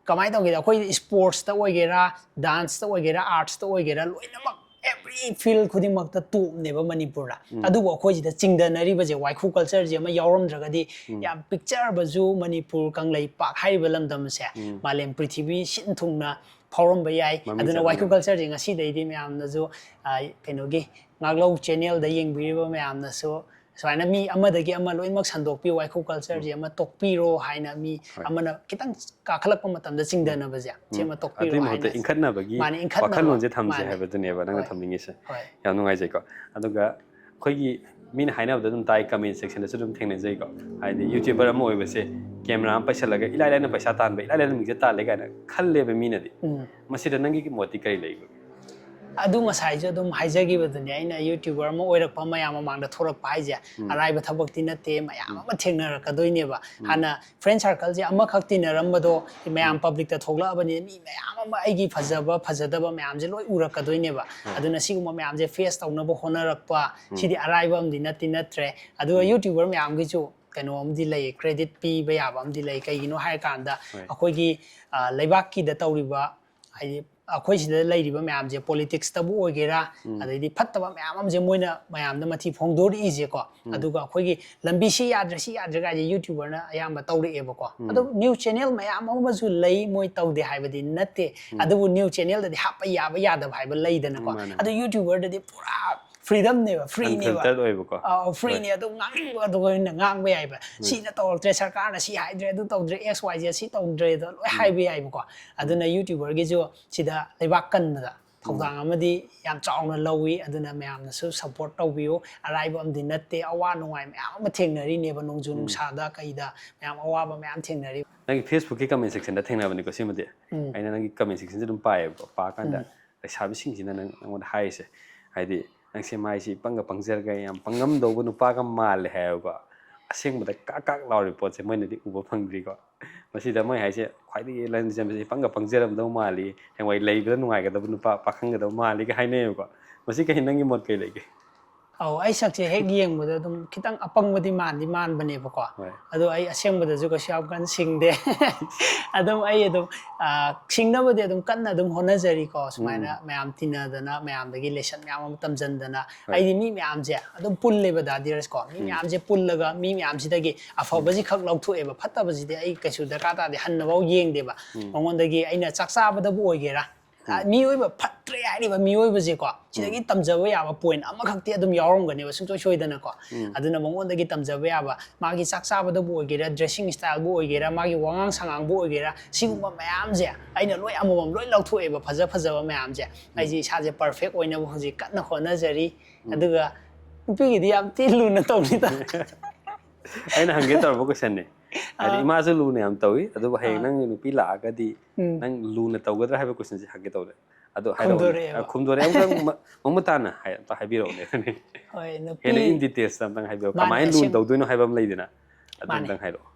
ꯀꯃꯥꯏꯅ ꯇꯧꯒꯦꯗ, ꯑꯩꯈꯣꯏ sports ꯇ ꯑꯣꯏꯒꯦꯔꯥ, dance ꯇ ꯑꯣꯏꯒꯦꯔꯥ, arts ꯇ ꯑꯣꯏꯒꯦꯔꯥ, ꯂꯣꯏꯅꯃꯛ every field ꯈꯨꯗꯤꯡꯃꯛꯇ top ꯅꯦꯕ ꯃꯅꯤꯄꯨꯔꯗ꯫ ꯑꯗꯨꯕꯨ ꯑꯩꯈꯣꯏꯁꯤꯗ ꯆꯤꯡꯗꯅꯔꯤꯕꯁꯦ, ꯋꯥꯏꯈꯨ culture ꯁꯦ ꯑꯃ ꯌꯥꯎꯔꯝꯗ꯭ꯔꯒꯗꯤ, ꯌꯥꯝ ꯄꯤꯛꯆꯔꯕꯁꯨ ꯃꯅꯤꯄꯨꯔ ꯀꯪꯂꯩꯄꯥꯛ ꯍꯥꯏꯔꯤꯕ ꯂꯝꯗꯝꯁꯦ ꯃꯥꯂꯦꯝ ꯄ꯭ꯔꯤꯊꯤꯕꯤ ꯁꯤꯟ ꯊꯨꯡꯅ ꯐꯥꯎꯔꯝꯕ ꯌꯥꯏ꯫ ꯃꯃꯤꯡ ꯑꯗꯨꯅ ꯆꯠꯂꯝꯕ ꯋꯥꯏꯈꯨ culture ꯁꯦ ꯉꯁꯤꯗꯩꯗꯤ ꯃꯌꯥꯝꯅꯁꯨ, ꯑ, ꯀꯩꯅꯣꯒꯤ ꯉꯥꯛꯂꯧ channel ꯗ ꯌꯦꯡꯕꯤꯔꯤꯕ ꯃꯌꯥꯝꯅꯁꯨ ꯁꯨꯃꯥꯏꯅ ꯃꯤ ꯑꯃꯗꯒꯤ ꯑꯃ ꯂꯣꯏꯅꯃꯛ ꯁꯟꯗꯣꯛꯄꯤꯌꯨ, ꯋꯥꯏꯈꯨ culture ꯁꯦ ꯑꯃ ꯇꯣꯛꯄꯤꯔꯣ ꯍꯥꯏꯅ ꯃꯤ ꯍꯣꯏ꯫ ꯑꯃꯅ ꯈꯤꯇꯪ ꯀꯥꯈꯠꯂꯛꯄ ꯃꯇꯝꯗ ꯆꯤꯡꯗꯅꯕꯁꯦ, ꯁꯤ ꯑꯃ ꯇꯣꯛꯄꯤꯔꯣ ꯑꯗꯨꯒꯤ ꯃꯍꯨꯠꯇ ꯍꯥꯏꯅ꯫ ꯏꯟꯈꯠꯅꯕꯒꯤ ꯃꯥꯅꯦ, ꯏꯟꯈꯠꯅꯕ꯫ ꯋꯥꯈꯜꯂꯣꯟꯁꯦ ꯊꯝꯁꯦ ꯃꯥꯅꯦ꯫ ꯍꯥꯏꯕꯗꯨꯅꯦꯕ ꯅꯪꯅ ꯍꯣꯏ꯫ ꯊꯝꯅꯤꯡꯉꯤꯁꯦ꯫ ꯍꯣꯏ꯫ ꯌꯥꯝ ꯅꯨꯡꯉꯥꯏꯖꯩꯀꯣ꯫ ꯑꯗꯨꯒ ꯑꯩꯈꯣꯏꯒꯤ ꯃꯤꯅ ꯍꯥꯏꯅꯕꯗ ꯑꯗꯨꯝ ꯇꯥꯏ, comment section ꯗꯁꯨ ꯑꯗꯨꯝ ꯊꯦꯡꯅꯖꯩꯀꯣ꯫ ꯍꯥꯏꯗꯤ YouTuber ꯑꯃ ꯑꯣꯏꯕꯁꯦ camera ꯑꯃ ꯄꯩꯁꯜꯂꯒ ꯏꯂꯥꯏ ꯂꯥꯏꯅ ꯄꯩꯁꯥ ꯇꯥꯟꯕ, ꯏꯂꯥꯏ ꯂꯥꯏꯅ ꯃꯤꯡꯆꯠ ꯇꯥꯜꯂꯦ ꯀꯥꯏꯅ ꯈꯜꯂꯦꯕ ꯃꯤꯅꯗꯤ꯫ ꯎꯝ꯫ ꯃꯁꯤꯗ ꯅꯪꯒꯤ ꯃꯣꯠꯇꯤ ꯀꯔꯤ ꯂꯩꯕꯒꯦ? ꯑꯗꯨ ꯉꯁꯥꯏꯁꯨ ꯑꯗꯨꯝ ꯍꯥꯏꯖꯈꯤꯕꯗꯨꯅꯦ, ꯑꯩꯅ YouTuber ꯑꯃ ꯑꯣꯏꯔꯛꯄ, ꯃꯌꯥꯝ ꯃꯃꯥꯡꯗ ꯊꯣꯛꯂꯛꯄ ꯍꯥꯏꯁꯦ ꯑꯔꯥꯏꯕ ꯊꯕꯛꯇꯤ ꯅꯠꯇꯦ, ꯃꯌꯥꯝ ꯑꯃ ꯊꯦꯡꯅꯔꯛꯀꯗꯣꯏꯅꯦꯕ꯫ ꯍꯥꯟꯅ friend circle ꯁꯦ ꯑꯃꯈꯛ ꯇꯤꯟꯅꯔꯝꯕꯗꯣ ꯃꯌꯥꯝ public ꯇ ꯊꯣꯛꯂꯛꯑꯕꯅꯤꯅ ꯃꯤ ꯃꯌꯥꯝ ꯑꯃ ꯑꯩꯒꯤ ꯐꯖꯕ ꯐꯖꯗꯕ ꯃꯌꯥꯝꯁꯦ ꯂꯣꯏ ꯎꯔꯛꯀꯗꯣꯏꯅꯦꯕ꯫ ꯑꯗꯨꯅ ꯁꯤꯒꯨꯝꯕ ꯃꯌꯥꯝꯁꯦ face ꯇꯧꯅꯕ ꯍꯣꯠꯅꯔꯛꯄ, ꯁꯤꯗꯤ ꯑꯔꯥꯏꯕ ꯑꯃꯗꯤ ꯅꯠꯇꯤ ꯅꯠꯇ꯭ꯔꯦ꯫ ꯑꯗꯨꯒ YouTuber ꯃꯌꯥꯝꯒꯤꯁꯨ ꯀꯩꯅꯣ ꯑꯃꯗꯤ ꯂꯩ, credit ꯄꯤꯕ ꯌꯥꯕ ꯑꯃꯗꯤ ꯂꯩ꯫ ꯀꯩꯒꯤꯅꯣ ꯍꯥꯏꯔꯀꯥꯟꯗ ꯍꯣꯏ꯫ ꯑꯩꯈꯣꯏꯒꯤ, ꯑ, ꯂꯩꯕꯥꯛꯀꯤꯗ ꯇꯧꯔꯤꯕ, ꯍꯥꯏꯗꯤ ꯑꯩꯈꯣꯏ ꯁꯤꯗ ꯂꯩꯔꯤꯕ ꯃꯌꯥꯝꯁꯦ, politics ꯇꯕꯨ ꯑꯣꯏꯒꯦꯔꯥ, ꯑꯗꯩꯗꯤ ꯐꯠꯇꯕ ꯃꯌꯥꯝ ꯑꯃꯁꯦ ꯃꯣꯏꯅ ꯃꯌꯥꯝꯗ ꯃꯊꯤ ꯐꯣꯡꯗꯣꯔꯛꯏꯁꯦꯀꯣ꯫ ꯑꯗꯨꯒ ꯑꯩꯈꯣꯏꯒꯤ ꯂꯝꯕꯤ ꯁꯤ ꯌꯥꯗ꯭ꯔꯦ, ꯁꯤ ꯌꯥꯗ꯭ꯔꯦ ꯀꯥꯏꯁꯦ YouTuber ꯅ ꯑꯌꯥꯝꯕ ꯇꯧꯔꯛꯑꯦꯕꯀꯣ꯫ ꯑꯗꯣ news channel ꯃꯌꯥꯝ ꯑꯃꯁꯨ ꯂꯩ, ꯃꯣꯏ ꯇꯧꯗꯦ ꯍꯥꯏꯕꯗꯤ ꯅꯠꯇꯦ꯫ ꯑꯗꯨꯕꯨ news channel ꯗꯗꯤ ꯍꯥꯞꯄ ꯌꯥꯕ ꯌꯥꯗꯕ ꯍꯥꯏꯕ ꯂꯩꯗꯅꯀꯣ꯫ ꯃꯥꯅꯦ꯫ ꯑꯗꯣ YouTuber ꯗꯗꯤ ꯄꯨꯔꯥ freedomꯅꯦꯕ, freeꯅꯦꯕ꯫ Unfiltered ꯑꯣꯏꯕꯀꯣ꯫ ꯑ, freeꯅꯦ, ꯑꯗꯨꯝ ꯉꯥꯡꯅꯤꯡꯕ ꯑꯗꯨꯒ ꯑꯣꯏꯅ ꯉꯥꯡꯕ ꯌꯥꯏꯕ꯫ ꯁꯤꯅ ꯇꯧꯔꯛꯇ꯭ꯔꯦ, ꯁꯔꯀꯥꯔꯅ ꯁꯤ ꯍꯥꯏꯗ꯭ꯔꯦ, ꯑꯗꯨ ꯇꯧꯗ꯭ꯔꯦ, X Y Z ꯁꯤ ꯇꯧꯗ꯭ꯔꯦꯗꯣ ꯂꯣꯏ ꯍꯥꯏꯕ ꯌꯥꯏꯕꯀꯣ꯫ ꯑꯗꯨꯅ YouTuberꯒꯤꯁꯨ ꯁꯤꯗ ꯂꯩꯕꯥꯛ ꯀꯟꯕꯗ ꯊꯧꯗꯥꯡ ꯑꯃꯗꯤ ꯌꯥꯝ ꯆꯥꯎꯅ ꯂꯧꯏ꯫ ꯑꯗꯨꯅ ꯃꯌꯥꯝꯅꯁꯨ support ꯇꯧꯕꯤꯌꯨ꯫ ꯑꯔꯥꯏꯕ ꯑꯃꯗꯤ ꯅꯠꯇꯦ, ꯑꯋꯥ ꯅꯨꯡꯉꯥꯏ ꯃꯌꯥꯝ ꯑꯃ ꯊꯦꯡꯅꯔꯤꯅꯦꯕ, ꯅꯣꯡꯖꯨ ꯅꯨꯡꯁꯥꯗ ꯀꯩꯗ ꯃꯌꯥꯝ ꯑꯋꯥꯕ ꯃꯌꯥꯝ ꯊꯦꯡꯅꯔꯤ꯫ ꯅꯪꯒꯤ Facebookꯀꯤ comment sectionꯗ ꯊꯦꯡꯅꯕꯅꯤꯀꯣ ꯁꯤꯃꯗꯤ꯫ ꯑꯩꯅ ꯅꯪꯒꯤ comment sectionꯁꯦ ꯑꯗꯨꯝ ꯄꯥꯏꯌꯦꯕꯀꯣ꯫ ꯄꯥꯀꯥꯟꯗ ꯂꯩꯁꯥꯕꯤꯁꯤꯡꯁꯤꯅ ꯅꯪ, ꯅꯪꯉꯣꯟꯗ ꯍꯥꯏꯔꯤꯁꯦ, ꯍꯥꯏꯗꯤ, "ꯅꯪꯁꯦ ꯃꯥꯏꯁꯤ ꯏꯄꯪꯒ ꯄꯪꯖꯔꯒ ꯌꯥꯝ ꯄꯪꯉꯝꯗꯧꯕ ꯅꯨꯄꯥꯒ ꯃꯥꯜꯂꯦ" ꯍꯥꯏꯌꯦꯕꯀꯣ꯫ ꯑꯁꯦꯡꯕꯗ ꯀꯥꯛ ꯀꯥꯛ ꯂꯥꯎꯔꯤꯕ ꯄꯣꯠꯁꯦ ꯃꯣꯏꯅꯗꯤ ꯎꯕ ꯐꯪꯗ꯭ꯔꯤꯀꯣ꯫ ꯃꯁꯤꯗ ꯃꯣꯏ ꯍꯥꯏꯁꯦ ꯈ꯭ꯋꯥꯏꯗꯒꯤ ꯂꯟ ꯆꯦꯟꯕꯁꯦ ꯏꯄꯪꯒ ꯄꯪꯖꯔꯝꯗꯧ ꯃꯥꯜꯂꯤ, ꯍꯌꯦꯡꯋꯥꯏ ꯂꯩꯕꯗ ꯅꯨꯡꯉꯥꯏꯒꯗꯕ ꯅꯨꯄꯥ ꯄꯥꯈꯪꯒꯗꯕ ꯃꯥꯜꯂꯤꯒ ꯍꯥꯏꯅꯩꯌꯦꯕꯀꯣ꯫ ꯃꯁꯤ ꯀꯩ, ꯅꯪꯒꯤ ꯃꯣꯠ ꯀꯩ ꯂꯩꯒꯦ? ꯑꯧ, ꯑꯩ ꯁꯛꯁꯦ ꯍꯦꯛ ꯌꯦꯡꯕꯗ ꯑꯗꯨꯝ ꯈꯤꯇꯪ ꯑꯄꯪꯕꯗꯤ ꯃꯥꯟꯗꯤ ꯃꯥꯟꯕꯅꯦꯕꯀꯣ꯫ ꯍꯣꯏ꯫ ꯑꯗꯣ ꯑꯩ ꯑꯁꯦꯡꯕꯗꯁꯨ ꯀꯩꯁꯨ ꯌꯥꯝ ꯀꯟꯅ ꯁꯤꯡꯗꯦ꯫ ꯑꯗꯨꯝ ꯑꯩ ꯑꯗꯨꯝ, ꯑ, ꯁꯤꯡꯅꯕꯗꯤ ꯑꯗꯨꯝ ꯀꯟꯅ ꯑꯗꯨꯝ ꯍꯣꯠꯅꯖꯔꯤꯀꯣ꯫ ꯁꯨꯃꯥꯏꯅ ꯃꯌꯥꯝ ꯇꯤꯟꯅꯗꯅ, ꯃꯌꯥꯝꯗꯒꯤ lesson ꯃꯌꯥꯝ ꯑꯃ ꯇꯝꯖꯟꯗꯅ꯫ ꯍꯣꯏ꯫ ꯑꯩꯗꯤ ꯃꯤ ꯃꯌꯥꯝꯁꯦ ꯑꯗꯨꯝ ꯄꯨꯜꯂꯦꯕ ꯗꯥ ꯙꯤꯔꯖ ꯀꯣ꯫ ꯃꯤ ꯃꯌꯥꯝꯁꯦ ꯄꯨꯜꯂꯒ ꯃꯤ ꯃꯌꯥꯝꯁꯤꯗꯒꯤ ꯑꯐꯕꯁꯤ ꯈꯛ ꯂꯧꯊꯣꯛꯑꯦꯕ, ꯐꯠꯇꯕꯁꯤꯗꯤ ꯑꯩ ꯀꯩꯁꯨ ꯗꯔꯀꯥꯔ ꯇꯥꯗꯦ, ꯍꯟꯅꯐꯥꯎ ꯌꯦꯡꯗꯦꯕ꯫ ꯃꯉꯣꯟꯗꯒꯤ ꯑꯩꯅ ꯆꯥꯛ ꯆꯥꯕꯗꯕꯨ ꯑꯣꯏꯒꯦꯔꯥ, ꯑ, ꯃꯤꯑꯣꯏꯕ ꯐꯠꯇ꯭ꯔꯦ ꯍꯥꯏꯔꯤꯕ ꯃꯤꯑꯣꯏꯕꯁꯦꯀꯣ, ꯁꯤꯗꯒꯤ ꯇꯝꯖꯕ ꯌꯥꯕ point ꯑꯃꯈꯛꯇꯤ ꯑꯗꯨꯝ ꯌꯥꯎꯔꯝꯒꯅꯦꯕ ꯁꯨꯡꯁꯣꯏ ꯁꯣꯏꯗꯅꯀꯣ꯫ ꯑꯗꯨꯅ ꯃꯉꯣꯟꯗꯒꯤ ꯇꯝꯖꯕ ꯌꯥꯕ, ꯃꯥꯒꯤ ꯆꯥꯛ ꯆꯥꯕꯗꯕꯨ ꯑꯣꯏꯒꯦꯔꯥ, dressing styleꯕꯨ ꯑꯣꯏꯒꯦꯔꯥ, ꯃꯥꯒꯤ ꯋꯥꯉꯥꯡ ꯁꯉꯥꯡꯕꯨ ꯑꯣꯏꯒꯦꯔꯥ, ꯁꯤꯒꯨꯝꯕ ꯃꯌꯥꯝꯁꯦ ꯑꯩꯅ ꯂꯣꯏ ꯑꯃꯃꯝ ꯂꯣꯏ ꯂꯧꯊꯣꯛꯑꯦꯕ, ꯐꯖ ꯐꯖꯕ ꯃꯌꯥꯝꯁꯦ꯫ ꯑꯩꯁꯦ ꯏꯁꯥꯁꯦ perfect ꯑꯣꯏꯅꯕ ꯍꯧꯖꯤꯛ ꯀꯟꯅ ꯍꯣꯠꯅꯖꯔꯤ꯫ ꯑꯗꯨꯒ ꯅꯨꯄꯤꯒꯤꯗꯤ ꯌꯥꯝ ꯊꯤ ꯂꯨꯅ ꯇꯧꯔꯤꯗ꯫ ꯑꯩꯅ ꯍꯪꯒꯦ ꯇꯧꯔꯝꯕ questionꯅꯦ꯫ ꯍꯥꯏꯗꯤ, ꯏꯃꯥꯁꯨ ꯂꯨꯅ ꯌꯥꯝ ꯇꯧꯏ, ꯑꯗꯨꯕꯨ ꯍꯌꯦꯡ ꯅꯪꯒꯤ ꯅꯨꯄꯤ ꯂꯥꯛꯑꯒꯗꯤ ꯅꯪ ꯂꯨꯅ ꯇꯧꯒꯗ꯭ꯔꯥ ꯍꯥꯏꯕ questionꯁꯦ ꯍꯪꯒꯦ ꯇꯧꯔꯦ꯫ ꯑꯗꯨ ꯍꯥꯏꯔꯛꯑꯣꯅꯦ꯫ ꯈꯨꯝꯗꯣꯔꯛꯑꯦꯕ꯫ ꯑ, ꯈꯨꯝꯗꯣꯔꯛꯑꯦ꯫ ꯑꯃꯨꯛꯇꯪ ꯃ-, ꯃꯃꯨꯠ ꯇꯥꯅ ꯍꯥꯏ-, ꯑꯝꯇ ꯍꯥꯏꯕꯤꯔꯛꯑꯣꯅꯦ꯫ ꯍꯣꯏ, ꯅꯨꯄꯤ ꯍꯦꯟꯅ in details ꯑꯝꯇꯪ ꯍꯥꯏꯕꯤꯔꯛꯑꯣ꯫ ꯃꯥꯅꯦ, ꯀꯃꯥꯏꯅ ꯂꯨꯅ ꯑꯁꯦꯡ- ꯇꯧꯗꯣꯏꯅꯣ ꯍꯥꯏꯕ ꯑꯃ ꯂꯩꯗꯅ, ꯑꯗꯨ ꯃꯥꯅꯦ꯫ ꯑꯝꯇꯪ ꯍꯥꯏꯔꯛꯑꯣ꯫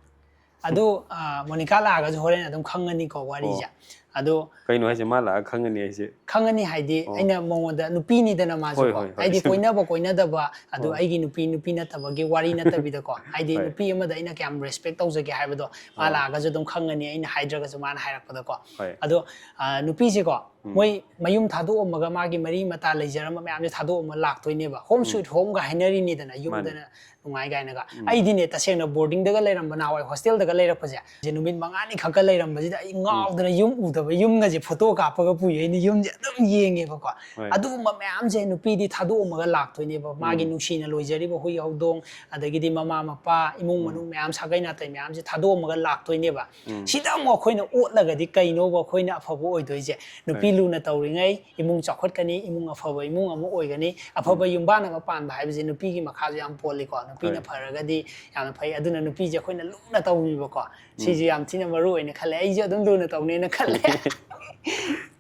ꯑꯗꯨ, ꯑ, ꯃꯣꯅꯤꯀꯥ ꯂꯥꯛꯑꯒꯁꯨ ꯍꯣꯔꯦꯟ ꯑꯗꯨꯝ ꯈꯪꯉꯅꯤꯀꯣ ꯋꯥꯔꯤꯁꯦ꯫ ꯑꯗꯣ ꯀꯩꯅꯣ ꯍꯥꯏꯁꯦ, ꯃꯥ ꯂꯥꯛꯑꯒ ꯈꯪꯒꯅꯤ ꯍꯥꯏꯁꯦ? ꯈꯪꯉꯅꯤ ꯍꯥꯏꯗꯤ, ꯑꯩꯅ ꯃꯉꯣꯟꯗ, ꯅꯨꯄꯤꯅꯤꯗꯅ ꯃꯥꯁꯨ ꯍꯣꯏ, ꯀꯣ, ꯍꯣꯏ, ꯍꯣꯏ꯫ ꯍꯥꯏꯗꯤ ꯀꯣꯏꯅꯕ ꯀꯣꯏꯅꯗꯕ, ꯑꯗꯨ ꯑꯩꯒꯤ ꯅꯨꯄꯤ, ꯅꯨꯄꯤ ꯅꯠꯇꯕꯒꯤ ꯋꯥꯔꯤ ꯅꯠꯇꯕꯤꯗꯀꯣ, ꯍꯥꯏꯗꯤ ꯍꯣꯏ꯫ ꯅꯨꯄꯤ ꯑꯃꯗ ꯑꯩꯅ ꯀꯌꯥꯝ respect ꯇꯧꯖꯒꯦ ꯍꯥꯏꯕꯗꯣ ꯃꯥ ꯂꯥꯛꯑꯒꯁꯨ ꯑꯗꯨꯝ ꯈꯪꯉꯅꯤ, ꯑꯩꯅ ꯍꯥꯏꯗ꯭ꯔꯒꯁꯨ ꯃꯥꯅ ꯍꯥꯏꯔꯛꯄꯗꯀꯣ꯫ ꯍꯣꯏ꯫ ꯑꯗꯣ, ꯑ, ꯅꯨꯄꯤꯁꯦꯀꯣ, ꯃꯣꯏ ꯃꯌꯨꯝ ꯊꯥꯗꯣꯛꯑꯝꯃꯒ ꯃꯥꯒꯤ ꯃꯔꯤ ꯃꯇꯥ ꯂꯩꯖꯔꯝꯕ ꯃꯌꯥꯝꯁꯦ ꯊꯥꯗꯣꯛꯑꯝꯃ ꯂꯥꯛꯇꯣꯏꯅꯦꯕ꯫ Home sweet homeꯒ ꯍꯥꯏꯅꯔꯤꯅꯤꯗꯅ, ꯌꯨꯝꯗꯅ ꯅꯨꯡꯉꯥꯏ ꯀꯥꯏꯅꯒ꯫ ꯑꯩꯗꯤꯅꯦ, ꯇꯁꯦꯡꯅ boardingꯗꯒ ꯂꯩꯔꯝꯕ, ꯅꯍꯥꯟꯋꯥꯏ hostelꯗꯒ ꯂꯩꯔꯛꯄꯁꯦ, ꯁꯦ ꯅꯨꯃꯤꯠ ꯃꯉꯥꯅꯤ ꯈꯛꯀ ꯂꯩꯔꯝꯕꯁꯤꯗ ꯑꯩ ꯉꯥꯎꯗꯅ ꯌꯨꯝ ꯎꯗ ꯌꯨꯝꯒꯁꯦ ꯐꯣꯇꯣ ꯀꯥꯞꯄꯒ ꯄꯨꯏ, ꯑꯩꯅ ꯌꯨꯝꯁꯦ ꯑꯗꯨꯝ ꯌꯦꯡꯉꯦꯕꯀꯣ꯫ ꯍꯣꯏ꯫ ꯑꯗꯨꯒꯨꯝꯕ ꯃꯌꯥꯝꯁꯦ ꯅꯨꯄꯤꯗꯤ ꯊꯥꯗꯣꯛꯑꯝꯃꯒ ꯂꯥꯛꯇꯣꯏꯅꯦꯕ, ꯃꯥꯒꯤ ꯎꯝ꯫ ꯅꯨꯡꯁꯤꯅ ꯂꯣꯏꯖꯔꯤꯕ ꯍꯨꯏ ꯍꯧꯗꯣꯡ, ꯑꯗꯒꯤꯗꯤ ꯃꯃꯥ ꯃꯄꯥ, ꯏꯃꯨꯡ ꯎꯝ꯫ ꯃꯅꯨꯡ ꯃꯌꯥꯝ, ꯁꯥꯒꯩ ꯅꯥꯇꯩ ꯃꯌꯥꯝꯁꯦ ꯊꯥꯗꯣꯛꯑꯝꯃꯒ ꯂꯥꯛꯇꯣꯏꯅꯦꯕ꯫ ꯎꯝ꯫ ꯁꯤꯗ ꯑꯃꯨꯛ ꯑꯩꯈꯣꯏꯅ ꯑꯣꯠꯂꯒꯗꯤ ꯀꯩꯅꯣꯕ ꯑꯩꯈꯣꯏꯅ ꯑꯐꯕ ꯑꯣꯏꯗꯣꯏꯁꯦ? ꯅꯨꯄꯤ ꯍꯣꯏ꯫ ꯂꯨꯅ ꯇꯧꯔꯤꯉꯩ ꯏꯃꯨꯡ ꯆꯥꯎꯈꯠꯀꯅꯤ, ꯏꯃꯨꯡ ꯑꯐꯕ ꯏꯃꯨꯡ ꯑꯃ ꯑꯣꯏꯒꯅꯤ, ꯑꯐꯕ ꯎꯝ꯫ ꯌꯨꯝꯕꯥꯟ ꯑꯃ ꯄꯥꯟꯕ ꯍꯥꯏꯕꯁꯦ ꯅꯨꯄꯤꯒꯤ ꯃꯈꯥꯁꯨ ꯌꯥꯝ ꯄꯣꯜꯂꯤꯀꯣ꯫ ꯅꯨꯄꯤꯅ ꯍꯣꯏ꯫ ꯐꯔꯒꯗꯤ ꯌꯥꯝꯅ ꯐꯩ, ꯑꯗꯨꯅ ꯅꯨꯄꯤꯁꯦ ꯑꯩꯈꯣꯏꯅ ꯂꯨꯅ ꯇꯧꯕꯤꯕꯀꯣ, ꯁꯤꯁꯨ ꯎꯝ꯫ ꯌꯥꯝ ꯊꯤꯅ ꯃꯔꯨ ꯑꯣꯏꯅ ꯈꯜꯂꯦ꯫ ꯑꯩꯁꯨ ꯑꯗꯨꯝ ꯂꯨꯅ ꯇꯧꯅꯦꯅ ꯈꯜꯂꯦ꯫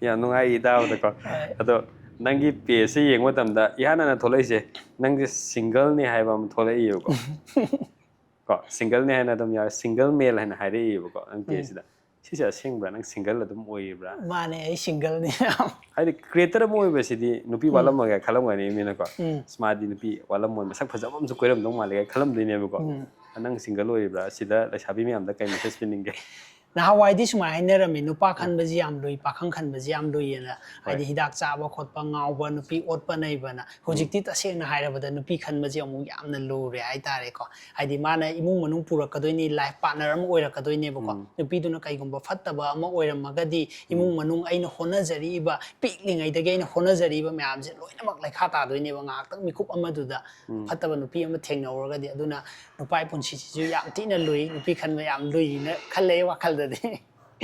ꯌꯥꯝ ꯅꯨꯡꯉꯥꯏ ꯇꯥꯕꯗꯀꯣ꯫ ꯍꯣꯏ꯫ ꯑꯗꯣ ꯅꯪꯒꯤ ꯄꯦꯖꯁꯦ ꯌꯦꯡꯕ ꯃꯇꯝꯗ ꯏꯍꯥꯟ ꯍꯥꯟꯅ ꯊꯣꯛꯂꯛꯏꯁꯦ ꯅꯪꯁꯦ ꯁꯤꯡꯒꯜꯅꯤ ꯍꯥꯏꯕ ꯑꯃ ꯊꯣꯛꯂꯛꯏꯕꯀꯣ꯫ ꯀꯣ, ꯁꯤꯡꯒꯜꯅꯤ ꯍꯥꯏꯅ ꯑꯗꯨꯝ ꯌꯥꯎꯔꯦ, ꯁꯤꯡꯒꯜ ꯃꯦꯜ ꯍꯥꯏꯅ ꯍꯥꯏꯔꯛꯏꯕꯀꯣ ꯅꯪ ꯎꯝ꯫ ꯄꯦꯖꯁꯤꯗ꯫ ꯁꯤꯁꯦ ꯑꯁꯦꯡꯕ꯭ꯔꯥ? ꯅꯪ ꯁꯤꯡꯒꯜ ꯑꯗꯨꯝ ꯑꯣꯏꯔꯤꯕ꯭ꯔꯥ? ꯃꯥꯅꯦ, ꯑꯩ ꯁꯤꯡꯒꯜꯅꯤ꯫ ꯍꯥꯏꯗꯤ ꯀ꯭ꯔꯤꯌꯦꯇꯔ ꯑꯃ ꯑꯣꯏꯕꯁꯤꯗꯤ ꯅꯨꯄꯤ ꯎꯝ꯫ ꯋꯥꯠꯂꯝꯃꯒ ꯈꯜꯂꯝꯒꯅꯤ ꯃꯤꯅꯀꯣ꯫ ꯎꯝ꯫ "ꯑꯁ, ꯃꯥꯗꯤ ꯅꯨꯄꯤ ꯋꯥꯠꯂꯝꯃꯣꯏ, ꯃꯁꯛ ꯐꯖꯕ ꯑꯃꯁꯨ ꯀꯣꯏꯔꯝꯗꯧ ꯃꯥꯜꯂꯦ" ꯀꯥꯏꯅ ꯈꯜꯂꯝꯗꯣꯏꯅꯦꯕꯀꯣ꯫ ꯅꯪ ꯁꯤꯡꯒꯜ ꯑꯣꯏꯔꯤꯕ꯭ꯔꯥ? ꯁꯤꯗ ꯂꯩꯁꯥꯕꯤ ꯃꯌꯥꯝꯗ ꯀꯩ ꯃꯦꯁꯦꯖ ꯄꯤꯅꯤꯡꯒꯦ? ꯅꯍꯥꯟꯋꯥꯏꯗꯤ ꯁꯨꯃꯥꯏꯅ ꯍꯥꯏꯅꯔꯝꯃꯤ, "ꯅꯨꯄꯥ ꯈꯟꯕꯁꯤ ꯌꯥꯝ ꯂꯨꯏ, ꯄꯥꯈꯪ ꯈꯟꯕꯁꯤ ꯌꯥꯝ ꯂꯨꯏꯌꯦꯅ", ꯍꯥꯏꯗꯤ ꯍꯣꯏ꯫ ꯍꯤꯗꯥꯛ ꯆꯥꯕ ꯈꯣꯠꯄ, ꯉꯥꯎꯕ, ꯅꯨꯄꯤ ꯑꯣꯠꯄ ꯅꯩꯕꯅ꯫ ꯎꯝ꯫ ꯍꯧꯖꯤꯛꯇꯤ ꯇꯁꯦꯡꯅ ꯍꯥꯏꯔꯕꯗ ꯅꯨꯄꯤ ꯈꯟꯕꯁꯤ ꯑꯃꯨꯛ ꯌꯥꯝꯅ ꯂꯨꯔꯦ ꯍꯥꯏꯇꯥꯔꯦꯀꯣ꯫ ꯍꯥꯏꯗꯤ ꯃꯥꯅ ꯏꯃꯨꯡ ꯃꯅꯨꯡ ꯄꯨꯔꯛꯀꯗꯣꯏꯅꯤ, ꯂꯥꯏꯐ ꯄꯥꯔꯠꯅꯔ ꯑꯃ ꯑꯣꯏꯔꯛꯀꯗꯣꯏꯅꯦꯕꯀꯣ꯫ ꯎꯝ꯫ ꯅꯨꯄꯤꯗꯨꯅ ꯀꯩꯒꯨꯝꯕ ꯐꯠꯇꯕ ꯑꯃ ꯑꯣꯏꯔꯝꯃꯒꯗꯤ ꯎꯝ꯫ ꯏꯃꯨꯡ ꯃꯅꯨꯡ, ꯑꯩꯅ ꯍꯣꯠꯅꯖꯔꯤꯕ, ꯄꯤꯛꯂꯤꯉꯩꯗꯒꯤ ꯑꯩꯅ ꯍꯣꯠꯅꯖꯔꯤꯕ ꯃꯌꯥꯝꯁꯦ ꯂꯣꯏꯅꯃꯛ ꯂꯩꯈꯥ ꯇꯥꯗꯣꯏꯅꯦꯕ ꯉꯥꯏꯍꯥꯛꯇꯪ ꯃꯤꯀꯨꯞ ꯑꯃꯗꯨꯗ꯫ ꯎꯝ꯫ ꯐꯠꯇꯕ ꯅꯨꯄꯤ ꯑꯃ ꯊꯦꯡꯅꯍꯧꯔꯒꯗꯤ꯫ ꯑꯗꯨꯅ ꯅꯨꯄꯥꯒꯤ ꯄꯨꯟꯁꯤꯁꯤꯁꯨ ꯌꯥꯝ ꯊꯤꯅ ꯂꯨꯏ, ꯅꯨꯄꯤ ꯈꯟꯕ ꯌꯥꯝ ꯂꯨꯏꯅ ꯈꯜꯂꯦ ꯑꯩ ꯋꯥꯈꯜꯗꯗꯤ꯫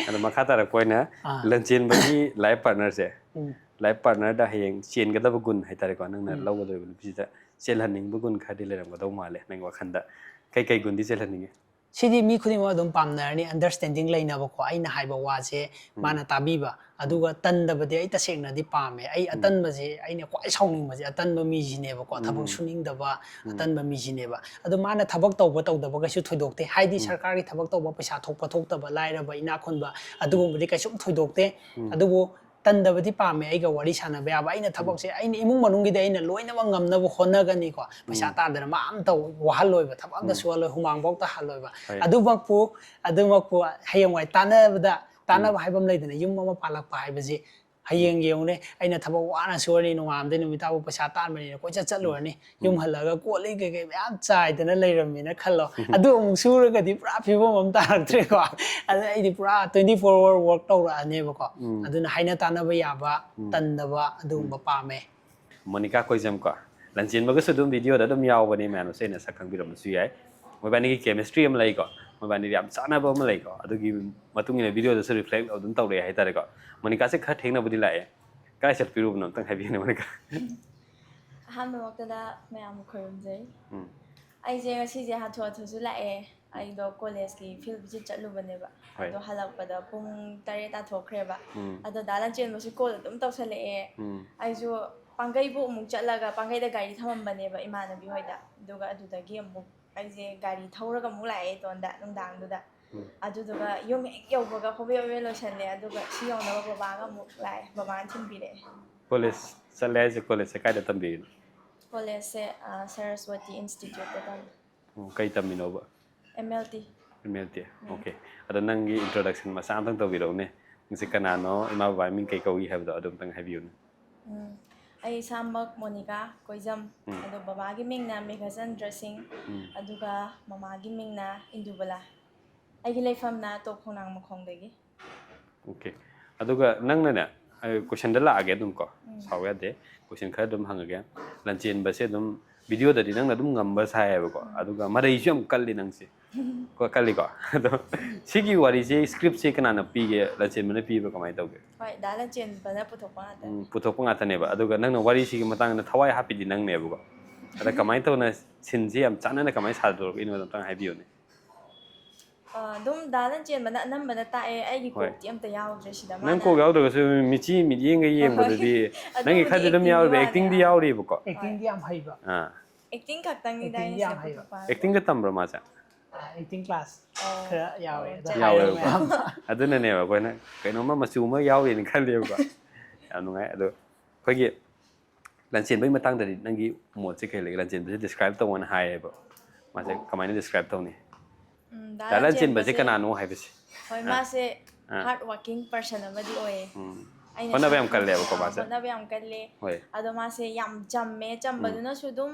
ꯑꯗꯣ ꯃꯈꯥ ꯇꯥꯔꯛꯄ ꯑꯣꯏꯅ ꯑꯥ꯫ ꯂꯟꯆꯦꯟꯕꯒꯤ ꯂꯥꯏꯐ ꯄꯥꯔꯠꯅꯔꯁꯦ, ꯎꯝ꯫ ꯂꯥꯏꯐ ꯄꯥꯔꯠꯅꯔꯗ ꯍꯌꯦꯡ ꯆꯦꯟꯒꯗꯕ ꯒꯨꯟ ꯍꯥꯏꯇꯥꯔꯦꯀꯣ, ꯅꯪꯅ ꯎꯝ꯫ ꯂꯧꯒꯗꯧꯔꯤꯕ ꯅꯨꯄꯤꯁꯤꯗ ꯆꯦꯜꯍꯟꯅꯤꯡꯕ ꯒꯨꯟ ꯈꯔꯗꯤ ꯂꯩꯔꯝꯒꯗꯧ ꯃꯥꯜꯂꯦ ꯅꯪꯒꯤ ꯋꯥꯈꯜꯗ꯫ ꯀꯩꯀꯩ ꯒꯨꯟꯗꯤ ꯆꯦꯜꯍꯟꯅꯤꯡꯉꯤ? ꯁꯤꯗꯤ ꯃꯤ ꯈꯨꯗꯤꯡꯃꯛ ꯑꯗꯨꯝ ꯄꯥꯝꯅꯔꯅꯤ, ꯑꯟꯗꯔꯁ꯭ꯇꯦꯟꯗꯤꯡ ꯂꯩꯅꯕꯀꯣ, ꯑꯩꯅ ꯍꯥꯏꯕ ꯋꯥꯁꯦ ꯎꯝ꯫ ꯃꯥꯅ ꯇꯥꯕꯤꯕ꯫ ꯎꯝ꯫ ꯑꯗꯨꯒ ꯇꯟꯗꯕꯗꯤ ꯑꯩ ꯇꯁꯦꯡꯅꯗꯤ ꯄꯥꯝꯃꯦ꯫ ꯑꯩ ꯎꯝ꯫ ꯑꯇꯟꯕꯁꯦ, ꯑꯩꯅ ꯈ꯭ꯋꯥꯏ ꯁꯥꯎꯅꯤꯡꯕꯁꯦ ꯑꯇꯟꯕ ꯃꯤꯁꯤꯅꯦꯕꯀꯣ, ꯊꯕꯛ ꯎꯝ꯫ ꯁꯨꯅꯤꯡꯗꯕ ꯎꯝ꯫ ꯑꯇꯟꯕ ꯃꯤꯁꯤꯅꯦꯕ꯫ ꯑꯗꯣ ꯃꯥꯅ ꯊꯕꯛ ꯇꯧꯕ ꯇꯧꯗꯕ ꯀꯩꯁꯨ ꯊꯣꯏꯗꯣꯛꯇꯦ, ꯍꯥꯏꯗꯤ ꯎꯝ꯫ ꯁꯔꯀꯥꯔꯒꯤ ꯊꯕꯛ ꯇꯧꯕ, ꯄꯩꯁꯥ ꯊꯣꯛꯄ ꯊꯣꯛꯇꯕ, ꯂꯥꯏꯔꯕ ꯏꯅꯥꯛ ꯈꯨꯟꯕ, ꯑꯗꯨꯒꯨꯝꯕꯗꯤ ꯀꯩꯁꯨꯝ ꯊꯣꯏꯗꯣꯛꯇꯦ꯫ ꯎꯝ꯫ ꯑꯗꯨꯕꯨ ꯇꯟꯗꯕꯗꯤ ꯄꯥꯝꯃꯦ ꯑꯩꯒ ꯋꯥꯔꯤ ꯁꯥꯟꯅꯕ ꯌꯥꯕ꯫ ꯑꯩꯅ ꯎꯝ꯫ ꯊꯕꯛꯁꯦ ꯑꯩꯅ ꯏꯃꯨꯡ ꯃꯅꯨꯡꯒꯤꯗꯤ ꯑꯩꯅ ꯂꯣꯏꯅꯃꯛ ꯉꯝꯅꯕ ꯍꯣꯠꯅꯒꯅꯤꯀꯣ꯫ ꯄꯩꯁꯥ ꯎꯝ꯫ ꯇꯥꯟꯗꯅ ꯃꯥ ꯑꯝꯇ ꯋꯥꯍꯜꯂꯣꯏꯕ, ꯊꯕꯛ ꯑꯝꯇ ꯎꯝ꯫ ꯁꯨꯍꯜꯂꯣꯏ, ꯍꯨꯃꯥꯡꯐꯥꯎ ꯇꯥꯍꯜꯂꯣꯏꯕ꯫ ꯍꯣꯏ꯫ ꯑꯗꯨꯃꯛꯄꯨ, ꯑꯗꯨꯃꯛꯄꯨ ꯍꯌꯦꯡꯋꯥꯏ ꯇꯥꯟꯅꯕꯗ, ꯎꯝ꯫ ꯇꯥꯟꯅꯕ ꯍꯥꯏꯕ ꯑꯃ ꯂꯩꯗꯅ, ꯌꯨꯝ ꯑꯃ ꯄꯥꯜꯂꯛꯄ ꯍꯥꯏꯕꯁꯤ ꯍꯌꯦꯡ ꯌꯦꯡꯉꯨꯅꯦ, ꯑꯩꯅ ꯊꯕꯛ ꯋꯥꯅ ꯁꯨꯔꯅꯤ, ꯅꯣꯡꯉꯥꯟꯕꯗꯩ ꯅꯨꯃꯤꯠ ꯇꯥꯕꯨ ꯄꯩꯁꯥ ꯇꯥꯟꯕꯅꯤꯅ ꯀꯣꯏꯆꯠ ꯆꯠꯂꯨꯔꯅꯤ, ꯌꯨꯝ ꯍꯜꯂꯒ ꯀꯣꯜ ꯂꯤꯛ ꯀꯩꯀꯩ ꯃꯌꯥꯝ ꯆꯥꯏꯗꯅ ꯂꯩꯔꯝꯃꯦꯅ ꯈꯜꯂꯣ꯫ ꯑꯗꯨ ꯑꯃꯨꯛ ꯁꯨꯔꯒꯗꯤ ꯄꯨꯔꯥ ꯐꯤꯕꯝ ꯑꯃ ꯇꯥꯔꯛꯇ꯭ꯔꯦꯀꯣ꯫ ꯑꯗꯨꯅ ꯑꯩꯗꯤ ꯄꯨꯔꯥ twenty four hour work ꯇꯧꯔꯛꯑꯅꯦꯕꯀꯣ꯫ ꯑꯗꯨꯅ ꯍꯥꯏꯅ ꯇꯥꯅꯕ ꯌꯥꯕ, ꯇꯟꯗꯕ ꯑꯗꯨꯒꯨꯝꯕ ꯄꯥꯝꯃꯦ꯫ ꯃꯣꯅꯤꯀꯥ ꯀꯣꯏꯖꯝ ꯀꯣ, ꯂꯟꯆꯦꯟꯕꯒꯁꯨ ꯑꯗꯨꯝ ꯚꯤꯗꯤꯑꯣꯗ ꯑꯗꯗꯨꯝ ꯌꯥꯎꯕꯅꯤ, ꯃꯌꯥꯝꯅꯁꯨ ꯑꯩꯅ ꯁꯛ ꯈꯪꯕꯤꯔꯝꯕꯁꯨ ꯌꯥꯏ꯫ ꯃꯣꯏꯕꯥꯅꯤꯒꯤ ꯀꯦꯃꯤꯁꯇ꯭ꯔꯤ ꯑꯃ ꯂꯩꯀꯣ, ꯃꯣꯏꯕꯥꯅꯤꯗꯤ ꯌꯥꯝ ꯆꯥꯟꯅꯕ ꯑꯃ ꯂꯩꯀꯣ, ꯑꯗꯨꯒꯤ ꯃꯇꯨꯡ ꯏꯟꯅ ꯚꯤꯗꯤꯑꯣꯗꯁꯨ ꯔꯤꯐ꯭ꯂꯦꯛ ꯑꯗꯨꯝ ꯇꯧꯔꯛꯑꯦ ꯍꯥꯏꯇꯥꯔꯦꯀꯣ꯫ ꯃꯣꯅꯤꯀꯥꯁꯦ ꯈꯔ ꯊꯦꯡꯅꯕꯨꯗꯤ ꯂꯥꯛꯑꯦ꯫ ꯀꯥꯏ ꯆꯠꯄꯤꯔꯨꯕꯅꯣ ꯑꯝꯇꯪ ꯍꯥꯏꯕꯤꯌꯨꯅꯦ ꯃꯣꯅꯤꯀꯥ꯫ ꯑꯍꯥꯟꯕꯃꯛꯇꯗ ꯃꯌꯥꯝꯕꯨ ꯈꯣꯏꯔꯨꯝꯖꯩ꯫ ꯎꯝ꯫ ꯑꯩꯁꯦ ꯉꯁꯤꯁꯦ ꯍꯥꯊꯨ ꯍꯥꯊꯨꯁꯨ ꯂꯥꯛꯑꯦ꯫ ꯑꯩꯗꯣ ꯀꯣꯂꯦꯖꯀꯤ ꯐꯤꯜ ꯚꯤꯖꯤꯠ ꯆꯠꯂꯨꯕꯅꯦꯕ꯫ ꯍꯣꯏ꯫ ꯑꯗꯣ ꯍꯜꯂꯛꯄꯗ ꯄꯨꯡ ꯇꯔꯦꯠ ꯇꯥꯊꯣꯛꯈ꯭ꯔꯦꯕ꯫ ꯎꯝ꯫ ꯑꯗꯣ ꯗꯥ ꯂꯟꯆꯦꯟꯕꯁꯨ ꯀꯣꯜ ꯑꯗꯨꯝ ꯇꯧꯁꯜꯂꯛꯑꯦ꯫ ꯎꯝ꯫ ꯑꯩꯁꯨ ꯄꯥꯡꯒꯩꯕꯨ ꯑꯃꯨꯛ ꯆꯠꯂꯒ ꯄꯥꯡꯒꯩꯗ ꯒꯥꯔꯤ ꯊꯝꯃꯝꯕꯅꯦꯕ ꯏꯃꯥꯟꯅꯕꯤ ꯍꯣꯏꯗ꯫ ꯑꯗꯨꯒ ꯑꯗꯨꯗꯒꯤ ꯑꯃꯨꯛ ꯑꯩꯁꯦ ꯒꯥꯔꯤ ꯊꯧꯔꯒ ꯑꯃꯨꯛ ꯂꯥꯛꯑꯦ ꯏꯇꯣꯟꯗ ꯅꯨꯡꯗꯥꯡꯗꯨꯗ꯫ ꯎꯝ꯫ ꯑꯗꯨꯗꯨꯒ ꯌꯨꯝ ꯍꯦꯛ ꯌꯧꯕꯒ ꯍꯣꯕꯦ ꯍꯣꯕꯦ ꯂꯣꯏꯁꯜꯂꯦ꯫ ꯑꯗꯨꯒ ꯁꯤ ꯌꯧꯅꯕ ꯕꯕꯥꯒ ꯑꯃꯨꯛ ꯂꯥꯛꯑꯦ, ꯕꯕꯥꯅ ꯊꯤꯟꯕꯤꯔꯛꯑꯦ꯫ ꯀꯣꯂꯦꯖ ꯆꯠꯂꯦ ꯍꯥꯏꯁꯦ, ꯀꯣꯂꯦꯖꯁꯦ ꯀꯥꯏꯗ ꯇꯝꯕꯤꯔꯤꯅꯣ? ꯀꯣꯂꯦꯖꯁꯦ ꯑ, ꯁꯔꯁꯋꯇꯤ ꯏꯟꯁꯇꯤꯇ꯭ꯌꯨꯠꯇ ꯇꯝꯃꯤ꯫ ꯑꯣ, ꯀꯩ ꯇꯝꯃꯤꯅꯣꯕ? M L T. M L T. Okay. ꯑꯗꯣ ꯅꯪꯒꯤ ꯏꯟꯇ꯭ꯔꯣꯗꯛꯁꯟ ꯃꯆꯥ ꯑꯝꯇꯪ ꯇꯧꯕꯤꯔꯛꯎꯅꯦ꯫ ꯅꯪꯁꯦ ꯀꯅꯥꯅꯣ, ꯏꯃꯥ ꯕꯕꯥꯒꯤ ꯃꯤꯡ ꯀꯩ ꯀꯧꯏ ꯍꯥꯏꯕꯗꯣ ꯑꯗꯨ ꯑꯝꯇꯪ ꯍꯥꯏꯕꯤꯌꯨꯅꯦ꯫ ꯎꯝ, ꯑꯩ ꯏꯁꯥꯃꯛ ꯃꯣꯅꯤꯀꯥ ꯀꯣꯏꯖꯝ꯫ ꯎꯝ꯫ ꯑꯗꯣ ꯕꯕꯥꯒꯤ ꯃꯤꯡꯅ ꯃꯦꯘꯆꯟꯗ꯭ꯔ ꯁꯤꯡ꯫ ꯎꯝ꯫ ꯑꯗꯨꯒ ꯃꯃꯥꯒꯤ ꯃꯤꯡꯅ ꯏꯟꯗꯨꯕꯂꯥ꯫ ꯑꯩꯒꯤ ꯂꯩꯐꯝꯅ ꯇꯣꯞ ꯈꯣꯡꯅꯥꯡ ꯃꯈꯣꯡꯗꯒꯤ꯫ ꯑꯣꯀꯦ꯫ ꯑꯗꯨꯒ ꯅꯪꯅꯅꯦ, ꯑꯩ ꯀꯣꯏꯁꯟꯗ ꯂꯥꯛꯑꯒꯦ ꯑꯗꯨꯝ ꯀꯣ꯫ ꯎꯝ꯫ ꯁꯥꯎ ꯌꯥꯗꯦ꯫ ꯀꯣꯏꯁꯟ ꯈꯔ ꯑꯗꯨꯝ ꯍꯪꯉꯒꯦ꯫ ꯂꯟꯆꯦꯟꯕꯁꯦ ꯑꯗꯨꯝ ꯚꯤꯗꯤꯑꯣꯗꯗꯤ ꯅꯪꯅ ꯑꯗꯨꯝ ꯉꯝꯕ ꯁꯥꯏꯌꯦꯕꯀꯣ꯫ ꯑꯗꯨꯒ ꯃꯔꯩꯁꯨ ꯌꯥꯝ ꯀꯜꯂꯤ ꯅꯪꯁꯦ꯫ ꯀꯣ, ꯀꯜꯂꯤꯀꯣ? ꯑꯗꯣ ꯁꯤꯒꯤ ꯋꯥꯔꯤꯁꯦ, ꯁ꯭ꯀ꯭ꯔꯤꯞꯁꯦ ꯀꯅꯥꯅ ꯄꯤꯒꯦ? ꯂꯟꯆꯦꯟꯕꯅ ꯄꯤꯕ꯭ꯔꯥ? ꯀꯃꯥꯏꯅ ꯇꯧꯒꯦ? ꯍꯣꯏ, ꯗꯥ ꯂꯟꯆꯦꯟꯕꯅ ꯄꯨꯊꯣꯛꯄ ꯉꯥꯛꯇꯅꯤ꯫ ꯎꯝ, ꯄꯨꯊꯣꯛꯄ ꯉꯥꯛꯇꯅꯦꯕ꯫ ꯑꯗꯨꯒ ꯅꯪꯅ ꯋꯥꯔꯤꯁꯤꯒꯤ ꯃꯇꯥꯡꯗ ꯊꯋꯥꯏ ꯍꯥꯞꯄꯤꯗꯤ ꯅꯪꯅꯦꯕꯀꯣ꯫ ꯑꯗ ꯀꯃꯥꯏꯅ ꯇꯧꯅ ꯁꯤꯟꯁꯤ ꯌꯥꯝ ꯆꯥꯟꯅꯅ ꯀꯃꯥꯏꯅ ꯁꯥꯗꯣꯔꯛꯏꯅꯣ ꯑꯝꯇꯪ ꯍꯥꯏꯕꯤꯌꯨꯅꯦ꯫ ꯑ, ꯑꯗꯨꯝ ꯗꯥ ꯂꯟꯆꯦꯟꯕꯅ ꯑꯅꯝꯕꯅ ꯇꯥꯛꯑꯦ, ꯑꯩꯒꯤ ꯍꯣꯏ꯫ ꯀꯣꯛꯇꯤ ꯑꯝꯇ ꯌꯥꯎꯗ꯭ꯔꯦ ꯁꯤꯗ꯫ ꯅꯪ ꯃꯥꯅ ꯀꯣꯛ ꯌꯥꯎꯗ꯭ꯔꯒꯁꯨ ꯃꯤꯆꯤ ꯃꯤꯠꯌꯦꯡꯒ ꯌꯦꯡꯕꯗꯗꯤ ꯍꯣꯏ꯫ ꯅꯪꯒꯤ ꯑꯗꯨꯕꯨꯗꯤ ꯈꯔꯗꯤ ꯑꯗꯨꯝ actingꯒꯤ ꯌꯥꯎꯔꯤꯕ, ꯋꯥꯅꯦ꯫ ꯑꯦꯛꯇꯤꯡꯗꯤ ꯌꯥꯎꯔꯤꯕꯀꯣ꯫ ꯑꯦꯛꯇꯤꯡꯗꯤ ꯌꯥꯝ ꯍꯩꯕ꯫ ꯑꯥ꯫ ꯑꯦꯛꯇꯤꯡ ꯈꯛꯇꯪꯅꯤꯗ ꯑꯦꯛꯇꯤꯡꯗꯤ ꯑꯩꯅ ꯌꯥꯝ ꯁꯤꯗ ꯍꯩꯕ꯫ ꯄꯨꯊꯣꯛꯄ ꯍꯥꯏꯕꯨ꯫ ꯑꯦꯛꯇꯤꯡꯒ ꯇꯝꯕ꯭ꯔꯣ ꯃꯥꯁꯦ? ꯑꯦꯛꯇꯤꯡ ꯀ꯭ꯂꯥꯁ ꯑꯣ꯫ ꯈꯔ ꯌꯥꯎꯋꯦ꯫ ꯑꯗ ꯆꯠ- ꯍꯥꯏꯔꯤꯕ ꯌꯥꯎꯋꯦꯕꯀꯣ꯫ ꯃꯌꯥꯝꯗꯣ꯫ ꯑꯗꯨꯅꯅꯦꯕ ꯑꯩꯈꯣꯏꯅ ꯀꯩꯅꯣꯝꯃ ꯃꯆꯨ ꯑꯃ ꯌꯥꯎꯔꯤꯅ ꯈꯜꯂꯦꯕꯀꯣ꯫ ꯌꯥꯝ ꯅꯨꯡꯉꯥꯏ꯫ ꯑꯗꯣ ꯑꯩꯈꯣꯏꯒꯤ ꯂꯟꯆꯦꯟꯕꯒꯤ ꯃꯇꯥꯡꯗꯗꯤ ꯅꯪꯒꯤ ꯃꯣꯠꯁꯦ ꯀꯩ ꯂꯩꯒꯦ? ꯂꯟꯆꯦꯟꯕꯁꯦ ꯗꯤꯁꯀ꯭ꯔꯥꯏꯕ ꯇꯧꯑꯣꯅ ꯍꯥꯏꯌꯦꯕ꯫ ꯃꯥꯁꯦ ꯀꯃꯥꯏꯅ ꯗꯤꯁꯀ꯭ꯔꯥꯏꯕ ꯇꯧꯅꯤ? ꯎꯝ, ꯗꯥ ꯂꯟꯆꯦꯟꯕꯁꯦ ꯀꯅꯥꯅꯣ ꯍꯥꯏꯕꯁꯦ? ꯍꯣꯏ, ꯑꯥ꯫ ꯃꯥꯁꯦ ꯑꯥ꯫ ꯍꯥꯔꯗ ꯋꯥꯔꯀꯤꯡ ꯄꯔꯁꯟ ꯑꯃꯗꯤ ꯑꯣꯏꯌꯦ꯫ ꯎꯝ꯫ ꯑꯩꯅ ꯍꯣꯠꯅꯕ ꯌꯥꯝ ꯁꯨꯝ, ꯀꯜꯂꯦꯕꯀꯣ ꯑ, ꯃꯥꯁꯦ꯫ ꯍꯣꯠꯅꯕ ꯌꯥꯝ ꯀꯜꯂꯦ꯫ ꯍꯣꯏ꯫ ꯑꯗꯣ ꯃꯥꯁꯦ ꯌꯥꯝ ꯆꯝꯃꯦ꯫ ꯆꯝꯕꯗꯨꯅꯁꯨ ꯑꯗꯨꯝ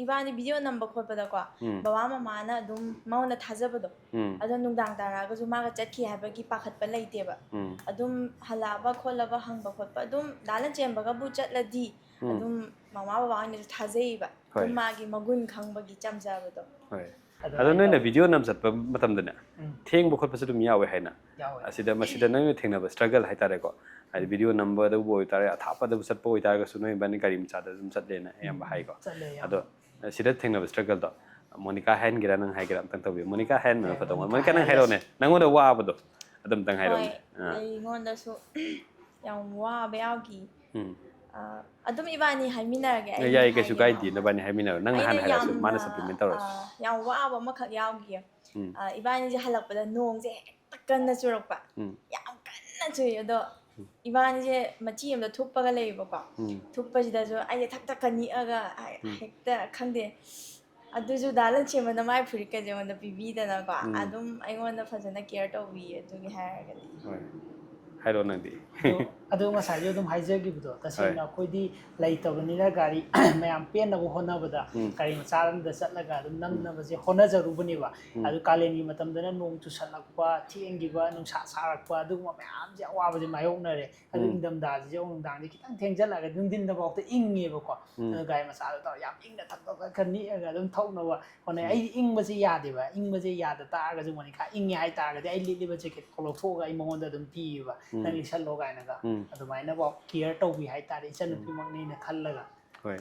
ꯏꯕꯥꯅꯤ ꯚꯤꯗꯤꯑꯣ ꯅꯝꯕ ꯈꯣꯠꯄꯗꯀꯣ ꯎꯝ꯫ ꯕꯕꯥ ꯃꯃꯥꯅ ꯑꯗꯨꯝ ꯃꯉꯣꯟꯗ ꯊꯥꯖꯕꯗꯣ꯫ ꯎꯝ꯫ ꯑꯗꯣ ꯅꯨꯡꯗꯥꯡ ꯇꯥꯔꯛꯑꯒꯁꯨ ꯃꯥꯒ ꯆꯠꯈꯤ ꯍꯥꯏꯕꯒꯤ ꯄꯥꯈꯠꯄ ꯂꯩꯇꯦꯕ꯫ ꯎꯝ꯫ ꯑꯗꯨꯝ ꯍꯜꯂꯛꯑꯕ ꯈꯣꯠꯂꯕ ꯍꯪꯕ ꯈꯣꯠꯄ ꯑꯗꯨꯝ ꯗꯥ ꯂꯟꯆꯦꯟꯕꯒꯕꯨ ꯆꯠꯂꯗꯤ ꯎꯝ꯫ ꯑꯗꯨꯝ ꯃꯃꯥ ꯕꯕꯥ ꯍꯣꯏꯅꯁꯨ ꯊꯥꯖꯩꯕ꯫ ꯍꯣꯏ꯫ ꯑꯗꯨꯝ ꯃꯥꯒꯤ ꯃꯒꯨꯟ ꯈꯪꯕꯒꯤ ꯆꯝꯖꯕꯗꯣ꯫ ꯍꯣꯏ꯫ ꯑꯗꯨꯃꯥꯏꯅ ꯑꯗꯣ ꯅꯣꯏꯅ ꯇꯧꯋꯤ꯫ ꯚꯤꯗꯤꯑꯣ ꯅꯝ ꯆꯠꯄ ꯃꯇꯝꯗꯅꯦ ꯎꯝ꯫ ꯊꯦꯡꯕ ꯈꯣꯠꯄꯁꯨ ꯑꯗꯨꯝ ꯌꯥꯎꯋꯦ ꯍꯥꯏꯅ꯫ ꯌꯥꯎꯋꯦ꯫ ꯑꯁꯤꯗ ꯃꯁꯤꯗ ꯅꯪꯅ ꯊꯦꯡꯅꯕ ꯁ꯭ꯇ꯭ꯔꯒꯜ ꯍꯥꯏꯇꯥꯔꯦꯀꯣ꯫ ꯍꯥꯏꯗꯤ ꯚꯤꯗꯤꯑꯣ ꯅꯝꯕꯗꯕꯨ ꯑꯣꯏꯇꯥꯔꯦ, ꯑꯊꯥꯞꯄꯗꯕꯨ ꯆꯠꯄ ꯑꯣꯏꯇꯥꯔꯒꯁꯨ ꯅꯣꯏ ꯏꯕꯥꯅꯤ ꯒꯥꯔꯤ ꯃꯆꯥꯗ ꯑꯗꯨꯝ ꯆꯠꯂꯦꯅ ꯑꯌꯥꯝꯕ ꯍꯥꯏꯀꯣ꯫ ꯆꯠꯂꯦ, ꯑꯗꯣ ꯑꯌꯥꯝꯕ꯫ ꯁꯤꯗ ꯊꯦꯡꯅꯕ ꯁ꯭ꯇ꯭ꯔꯒꯜꯗꯣ ꯃꯣꯅꯤꯀꯥ ꯍꯥꯏꯍꯟꯒꯦꯔꯥ ꯅꯪ ꯍꯥꯏꯒꯦꯔꯥ ꯑꯝꯇꯪ ꯇꯧꯕꯤꯌꯨ꯫ ꯃꯣꯅꯤꯀꯥ ꯍꯥꯏꯍꯟꯕꯅ ꯌꯥꯏ, ꯐꯗꯧ ꯃꯥꯜꯂꯦ꯫ ꯃꯣꯅꯤꯀꯥ ꯃꯣꯅꯤꯀꯥ ꯅꯪ ꯍꯥꯏꯔꯁꯤ꯫ ꯍꯥꯏꯔꯛꯑꯣꯅꯦ, ꯅꯪꯉꯣꯟꯗ ꯋꯥꯕꯗꯣ ꯑꯗꯨꯝꯇꯪ ꯍꯣꯏ, ꯍꯥꯏꯔꯛꯑꯣꯅꯦ꯫ ꯑꯥ꯫ ꯑꯩꯉꯣꯟꯗꯁꯨ ꯌꯥꯝ ꯋꯥꯕ ꯌꯥꯎꯈꯤ꯫ ꯎꯝ꯫ ꯑ, ꯑꯗꯨꯝ ꯏꯕꯥꯅꯤ ꯍꯥꯏꯃꯤꯟꯅꯔꯒꯦ꯫ ꯑꯩꯅ ꯌꯥꯏ, ꯀꯩꯁꯨ ꯍꯥꯏꯒꯦ ꯀꯥꯏꯗꯦ, ꯍꯥꯏꯒꯦ꯫ ꯅꯕꯥꯅꯤ ꯍꯥꯏꯃꯤꯟꯅꯔꯣ꯫ ꯅꯪꯅ ꯍꯥꯟꯅ ꯑꯩꯅ ꯍꯥꯏꯔꯁꯨ, ꯃꯥꯅ ꯌꯥꯝꯅ, ꯁꯄ꯭ꯂꯤꯃꯦꯟ ꯇꯧꯔꯁꯨ꯫ ꯑ, ꯌꯥꯝ ꯋꯥꯕ ꯑꯃꯈꯛ ꯌꯥꯎꯈꯤ꯫ ꯎꯝ꯫ ꯑ, ꯏꯕꯥꯅꯤꯁꯦ ꯍꯜꯂꯛꯄꯗ ꯅꯣꯡꯁꯦ ꯍꯦꯛꯇ ꯀꯟꯅ ꯆꯨꯔꯛꯄ꯫ ꯎꯝ꯫ ꯌꯥꯝ ꯀꯟꯅ ꯆꯨꯏ꯫ ꯑꯗꯣ ꯏꯕꯥꯅꯤꯁꯦ ꯃꯆꯤ ꯑꯃꯗ ꯊꯨꯞꯄꯒ ꯂꯩꯌꯦꯕꯀꯣ꯫ ꯎꯝ꯫ ꯊꯨꯞꯄꯁꯤꯗꯁꯨ ꯑꯩꯁꯦ ꯊꯛ ꯊꯛꯀ ꯅꯤꯛꯑꯒ ꯍꯥꯏ-, ꯎꯝ꯫ ꯍꯦꯛꯇ ꯈꯪꯗꯦ꯫ ꯑꯗꯨꯁꯨ ꯗꯥ ꯂꯟꯆꯦꯟꯕꯅ ꯃꯥꯏ ꯐꯨꯔꯤꯠꯀꯁꯦ ꯑꯩꯉꯣꯟꯗ ꯄꯤꯕꯤꯗꯅꯀꯣ꯫ ꯎꯝ꯫ ꯑꯗꯨꯝ ꯑꯩꯉꯣꯟꯗ ꯐꯖꯅ ꯀꯦꯌꯔ ꯇꯧꯕꯤꯌꯦ ꯑꯗꯨꯒꯤ ꯍꯥꯏꯔꯒꯗꯤ꯫ ꯍꯣꯏ꯫ ꯍꯥꯏꯔꯣ ꯅꯪꯗꯤ꯫ ꯑꯗꯣ, ꯑꯗꯣ ꯉꯁꯥꯏꯁꯨ ꯑꯗꯨꯝ ꯍꯥꯏꯖꯈꯤꯕꯗꯣ, ꯇꯁꯦꯡꯅ ꯍꯣꯏ꯫ ꯑꯩꯈꯣꯏꯗꯤ ꯂꯩꯇꯕꯅꯤꯅ ꯒꯥꯔꯤ ꯃꯌꯥꯝ ꯄꯦꯟꯅꯕ ꯍꯣꯠꯅꯕꯗ ꯎꯝ꯫ ꯒꯥꯔꯤ ꯃꯆꯥ ꯑꯃꯗ ꯆꯠꯂꯒ ꯑꯗꯨꯝ ꯅꯝꯅꯕꯁꯦ ꯍꯣꯠꯅꯖꯔꯨꯕꯅꯦꯕ꯫ ꯎꯝ꯫ ꯑꯗꯨ ꯀꯥꯂꯦꯟꯒꯤ ꯃꯇꯝꯗꯅ ꯅꯣꯡ ꯆꯨꯁꯜꯂꯛꯄ, ꯊꯦꯡꯈꯤꯕ, ꯅꯨꯡꯁꯥ ꯁꯥꯔꯛꯄ, ꯑꯗꯨꯒꯨꯝꯕ ꯃꯌꯥꯝꯁꯦ ꯑꯋꯥꯕꯁꯦ ꯃꯥꯌꯣꯛꯅꯔꯦ꯫ ꯑꯗꯨ ꯎꯝ꯫ ꯏꯪꯊꯝꯊꯥꯁꯤꯁꯨ ꯑꯃꯨꯛ ꯅꯨꯡꯗꯥꯡꯁꯦ ꯈꯤꯇꯪ ꯊꯦꯡꯖꯜꯂꯛꯑꯒ ꯅꯨꯡꯊꯤꯟꯗꯐꯥꯎꯗ ꯏꯪꯉꯦꯕꯀꯣ꯫ ꯎꯝ꯫ ꯑꯗꯨ ꯒꯥꯔꯤ ꯃꯆꯥꯗꯣ ꯇꯧꯔꯒ ꯌꯥꯝ ꯏꯪꯅ ꯊꯛ ꯊꯛ ꯊꯛ ꯈꯔ ꯅꯤꯛꯑꯒ ꯑꯗꯨꯝ ꯊꯧꯅꯕ ꯍꯣꯠꯅꯩ꯫ ꯎꯝ꯫ ꯑꯩꯗꯤ ꯏꯪꯕꯁꯦ ꯌꯥꯗꯦꯕ꯫ ꯏꯪꯕꯁꯦ ꯌꯥꯗ ꯇꯥꯔꯒꯁꯨ ꯃꯣꯅꯤꯀꯥ ꯏꯪꯉꯦ ꯍꯥꯏꯇꯥꯔꯒꯗꯤ ꯑꯩ ꯂꯤꯠꯂꯤꯕ ꯖꯦꯀꯦꯠ ꯂꯧꯊꯣꯛꯑꯒ ꯑꯩ ꯃꯉꯣꯟꯗ ꯑꯗꯨꯝ ꯄꯤꯌꯦꯕ꯫ ꯎꯝ꯫ "ꯅꯪ ꯂꯤꯠꯁꯜꯂꯣ" ꯀꯥꯏꯅꯒ꯫ ꯎꯝ꯫ ꯑꯗꯨꯃꯥꯏꯅꯐꯥꯎ ꯀꯤꯌꯔ ꯇꯧꯕꯤ ꯍꯥꯏꯇꯥꯔꯦ, ꯏꯆꯟꯅꯨꯄꯤꯃꯛꯅꯤꯅ ꯈꯜꯂꯒ꯫ ꯍꯣꯏ꯫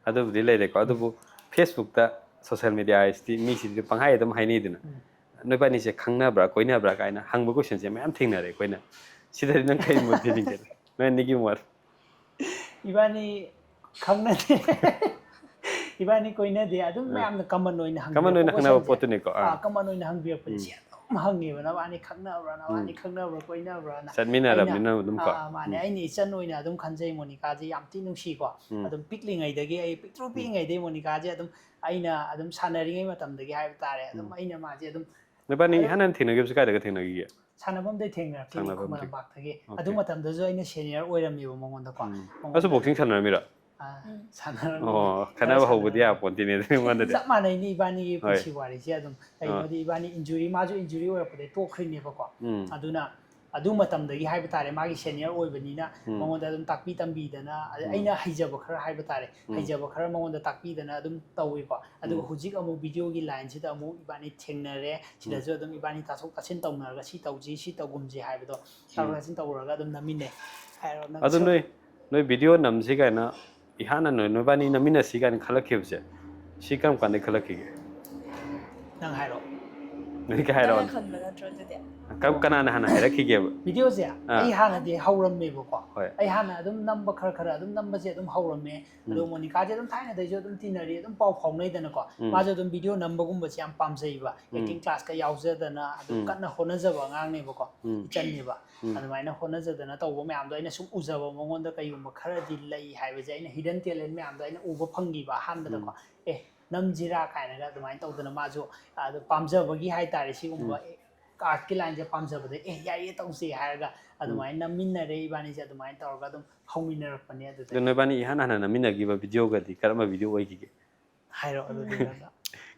ꯑꯗꯨꯕꯨꯗꯤ ꯂꯩꯔꯦꯀꯣ꯫ ꯑꯗꯨꯕꯨ Facebook-ꯇ, social media ꯍꯥꯏꯁꯤꯗꯤ ꯃꯤꯁꯤꯗꯤ ꯄꯪꯍꯥꯏ ꯑꯗꯨꯝ ꯍꯥꯏꯅꯩꯗꯅ꯫ ꯎꯝ꯫ "ꯅꯣꯏꯕꯥꯅꯤꯁꯦ ꯈꯪꯅꯕ꯭ꯔꯥ, ꯀꯣꯏꯅꯕ꯭ꯔꯥ?" ꯀꯥꯏꯅ ꯍꯪꯕ question-ꯁꯦ ꯃꯌꯥꯝ ꯊꯦꯡꯅꯔꯦ ꯑꯩꯈꯣꯏꯅ꯫ ꯁꯤꯗꯗꯤ ꯅꯪ ꯀꯔꯤ ꯃꯣꯠ ꯄꯤꯅꯤꯡꯒꯦ? ꯅꯣꯏ ꯑꯅꯤꯒꯤ ꯃꯣꯠ꯫ ꯏꯕꯥꯅꯤ ꯈꯪꯅꯗꯦ꯫ ꯏꯕꯥꯅꯤ ꯀꯣꯏꯅꯗꯦ꯫ ꯑꯗꯨꯝ ꯑꯥ꯫ ꯃꯌꯥꯝꯅ common ꯑꯣꯏꯅ Common ꯑꯣꯏꯅ ꯍꯪꯕꯤꯔꯛꯄ ꯈꯪꯅꯕ question-ꯁꯦ꯫ ꯄꯣꯠꯇꯨꯅꯤꯀꯣ꯫ ꯑꯥ꯫ ꯑꯥ, common ꯑꯣꯏꯅ ꯍꯪꯕꯤꯔꯛꯄꯁꯦ ꯎꯝ꯫ ꯁꯤ ꯑꯗꯨꯝ ꯍꯪꯉꯦꯕ, "ꯅꯕꯥꯅꯤ ꯈꯪꯅꯕ꯭ꯔꯥ? ꯅꯕꯥꯅꯤ ꯎꯝ꯫ ꯈꯪꯅꯕ꯭ꯔꯥ? ꯀꯣꯏꯅꯕ꯭ꯔꯥꯅ?" ꯆꯠꯃꯤꯟꯅꯔꯕꯅꯤꯅ ꯑꯩꯅ, ꯑꯗꯨꯝ ꯀꯣ꯫ ꯑꯥ, ꯃꯥꯅꯦ꯫ ꯎꯝ꯫ ꯑꯩꯅ ꯏꯆꯟ ꯑꯣꯏꯅ ꯑꯗꯨꯝ ꯈꯟꯖꯩ ꯃꯣꯅꯤꯀꯥꯁꯦ ꯌꯥꯝ ꯊꯤ ꯅꯨꯡꯁꯤꯀꯣ꯫ ꯎꯝ꯫ ꯑꯗꯨꯝ ꯄꯤꯛꯂꯤꯉꯩꯗꯒꯤ, ꯑꯩ ꯄꯤꯛꯇ꯭ꯔꯨ ꯎꯝ꯫ ꯄꯤꯛꯏꯉꯩꯗꯒꯤ ꯃꯣꯅꯤꯀꯥꯁꯦ ꯑꯗꯨꯝ ꯑꯩꯅ ꯑꯗꯨꯝ ꯁꯥꯟꯅꯔꯤꯉꯩ ꯃꯇꯝꯗꯒꯤ ꯍꯥꯏꯕ ꯇꯥꯔꯦ, ꯑꯗꯨꯝ ꯎꯝ꯫ ꯑꯩꯅ ꯃꯥꯁꯦ ꯑꯗꯨꯝ ꯅꯣꯏꯕꯥꯅꯤ ꯑꯗꯣ ꯏꯍꯥꯟ ꯍꯥꯟꯅ ꯊꯦꯡꯅꯒꯤꯕꯁꯦ ꯀꯥꯏꯗꯒ ꯊꯦꯡꯅꯈꯤꯒꯦ? ꯁꯥꯟꯅꯐꯝꯗꯩ ꯊꯦꯡꯅꯔꯛꯈꯤꯅꯤ, ꯁꯥꯟꯅꯐꯝꯗꯩ꯫ ꯈꯨꯃꯟ ꯂꯝꯄꯥꯛꯇꯒꯤ꯫ Okay. ꯑꯗꯨ ꯃꯇꯝꯗꯁꯨ ꯑꯩꯅ senior ꯑꯣꯏꯔꯝꯃꯦꯕ ꯃꯉꯣꯟꯗꯀꯣ꯫ ꯎꯝ. ꯃꯉꯣꯟꯗ ꯑꯁꯨ boxing ꯁꯥꯟꯅꯔꯝꯃꯤꯔꯥ? ꯑꯥ, ꯁꯥꯟꯅꯔꯝ-, ꯑꯣ, ꯈꯠꯅꯕ ꯍꯧꯕꯗꯤ ꯌꯥꯄꯣꯟꯇꯦꯅꯦ ꯑꯗꯨꯒꯤ ꯃꯉꯣꯟꯗꯗꯤ꯫ ꯆꯞ ꯃꯥꯟꯅꯩꯅꯦ ꯏꯕꯥꯅꯤꯒꯤ ꯍꯣꯏ. ꯄꯨꯟꯁꯤ ꯋꯥꯔꯤꯁꯦ ꯑꯗꯨꯝ꯫ ꯀꯩꯒꯤꯅꯣꯗꯤ ꯏꯕꯥꯅꯤ injury, ꯃꯥꯁꯨ injury ꯑꯣꯏꯔꯛꯄꯗꯒꯤ ꯇꯣꯛꯈ꯭ꯔꯤꯅꯦꯕꯀꯣ꯫ ꯎꯝ. ꯑꯗꯨꯅ ꯑꯗꯨ ꯃꯇꯝꯗꯒꯤ ꯍꯥꯏꯕ ꯇꯥꯔꯦ, ꯃꯥꯒꯤ senior ꯑꯣꯏꯕꯅꯤꯅ ꯎꯝ. ꯃꯉꯣꯟꯗ ꯑꯗꯨꯝ ꯇꯥꯛꯄꯤ ꯇꯝꯕꯤꯗꯅ, ꯑꯗ ꯎꯝ. ꯑꯩꯅ ꯍꯩꯖꯕ ꯈꯔ ꯍꯥꯏꯕ ꯇꯥꯔꯦ, ꯎꯝ. ꯍꯩꯖꯕ ꯈꯔ ꯃꯉꯣꯟꯗ ꯇꯥꯛꯄꯤꯗꯅ ꯑꯗꯨꯝ ꯇꯧꯋꯤꯀꯣ꯫ ꯑꯗꯨꯒ ꯎꯝ. ꯍꯧꯖꯤꯛ ꯑꯃꯨꯛ videoꯒꯤ lineꯁꯤꯗ ꯑꯃꯨꯛ ꯏꯕꯥꯅꯤ ꯊꯦꯡꯅꯔꯦ, ꯁꯤꯗꯁꯨ ꯑꯗꯨꯝ ꯏꯕꯥꯅꯤ ꯇꯥꯊꯣꯛ ꯇꯥꯁꯤꯟ ꯇꯧꯅꯔꯒ ꯁꯤ ꯇꯧꯁꯤ, ꯁꯤ ꯇꯧꯒꯨꯝꯁꯤ ꯍꯥꯏꯕꯗꯣ ꯇꯥꯊꯣꯛ ꯎꯝ. ꯇꯥꯁꯤꯟ ꯇꯧꯔꯒ ꯑꯗꯨꯝ ꯅꯝꯃꯤꯟꯅꯩ꯫ ꯍꯥꯏꯔꯣ ꯅꯪ ꯑꯗꯨ ꯁꯨꯝ꯫ ꯅꯣꯏ, ꯅꯣꯏ video ꯅꯝꯁꯤ ꯀꯥꯏꯅ ꯏꯍꯥꯟ ꯍꯥꯟꯅ ꯅꯣꯏꯕꯥꯅꯤ ꯅꯝꯃꯤꯟꯅꯁꯤ ꯀꯥꯏꯅ ꯈꯜꯂꯛꯈꯤꯕꯁꯦ, ꯁꯤ ꯀꯔꯝ ꯀꯥꯟꯗꯩ ꯈꯜꯂꯛꯈꯤꯒꯦ? ꯅꯪ ꯍꯥꯏꯔꯣ꯫ ꯅꯣꯏ ꯀꯩ ꯍꯥꯏꯔꯛꯑꯣꯅꯦ? ꯅꯪꯅ ꯈꯟꯕ ꯅꯠꯇ꯭ꯔꯣ ꯑꯗꯨꯗꯤ? ꯀꯔꯝ-, ꯀꯅꯥꯅ ꯍꯥꯟꯅ ꯍꯥꯏꯔꯛꯈꯤꯒꯦꯕ? Videoꯁꯦ ꯑꯥ. ꯑꯩ ꯍꯥꯟꯅꯗꯤ ꯍꯧꯔꯝꯃꯦꯕꯀꯣ꯫ ꯍꯣꯏ. ꯑꯩ ꯍꯥꯟꯅ ꯑꯗꯨꯝ ꯅꯝꯕ ꯈꯔ ꯈꯔ ꯑꯗꯨꯝ ꯅꯝꯕꯁꯦ ꯑꯗꯨꯝ ꯍꯧꯔꯝꯃꯦ꯫ ꯑꯗꯣ ꯎꯝ. ꯃꯣꯅꯤꯀꯥꯁꯦ ꯑꯗꯨꯝ ꯊꯥꯏꯅꯗꯩꯁꯨ ꯑꯗꯨꯝ ꯇꯤꯟꯅꯔꯤ, ꯑꯗꯨꯝ ꯄꯥꯎ ꯐꯥꯎꯅꯩꯗꯅꯀꯣ꯫ ꯎꯝ. ꯃꯥꯁꯨ ꯑꯗꯨꯝ video ꯅꯝꯕꯒꯨꯝꯕꯁꯦ ꯌꯥꯝ ꯄꯥꯝꯖꯩꯕ꯫ ꯎꯝ. Acting classꯀ ꯌꯥꯎꯖꯗꯅ ꯑꯗꯨꯝ ꯎꯝ. ꯀꯟꯅ ꯍꯣꯠꯅꯖꯕ ꯑꯉꯥꯡꯅꯦꯕꯀꯣ꯫ ꯎꯝ. ꯏꯆꯟꯅꯦꯕ꯫ ꯎꯝ. ꯑꯗꯨꯃꯥꯏꯅ ꯍꯣꯠꯅꯖꯗꯅ ꯇꯧꯕ ꯃꯌꯥꯝꯗꯣ ꯑꯩꯅ ꯁꯨꯝ ꯎꯖꯕ, ꯃꯉꯣꯟꯗ ꯀꯩꯒꯨꯝꯕ ꯈꯔꯗꯤ ꯂꯩ ꯍꯥꯏꯕꯁꯦ ꯑꯩꯅ hidden talent ꯃꯌꯥꯝꯗꯣ ꯑꯩꯅ ꯎꯕ ꯐꯪꯈꯤꯕ ꯑꯍꯥꯟꯕꯗꯀꯣ꯫ ꯎꯝ. ꯑꯦ, ꯅꯝꯁꯤꯔꯥ ꯀꯥꯏꯅꯒ ꯑꯗꯨꯃꯥꯏꯅ ꯇꯧꯗꯅ ꯃꯥꯁꯨ ꯑꯗꯨ ꯄꯥꯝꯖꯕꯒꯤ ꯍꯥꯏꯇꯥꯔꯦ ꯁꯤꯒꯨꯝꯕ ꯎꯝ. artꯀꯤ lineꯁꯦ ꯄꯥꯝꯖꯕꯗ, "ꯑꯦ, ꯌꯥꯏꯌꯦ, ꯇꯧꯁꯦ" ꯍꯥꯏꯔꯒ ꯑꯗꯨꯃꯥꯏꯅ ꯅꯝꯃꯤꯟꯅꯔꯦ ꯏꯕꯥꯅꯤꯁꯦ꯫ ꯑꯗꯨꯃꯥꯏꯅ ꯇꯧꯔꯒ ꯑꯗꯨꯝ ꯍꯧꯃꯤꯟꯅꯔꯛꯄꯅꯦ꯫ ꯑꯗꯨꯗ ꯑꯗꯣ ꯅꯣꯏꯕꯥꯅꯤ ꯏꯍꯥꯟ ꯍꯥꯟꯅ ꯅꯝꯃꯤꯟꯅꯈꯤꯕ videoꯒꯗꯤ ꯀꯔꯝꯕ video ꯑꯣꯏꯈꯤꯒꯦ? ꯍꯥꯏꯔꯣ ꯑꯗꯨꯗꯤ ꯅꯪꯅ꯫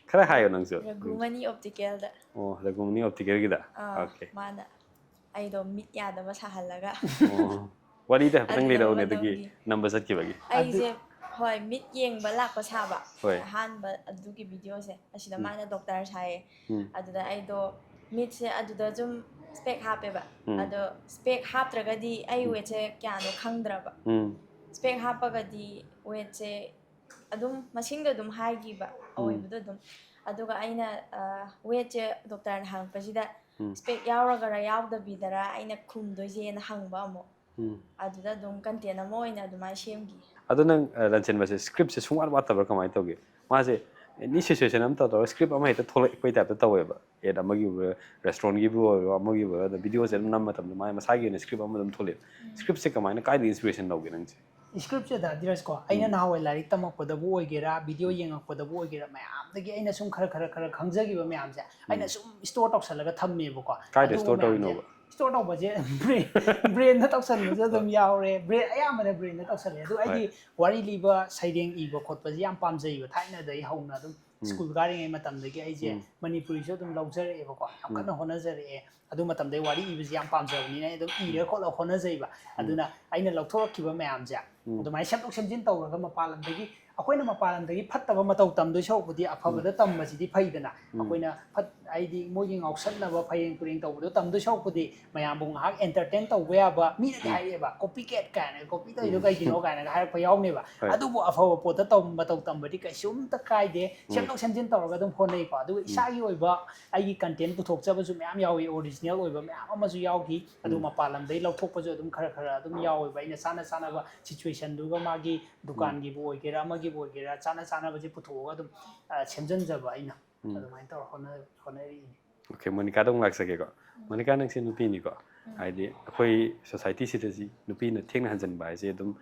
ꯈꯔ ꯍꯥꯏꯌꯣ ꯅꯪꯁꯨ꯫ ꯔꯘꯨꯃꯅꯤ Opticalꯗ꯫ ꯑꯣ, ꯔꯘꯨꯃꯅꯤ Opticalꯒꯤꯗ? ꯑꯥ, Okay. ꯃꯥꯅ ꯑꯩꯗꯣ ꯃꯤꯠ ꯌꯥꯗꯕ ꯁꯥꯍꯜꯂꯒ꯫ ꯑꯣ, ꯋꯥꯔꯤꯗ ꯍꯥꯏꯐꯦꯠꯇꯪ ꯑꯗꯨꯗ ꯂꯩꯔꯛꯎꯅꯦ ꯑꯃ ꯑꯗꯨꯒꯤ ꯅꯝꯈꯤ꯫ ꯅꯝꯕ ꯆꯠꯈꯤꯕꯒꯤ꯫ ꯑꯩꯁꯦ, ꯍꯣꯏ, ꯃꯤꯠ ꯌꯦꯡꯕ ꯂꯥꯛꯄ ꯁꯥꯕ꯫ ꯍꯣꯏ. ꯑꯍꯥꯟꯕ ꯑꯗꯨꯒꯤ videoꯁꯦ ꯑꯁꯤꯗ ꯎꯝ. ꯃꯥꯅ doctor ꯁꯥꯏꯌꯦ꯫ ꯎꯝ. ꯑꯗꯨꯗ ꯑꯩꯗꯣ ꯃꯤꯠꯁꯦ ꯑꯗꯨꯗ ꯁꯨꯝ spec ꯍꯥꯞꯄꯦꯕ꯫ ꯎꯝ. ꯑꯗꯣ spec ꯍꯥꯞꯇ꯭ꯔꯒꯗꯤ ꯑꯩ ꯎꯝ. weightꯁꯦ ꯀꯌꯥꯅꯣ ꯈꯪꯗ꯭ꯔꯕ꯫ ꯎꯝ. Spec ꯍꯥꯞꯄꯒꯗꯤ weightꯁꯦ ꯑꯗꯨꯝ ꯃꯁꯤꯡꯗꯣ ꯑꯗꯨꯝ ꯍꯥꯏꯈꯤꯕ, ꯑꯣꯏꯕꯗꯣ ꯑꯗꯨꯝ꯫ ꯑꯗꯨꯒ ꯑꯩꯅ, ꯑ, weightꯁꯦ doctorꯅ ꯍꯪꯉꯛꯄꯁꯤꯗ ꯎꯝ. spec ꯌꯥꯎꯔꯒꯔ ꯌꯥꯎꯗꯕꯤꯗꯔ ꯑꯩꯅ ꯈꯨꯝꯗꯣꯏꯁꯦꯅ ꯍꯪꯕ ꯑꯃꯨꯛ꯫ ꯎꯝ. ꯑꯗꯨꯗ ꯑꯗꯨꯝ content ꯑꯃ ꯑꯣꯏꯅ ꯑꯗꯨꯃꯥꯏꯅ ꯁꯦꯝꯈꯤ꯫ ꯑꯗꯣ ꯅꯪ, ꯑ, ꯂꯟꯆꯦꯟꯕꯁꯦ scriptꯁꯦ ꯁꯨꯡꯋꯥꯠ ꯋꯥꯠꯇꯕ꯭ꯔꯥ, ꯀꯃꯥꯏꯅ ꯇꯧꯒꯦ? ꯃꯥꯁꯦ any situation ꯑꯃ ꯇꯧꯔꯒ script ꯑꯃ ꯍꯦꯛꯇ ꯊꯣꯛꯂꯛꯄꯩ typeꯇ ꯇꯧꯋꯦꯕ꯫ Ad ꯑꯃꯒꯤ ꯑꯣꯏꯔꯣ, restaurantꯒꯤ ꯑꯣꯏꯔꯣ, ꯑꯃꯒꯤ ꯑꯣꯏꯔꯣ, ꯑꯗ videoꯁꯦ ꯑꯗꯨꯝ ꯅꯝꯕ ꯃꯇꯝꯗ ꯃꯥꯒꯤ ꯃꯁꯥꯒꯤ ꯑꯣꯏꯅ script ꯑꯃ ꯑꯗꯨꯝ ꯊꯣꯛꯂꯛꯑꯦ꯫ Scriptꯁꯦ ꯀꯃꯥꯏꯅ, ꯀꯥꯏꯗ inspiration ꯂꯧꯒꯦ ꯅꯪꯁꯦ? Script ꯁꯦ ꯙꯤꯔꯖ ꯀꯣ, ꯑꯩꯅ ꯎꯝ꯫ ꯅꯍꯥꯟꯋꯥꯏ ꯂꯥꯏꯔꯤꯛ ꯇꯝꯃꯛꯄꯗꯕꯨ ꯑꯣꯏꯒꯦꯔꯥ, video ꯎꯝ꯫ ꯌꯦꯡꯉꯛꯄꯗꯕꯨ ꯑꯣꯏꯒꯦꯔꯥ, ꯃꯌꯥꯝꯗꯒꯤ ꯑꯩꯅ ꯁꯨꯝ ꯈꯔ ꯈꯔ ꯈꯔ ꯈꯪꯖꯈꯤꯕ ꯃꯌꯥꯝꯁꯦ ꯑꯩꯅ ꯎꯝ꯫ ꯁꯨꯝ store ꯇꯧꯁꯜꯂꯒ ꯊꯝꯃꯦꯕꯀꯣ꯫ ꯀꯥꯏꯗ ꯑꯗꯨꯒꯨꯝꯕ store ꯃꯌꯥꯝꯁꯦ ꯇꯧꯔꯤꯅꯣꯕ? Store ꯇꯧꯕꯁꯦ brain, brain ꯗ ꯇꯧꯁꯟꯕꯁꯨ ꯑꯗꯨꯝ ꯍꯣꯏ꯫ ꯌꯥꯎꯔꯦ꯫ Brain, ꯑꯌꯥꯝꯕꯅ brain ꯗ ꯇꯧꯁꯜꯂꯦ꯫ ꯑꯗꯨ ꯑꯩꯗꯤ ꯍꯣꯏ꯫ ꯋꯥꯔꯤ ꯂꯤꯕ, ꯁꯩꯔꯦꯡ ꯏꯕ ꯈꯣꯠꯄꯁꯦ ꯌꯥꯝ ꯄꯥꯝꯖꯩꯕ, ꯊꯥꯏꯅꯗꯒꯤ ꯍꯧꯅ ꯑꯗꯨꯝ ꯎꯝ꯫ School ꯀꯥꯔꯤꯉꯩ ꯃꯇꯝꯗꯒꯤ ꯑꯩꯁꯦ ꯎꯝ꯫ ꯃꯅꯤꯄꯨꯔꯤꯁꯨ ꯑꯗꯨꯝ ꯂꯧꯖꯔꯛꯑꯦꯕꯀꯣ꯫ ꯌꯥꯝ ꯎꯝ꯫ ꯀꯟꯅ ꯍꯣꯠꯅꯖꯔꯛꯑꯦ꯫ ꯑꯗꯨ ꯃꯇꯝꯗꯩ ꯋꯥꯔꯤ ꯏꯕꯁꯤ ꯌꯥꯝ ꯄꯥꯝꯖꯕꯅꯤꯅ ꯑꯩ ꯑꯗꯨꯝ ꯏꯔ ꯎꯝ꯫ ꯈꯣꯠꯂ ꯍꯣꯠꯅꯖꯩꯕ꯫ ꯎꯝ꯫ ꯑꯗꯨꯅ ꯑꯩꯅ ꯂꯧꯊꯣꯔꯛꯈꯤꯕ ꯃꯌꯥꯝꯁꯦ ꯎꯝ꯫ ꯑꯗꯨꯃꯥꯏꯅ ꯁꯦꯝꯗꯣꯛ ꯁꯦꯝꯖꯤꯟ ꯇꯧꯔꯒ ꯃꯄꯥꯟ ꯂꯝꯗꯒꯤ, ꯑꯩꯈꯣꯏꯅ ꯃꯄꯥꯟ ꯂꯝꯗꯒꯤ ꯐꯠꯇꯕ ꯃꯇꯧ ꯇꯝꯗꯣꯏ ꯁꯔꯨꯛꯄꯨꯗꯤ ꯑꯐꯕꯗ ꯎꯝ꯫ ꯇꯝꯕꯁꯤꯗꯤ ꯐꯩꯗꯅ꯫ ꯎꯝ꯫ ꯑꯩꯈꯣꯏꯅ ꯐꯠ-, ꯍꯥꯏꯗꯤ ꯃꯣꯏꯒꯤ ꯉꯥꯎꯁꯟꯅꯕ ꯐꯌꯦꯡ ꯇꯨꯔꯦꯡ ꯇꯧꯕꯗꯣ ꯇꯝꯗꯣꯏ ꯁꯔꯨꯛꯄꯨꯗꯤ ꯃꯌꯥꯝꯕꯨ ꯉꯥꯏꯍꯥꯛ entertain ꯇꯧꯕ ꯌꯥꯕ꯫ ꯃꯤꯅꯗꯤ ꯎꯝ꯫ ꯍꯥꯏꯔꯛꯑꯦꯕ, "Copycat ꯀꯥꯏꯅ, copy ꯇꯧꯔꯤꯗꯣ ꯎꯝ꯫ ꯀꯩꯒꯤꯅꯣ?" ꯀꯥꯏꯅꯒ ꯍꯥꯏꯔꯛꯄ ꯌꯥꯎꯅꯦꯕ꯫ ꯍꯣꯏ꯫ ꯑꯗꯨꯕꯨ ꯑꯐꯕ ꯄꯣꯠꯇ ꯇꯧ-, ꯃꯇꯧ ꯇꯝꯕꯗꯤ ꯀꯩꯁꯨꯝꯇ ꯀꯥꯏꯗꯦ꯫ ꯎꯝ꯫ ꯁꯦꯝꯗꯣꯛ ꯁꯦꯝꯖꯤꯟ ꯇꯧꯔꯒ ꯑꯗꯨꯝ ꯍꯣꯠꯅꯩꯀꯣ꯫ ꯑꯗꯨꯒ ꯎꯝ꯫ ꯏꯁꯥꯒꯤ ꯑꯣꯏꯕ ꯑꯩꯒꯤ content ꯄꯨꯊꯣꯛꯆꯕꯁꯨ ꯃꯌꯥꯝ ꯌꯥꯎꯏ, original ꯑꯣꯏꯕ ꯃꯌꯥꯝ ꯑꯃꯁꯨ ꯌꯥꯎꯈꯤ꯫ ꯑꯗꯨ ꯎꯝ꯫ ꯃꯄꯥꯟ ꯂꯝꯗꯒꯤ ꯂꯧꯊꯣꯛꯄꯁꯨ ꯑꯗꯨꯝ ꯈꯔ ꯈꯔ ꯑꯗꯨꯝ ꯌꯥꯎꯋꯦꯕ꯫ ꯑꯩꯅ ꯆꯥꯅ ꯆꯥꯅꯕ situation ꯗꯨꯒ ꯃꯥꯒꯤ ꯎꯝ꯫ ꯗꯨꯀꯥꯟꯒꯤꯕꯨ ꯑꯣꯏꯒꯦꯔꯥ, ꯑꯃꯒꯤꯕꯨ ꯑꯣꯏꯒꯦꯔꯥ, ꯆꯥꯅ ꯆꯥꯅꯕꯁꯦ ꯄꯨꯊꯣꯛꯑꯒ ꯑꯗꯨꯝ, ꯑ, ꯁꯦꯝꯖꯤꯟꯖꯕ ꯑꯩꯅ꯫ ꯎꯝ꯫ ꯑꯗꯨꯃꯥꯏꯅ ꯇꯧꯔ ꯍꯣꯠꯅ-, ꯍꯣꯠꯅꯔꯤꯅꯤ꯫ Okay, ꯃꯣꯅꯤꯀꯥꯗ ꯑꯃꯨꯛ ꯂꯥꯛꯆꯒꯦꯀꯣ꯫ ꯎꯝ꯫ ꯃꯣꯅꯤꯀꯥ, ꯅꯪꯁꯦ ꯅꯨꯄꯤꯅꯤꯀꯣ꯫ ꯎꯝ꯫ ꯍꯥꯏꯗꯤ ꯑꯩꯈꯣꯏ society ꯁꯤꯗ ꯁꯤ ꯅꯨꯄꯤꯅ ꯊꯦꯡꯅ ꯍꯟꯖꯤꯟꯕ ꯍꯥꯏꯁꯦ ꯑꯗꯨꯝ,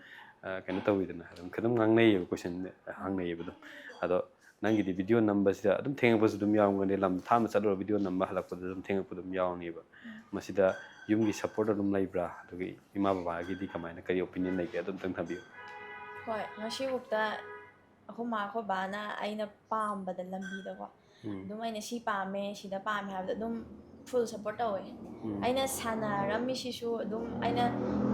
ꯑ, ꯀꯩꯅꯣ ꯇꯧꯋꯤꯗꯅ, ꯑꯗꯨꯝ ꯈꯤꯇꯪ ꯉꯥꯡꯅꯩꯌꯦꯕ, question ꯍꯪꯅꯩꯌꯦꯕ ꯑꯗꯨꯝ꯫ ꯑꯗꯣ ꯅꯪꯒꯤꯗꯤ video ꯅꯝꯕꯁꯤꯗ ꯑꯗꯨꯝ ꯊꯦꯡꯉꯛꯄꯁꯨ ꯑꯗꯨꯝ ꯌꯥꯎꯔꯝꯒꯅꯤ, ꯂꯝ ꯊꯥꯞꯅ ꯆꯠꯂꯨꯔ video ꯅꯝꯕ ꯍꯜꯂꯛꯄꯗ ꯑꯗꯨꯝ ꯊꯦꯡꯉꯛꯄ ꯑꯗꯨꯝ ꯌꯥꯎꯔꯅꯦꯕ꯫ ꯎꯝ꯫ ꯃꯁꯤꯗ ꯌꯨꯝꯒꯤ support ꯑꯗꯨꯝ ꯂꯩꯕ꯭ꯔꯥ? ꯑꯗꯨꯒ ꯏꯃꯥ ꯕꯕꯥꯒꯤꯗꯤ ꯀꯃꯥꯏꯅ, ꯀꯔꯤ opinion ꯂꯩꯒꯦ? ꯑꯗꯨ ꯑꯝꯇꯪ ꯊꯝꯕꯤꯌꯨ꯫ ꯍꯣꯏ, ꯉꯁꯤꯐꯥꯎꯗ ꯑꯩꯈꯣꯏ ꯃꯥ ꯑꯩꯈꯣꯏ ꯕꯥꯅ ꯑꯩꯅ ꯄꯥꯝꯕꯗ ꯂꯝꯕꯤꯗꯀꯣ ꯎꯝ꯫ ꯑꯗꯨꯝ ꯑꯩꯅ ꯁꯤ ꯄꯥꯝꯃꯦ, ꯁꯤꯗ ꯄꯥꯝꯃꯦ ꯍꯥꯏꯕꯗ ꯑꯗꯨꯝ full support ꯇꯧꯋꯦ꯫ ꯎꯝ꯫ ꯑꯩꯅ ꯁꯥꯟꯅꯔꯝꯃꯤꯁꯤꯁꯨ ꯑꯗꯨꯝ ꯑꯩꯅ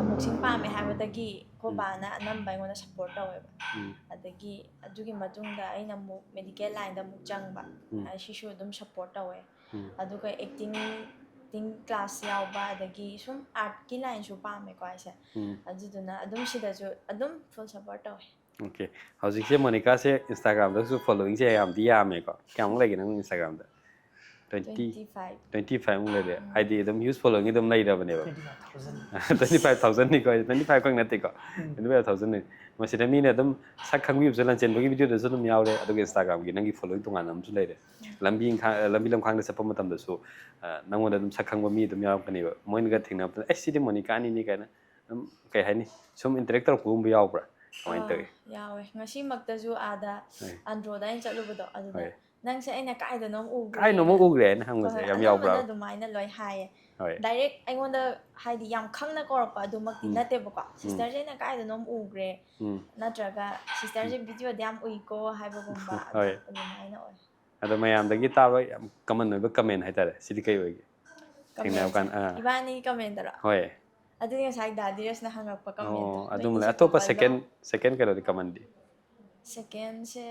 boxing ꯄꯥꯝꯃꯦ ꯍꯥꯏꯕꯗꯒꯤ ꯑꯩꯈꯣꯏ ꯎꯝ꯫ ꯕꯥꯅ ꯑꯅꯝꯕ ꯑꯩꯉꯣꯟꯗ support ꯇꯧꯋꯦꯕ꯫ ꯎꯝ꯫ ꯑꯗꯒꯤ ꯑꯗꯨꯒꯤ ꯃꯇꯨꯡꯗ ꯑꯩꯅ ꯑꯃꯨꯛ medical line ꯗ ꯑꯃꯨꯛ ꯆꯪꯕ꯫ ꯎꯝ꯫ ꯑ, ꯁꯤꯁꯨ ꯑꯗꯨꯝ support ꯇꯧꯋꯦ꯫ ꯎꯝ꯫ ꯑꯗꯨꯒ acting, acting class ꯌꯥꯎꯕ, ꯑꯗꯒꯤ ꯁꯨꯝ art ꯀꯤ line ꯁꯨ ꯄꯥꯝꯃꯦꯀꯣ ꯑꯩꯁꯦ꯫ ꯎꯝ꯫ ꯑꯗꯨꯗꯨꯅ ꯑꯗꯨꯝ ꯁꯤꯗꯁꯨ ꯑꯗꯨꯝ full support ꯇꯧꯋꯦ꯫ Okay꯫ ꯍꯧꯖꯤꯛꯁꯦ ꯃꯣꯅꯤꯀꯥꯁꯦ Instagram ꯗꯁꯨ following ꯁꯦ ꯌꯥꯝꯗꯤ ꯌꯥꯝꯃꯦꯀꯣ꯫ ꯀꯌꯥꯃꯨꯛ ꯂꯩꯒꯦ ꯅꯪ Instagram ꯗ? Twenty? Twenty five꯫ Twenty five ꯃꯨꯛ ꯂꯩꯔꯦ꯫ ꯎꯝ꯫ ꯍꯥꯏꯗꯤ ꯑꯗꯨꯝ huge following ꯑꯗꯨꯝ ꯂꯩꯔꯕꯅꯦꯕ꯫ Twenty five thousand꯫ Twenty five thousand ꯅꯤꯀꯣ, twenty five ꯈꯛ ꯅꯠꯇꯦꯀꯣ꯫ ꯎꯝ꯫ Twenty five thousand ꯅꯤ꯫ ꯃꯁꯤꯗ ꯃꯤꯅ ꯑꯗꯨꯝ ꯁꯛ ꯈꯪꯕꯤꯕꯁꯨ, ꯂꯟꯆꯦꯟꯕꯒꯤ video ꯗꯁꯨ ꯑꯗꯨꯝ ꯌꯥꯎꯔꯦ, ꯑꯗꯨꯒ Instagram ꯒꯤ ꯅꯪꯒꯤ following ꯇꯣꯉꯥꯟꯅ ꯑꯃꯁꯨ ꯂꯩꯔꯦ꯫ ꯎꯝ꯫ ꯂꯝꯕꯤ ꯏꯪꯈꯥꯡ-, ꯂꯝꯕꯤ ꯂꯝꯈꯥꯡꯗ ꯆꯠꯄ ꯃꯇꯝꯗꯁꯨ, ꯑ, ꯅꯪꯉꯣꯟꯗ ꯑꯗꯨꯝ ꯁꯛ ꯈꯪꯕ ꯃꯤ ꯑꯗꯨꯝ ꯌꯥꯎꯔꯛꯀꯅꯦꯕ꯫ ꯃꯣꯏꯅꯒ ꯊꯦꯡꯅꯕꯗ, "ꯑꯦ, ꯁꯤꯗꯤ ꯃꯣꯅꯤꯀꯥꯅꯤꯅꯦ" ꯀꯥꯏꯅ꯫ ꯑꯗꯨꯝ ꯀꯩ ꯍꯥꯏꯅꯤ, ꯁꯨꯝ ꯏꯟꯇꯔꯦꯛ ꯇꯧꯔꯛꯄꯒꯨꯝꯕ ꯌꯥꯎꯕ꯭ꯔꯥ? ꯀꯃꯥꯏꯅ ꯑꯥ, ꯇꯧꯏ? ꯌꯥꯎꯋꯦ꯫ ꯉꯁꯤꯃꯛꯇꯁꯨ ꯑꯥꯗ ꯍꯣꯏ꯫ ꯑꯟꯗ꯭ꯔꯣꯗ ꯑꯩꯅ ꯆꯠꯂꯨꯕꯗꯣ, ꯑꯗꯨꯗ ꯍꯣꯏ꯫ "ꯅꯪꯁꯦ ꯑꯩꯅ ꯀꯥꯏꯗꯅꯣꯝ ꯎꯈ꯭ꯔꯦ" ꯀꯥꯏꯅꯣꯃ ꯎꯈ꯭ꯔꯦ ꯍꯥꯏꯅ ꯍꯪꯕꯁꯦ ꯍꯣꯏ, ꯌꯥꯝ ꯑꯅꯝꯕꯅ ꯌꯥꯎꯕ꯭ꯔꯥ? ꯑꯗꯨꯃꯥꯏꯅ ꯂꯣꯏ ꯍꯥꯏꯌꯦ꯫ ꯍꯣꯏ꯫ ꯗꯥꯏꯔꯦꯛ ꯑꯩꯉꯣꯟꯗ ꯍꯥꯏꯗꯤ ꯌꯥꯝ ꯈꯪꯅ ꯀꯧꯔꯛꯄ ꯑꯗꯨꯃꯛꯇꯤ ꯎꯝ꯫ ꯅꯠꯇꯦꯕꯀꯣ꯫ ꯎꯝ꯫ "ꯁꯤꯁꯇꯔꯁꯦ ꯑꯩꯅ ꯀꯥꯏꯗꯅꯣꯝ ꯎꯈ꯭ꯔꯦ" ꯎꯝ꯫ ꯅꯠꯇ꯭ꯔꯒ "ꯁꯤꯁꯇꯔꯁꯦ ꯚꯤꯗꯤꯑꯣꯗ ꯌꯥꯝ ꯎꯏꯀꯣ" ꯍꯥꯏꯕꯒꯨꯝꯕ ꯍꯣꯏ꯫ ꯑꯗꯨꯃꯥꯏꯅ ꯑꯣꯏ꯫ ꯑꯗꯣ ꯃꯌꯥꯝꯗꯒꯤ ꯇꯥꯕ ꯌꯥꯝ ꯀꯃꯟ ꯑꯣꯏꯕ ꯀꯃꯦꯟ ꯍꯥꯏꯇꯥꯔꯦ, ꯁꯤꯗꯤ ꯀꯩ ꯑꯣꯏꯒꯦ? ꯊꯦꯡꯅꯕ ꯀꯃꯦꯟꯁꯦ ꯀꯥꯟꯗ, ꯑꯥ꯫ ꯏꯕꯥꯅꯤꯒꯤ ꯀꯃꯦꯟꯗꯔꯣ? ꯍꯣꯏ꯫ ꯑꯗꯨꯗꯤ ꯉꯁꯥꯏ ꯗꯥ ꯙꯤꯔꯖꯅ ꯍꯪꯉꯛꯄ ꯀꯃꯦꯟꯗꯣ꯫ ꯑꯣ, ꯅꯣꯏ ꯑꯗꯨꯝꯕꯅꯦ꯫ ꯃꯤꯁꯦ ꯑꯇꯣꯞꯄ ꯀꯃꯟꯂꯣ? ꯁꯦꯀꯦꯟ, ꯁꯦꯀꯦꯟ ꯀꯩꯅꯣꯗꯤ ꯀꯃꯟꯗꯤ? ꯁꯦꯀꯦꯟꯁꯦ,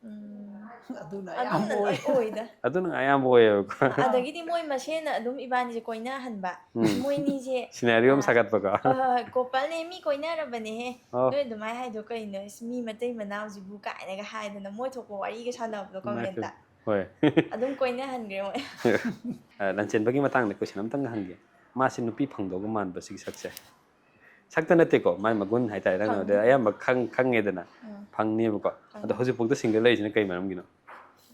ꯎꯝ, ꯑꯗꯨꯅ ꯑꯗꯨꯝꯅ ꯑꯌꯥꯝꯕ ꯂꯣꯏ ꯑꯣꯏ꯫ ꯑꯣꯏꯗ꯫ ꯑꯗꯨꯅ ꯑꯌꯥꯝꯕ ꯑꯣꯏꯌꯦꯕꯀꯣ꯫ ꯑꯗꯒꯤꯗꯤ ꯃꯣꯏ ꯃꯁꯦꯟꯅ ꯑꯗꯨꯝ ꯏꯕꯥꯅꯤꯁꯦ ꯀꯣꯏꯅꯍꯟꯕ꯫ ꯎꯝ꯫ ꯃꯣꯏꯅꯤꯁꯦ, ꯁꯤꯅꯥꯔꯤꯑꯣ ꯑꯃ ꯑꯥ, ꯁꯥꯒꯠꯄꯀꯣ꯫ ꯍꯣꯏ, ꯍꯣꯏ, ꯍꯣꯏ, ꯀꯣꯄꯜꯅꯦ, ꯃꯤ ꯀꯣꯏꯅꯔꯕꯅꯦꯍꯦ꯫ ꯑꯣ꯫ ꯅꯣꯏ ꯑꯗꯨꯃꯥꯏꯅ ꯍꯥꯏꯗꯣ ꯀꯩꯅꯣ? ꯏꯁ, ꯃꯤ ꯃꯇꯩ ꯃꯅꯥꯎꯁꯤꯕꯨ ꯀꯥꯏꯅꯒ ꯍꯥꯏꯗꯅ ꯃꯣꯏ ꯊꯣꯛꯄ ꯋꯥꯔꯤꯒ ꯁꯥꯟꯅꯕꯗꯣ ꯀꯃꯦꯟꯇ꯫ ꯍꯣꯏ꯫ ꯑꯗꯨꯝ ꯀꯣꯏꯅꯍꯟꯈ꯭ꯔꯦ ꯃꯣꯏ꯫ ꯑ, ꯂꯟꯆꯦꯟꯕꯒꯤ ꯃꯇꯥꯡꯗ ꯀꯣꯏꯁꯟ ꯑꯝꯇꯪꯒ ꯍꯪꯒꯦ꯫ ꯃꯥꯁꯤ ꯅꯨꯄꯤ ꯐꯪꯗꯧꯕ ꯃꯥꯟꯕ ꯁꯤꯒꯤ ꯁꯛꯁꯦ꯫ ꯁꯛꯇ ꯅꯠꯇꯦꯀꯣ, ꯃꯥꯏ ꯃꯒꯨꯟ ꯍꯥꯏꯇꯥꯔꯦ꯫ ꯅꯪꯅ ꯐꯪꯅꯤ꯫ ꯑꯗꯨꯗ ꯑꯌꯥꯝꯕ ꯈꯪ-, ꯈꯪꯉꯦꯗꯅ꯫ ꯎꯝ꯫ ꯐꯪꯅꯦꯕꯀꯣ꯫ ꯐꯪꯅꯤ꯫ ꯑꯗꯣ ꯍꯧꯖꯤꯛꯐꯥꯎꯗ ꯁꯤꯡꯒꯜ ꯂꯩꯔꯤꯁꯤꯅ ꯀꯩ ꯃꯔꯝꯒꯤꯅꯣ?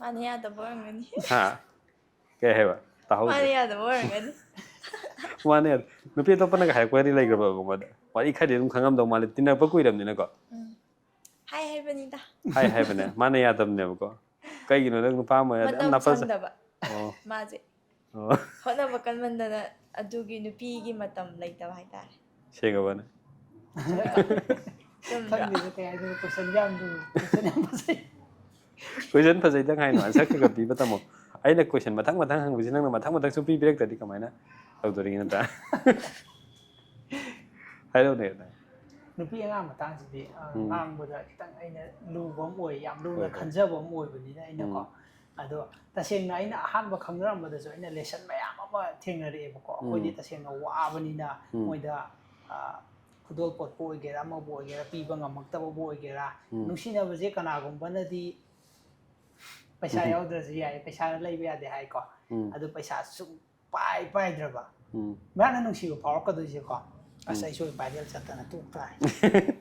ꯃꯥꯅ ꯌꯥꯗꯕ ꯑꯣꯏꯔꯝꯒꯅꯤ꯫ ꯍꯥ? ꯀꯩ ꯍꯥꯏꯕ? ꯇꯥꯍꯧꯗ꯭ꯔꯦ꯫ ꯃꯥꯅ ꯌꯥꯗꯕ ꯑꯣꯏꯔꯝꯒꯅꯤ꯫ ꯃꯥꯅꯦ꯫ ꯅꯨꯄꯤ ꯑꯇꯣꯞꯄꯅꯒ ꯍꯥꯏꯔꯛꯄꯒꯗꯤ ꯂꯩꯈ꯭ꯔꯕ ꯃꯉꯣꯟꯗ? ꯋꯥꯔꯤ ꯈꯔꯗꯤ ꯑꯗꯨꯝ ꯈꯪꯉꯝꯗꯧ ꯃꯥꯜꯂꯦ, ꯇꯤꯟꯅꯔꯛꯄ ꯀꯨꯏꯔꯕꯅꯤꯅꯀꯣ꯫ ꯎꯝ꯫ ꯍꯥꯏ ꯍꯥꯏꯕꯅꯤꯗ꯫ ꯍꯥꯏ ꯍꯥꯏꯕꯅꯦ꯫ ꯃꯥꯅ ꯌꯥꯗꯕꯅꯦꯕꯀꯣ꯫ ꯀꯩꯒꯤꯅꯣ ꯅꯪ ꯅꯨꯄꯥ ꯑꯃ ꯌꯥꯝ ꯃꯇꯝ ꯅꯥꯄꯜ ꯁꯪꯗꯕ꯫ ꯑꯣ꯫ ꯃꯥꯁꯦ꯫ ꯑꯣ꯫ ꯍꯣꯠꯅꯕ ꯀꯟꯃꯟꯗꯅ ꯑꯗꯨꯒꯤ ꯅꯨꯄꯤꯒꯤ ꯃꯇꯝ ꯂꯩꯇꯕ ꯍꯥꯏꯇꯥꯔꯦ꯫ ꯁꯦꯡꯉꯕꯅꯦ꯫ ꯆꯨꯝꯗ꯭ꯔꯣ? ꯈꯪꯗꯦꯗ ꯀꯩ ꯍꯥꯏꯗꯣꯏꯅꯣ, ꯀꯣꯏꯁꯟ ꯌꯥꯝ ꯂꯨꯏ, ꯀꯣꯏꯁꯟ ꯌꯥꯝ ꯐꯖꯩ꯫ ꯀꯣꯏꯁꯟ ꯐꯖꯩꯗꯪ ꯍꯥꯏꯅꯣ, ꯑꯟꯁꯔ ꯈꯔ ꯈꯔ ꯄꯤꯕ ꯇꯝꯃꯣ꯫ ꯑꯩꯅ ꯀꯣꯏꯁꯟ ꯃꯊꯪ ꯃꯊꯪ ꯍꯪꯕꯁꯤ ꯅꯪꯅ ꯃꯊꯪ ꯃꯊꯪ ꯁꯨꯝ ꯄꯤꯕꯤꯔꯛꯇ꯭ꯔꯗꯤ ꯀꯃꯥꯏꯅ ꯇꯧꯗꯣꯔꯤꯒꯦ ꯅꯠꯇ꯭ꯔꯥ? ꯍꯥꯏꯔꯛꯎꯅꯦ꯫ ꯅꯨꯄꯤ ꯑꯉꯥꯡ ꯃꯇꯥꯡꯁꯤꯗꯤ ꯑ, ꯎꯝ꯫ ꯉꯥꯡꯕꯗ ꯈꯤꯇꯪ ꯑꯩꯅ ꯂꯨꯕ ꯑꯃ ꯑꯣꯏ, ꯌꯥꯝ ꯂꯨꯅ ꯍꯣꯏ, ꯍꯣꯏ꯫ ꯈꯟꯖꯕ ꯑꯃ ꯑꯣꯏꯕꯅꯤꯅ ꯑꯩꯅꯀꯣ꯫ ꯎꯝ꯫ ꯑꯗꯣ ꯇꯁꯦꯡꯅ ꯑꯩꯅ ꯑꯍꯥꯟꯕ ꯈꯪꯅꯔꯝꯕꯗꯁꯨ ꯑꯩꯅ ꯂꯦꯁꯟ ꯃꯌꯥꯝ ꯑꯃ ꯊꯦꯡꯅꯔꯛꯑꯦꯕꯀꯣ꯫ ꯑꯩꯈꯣꯏꯗꯤ ꯎꯝ꯫ ꯇꯁꯦꯡꯅ ꯋꯥꯕꯅꯤꯅ ꯎꯝ꯫ ꯃꯣꯏꯗ, ꯑ, ꯈꯨꯗꯣꯜ ꯄꯣꯠꯄꯨ ꯑꯣꯏꯒꯦꯔꯥ, ꯑꯃꯕꯨ ꯑꯣꯏꯒꯦꯔꯥ, ꯄꯤꯕ ꯉꯝꯃꯛꯇꯕꯕꯨ ꯑꯣꯏꯒꯦꯔꯥ, ꯎꯝ꯫ ꯅꯨꯡꯁꯤꯅꯕꯁꯦ ꯀꯅꯥꯒꯨꯝꯕꯅꯗꯤ ꯄꯩꯁꯥ ꯎꯝ꯫ ꯌꯥꯎꯗ꯭ꯔꯁꯨ ꯌꯥꯏ, ꯄꯩꯁꯥꯅ ꯂꯩꯕ ꯌꯥꯗꯦ ꯍꯥꯏꯀꯣ꯫ ꯎꯝ꯫ ꯑꯗꯨ ꯄꯩꯁꯥ ꯁꯨꯡ ꯄꯥꯏ ꯄꯥꯏꯗ꯭ꯔꯕ꯫ ꯎꯝ꯫ ꯃꯍꯥꯛꯅ ꯅꯨꯡꯁꯤꯕ ꯐꯥꯎꯔꯛꯀꯗꯣꯏꯁꯦꯀꯣ꯫ ꯑꯁ, ꯎꯝ꯫ ꯑꯩ ꯁꯣꯏ ꯄꯥꯏꯔꯦꯜ ꯆꯠꯇꯅ ꯇꯣꯛ ꯇꯥꯔꯦ꯫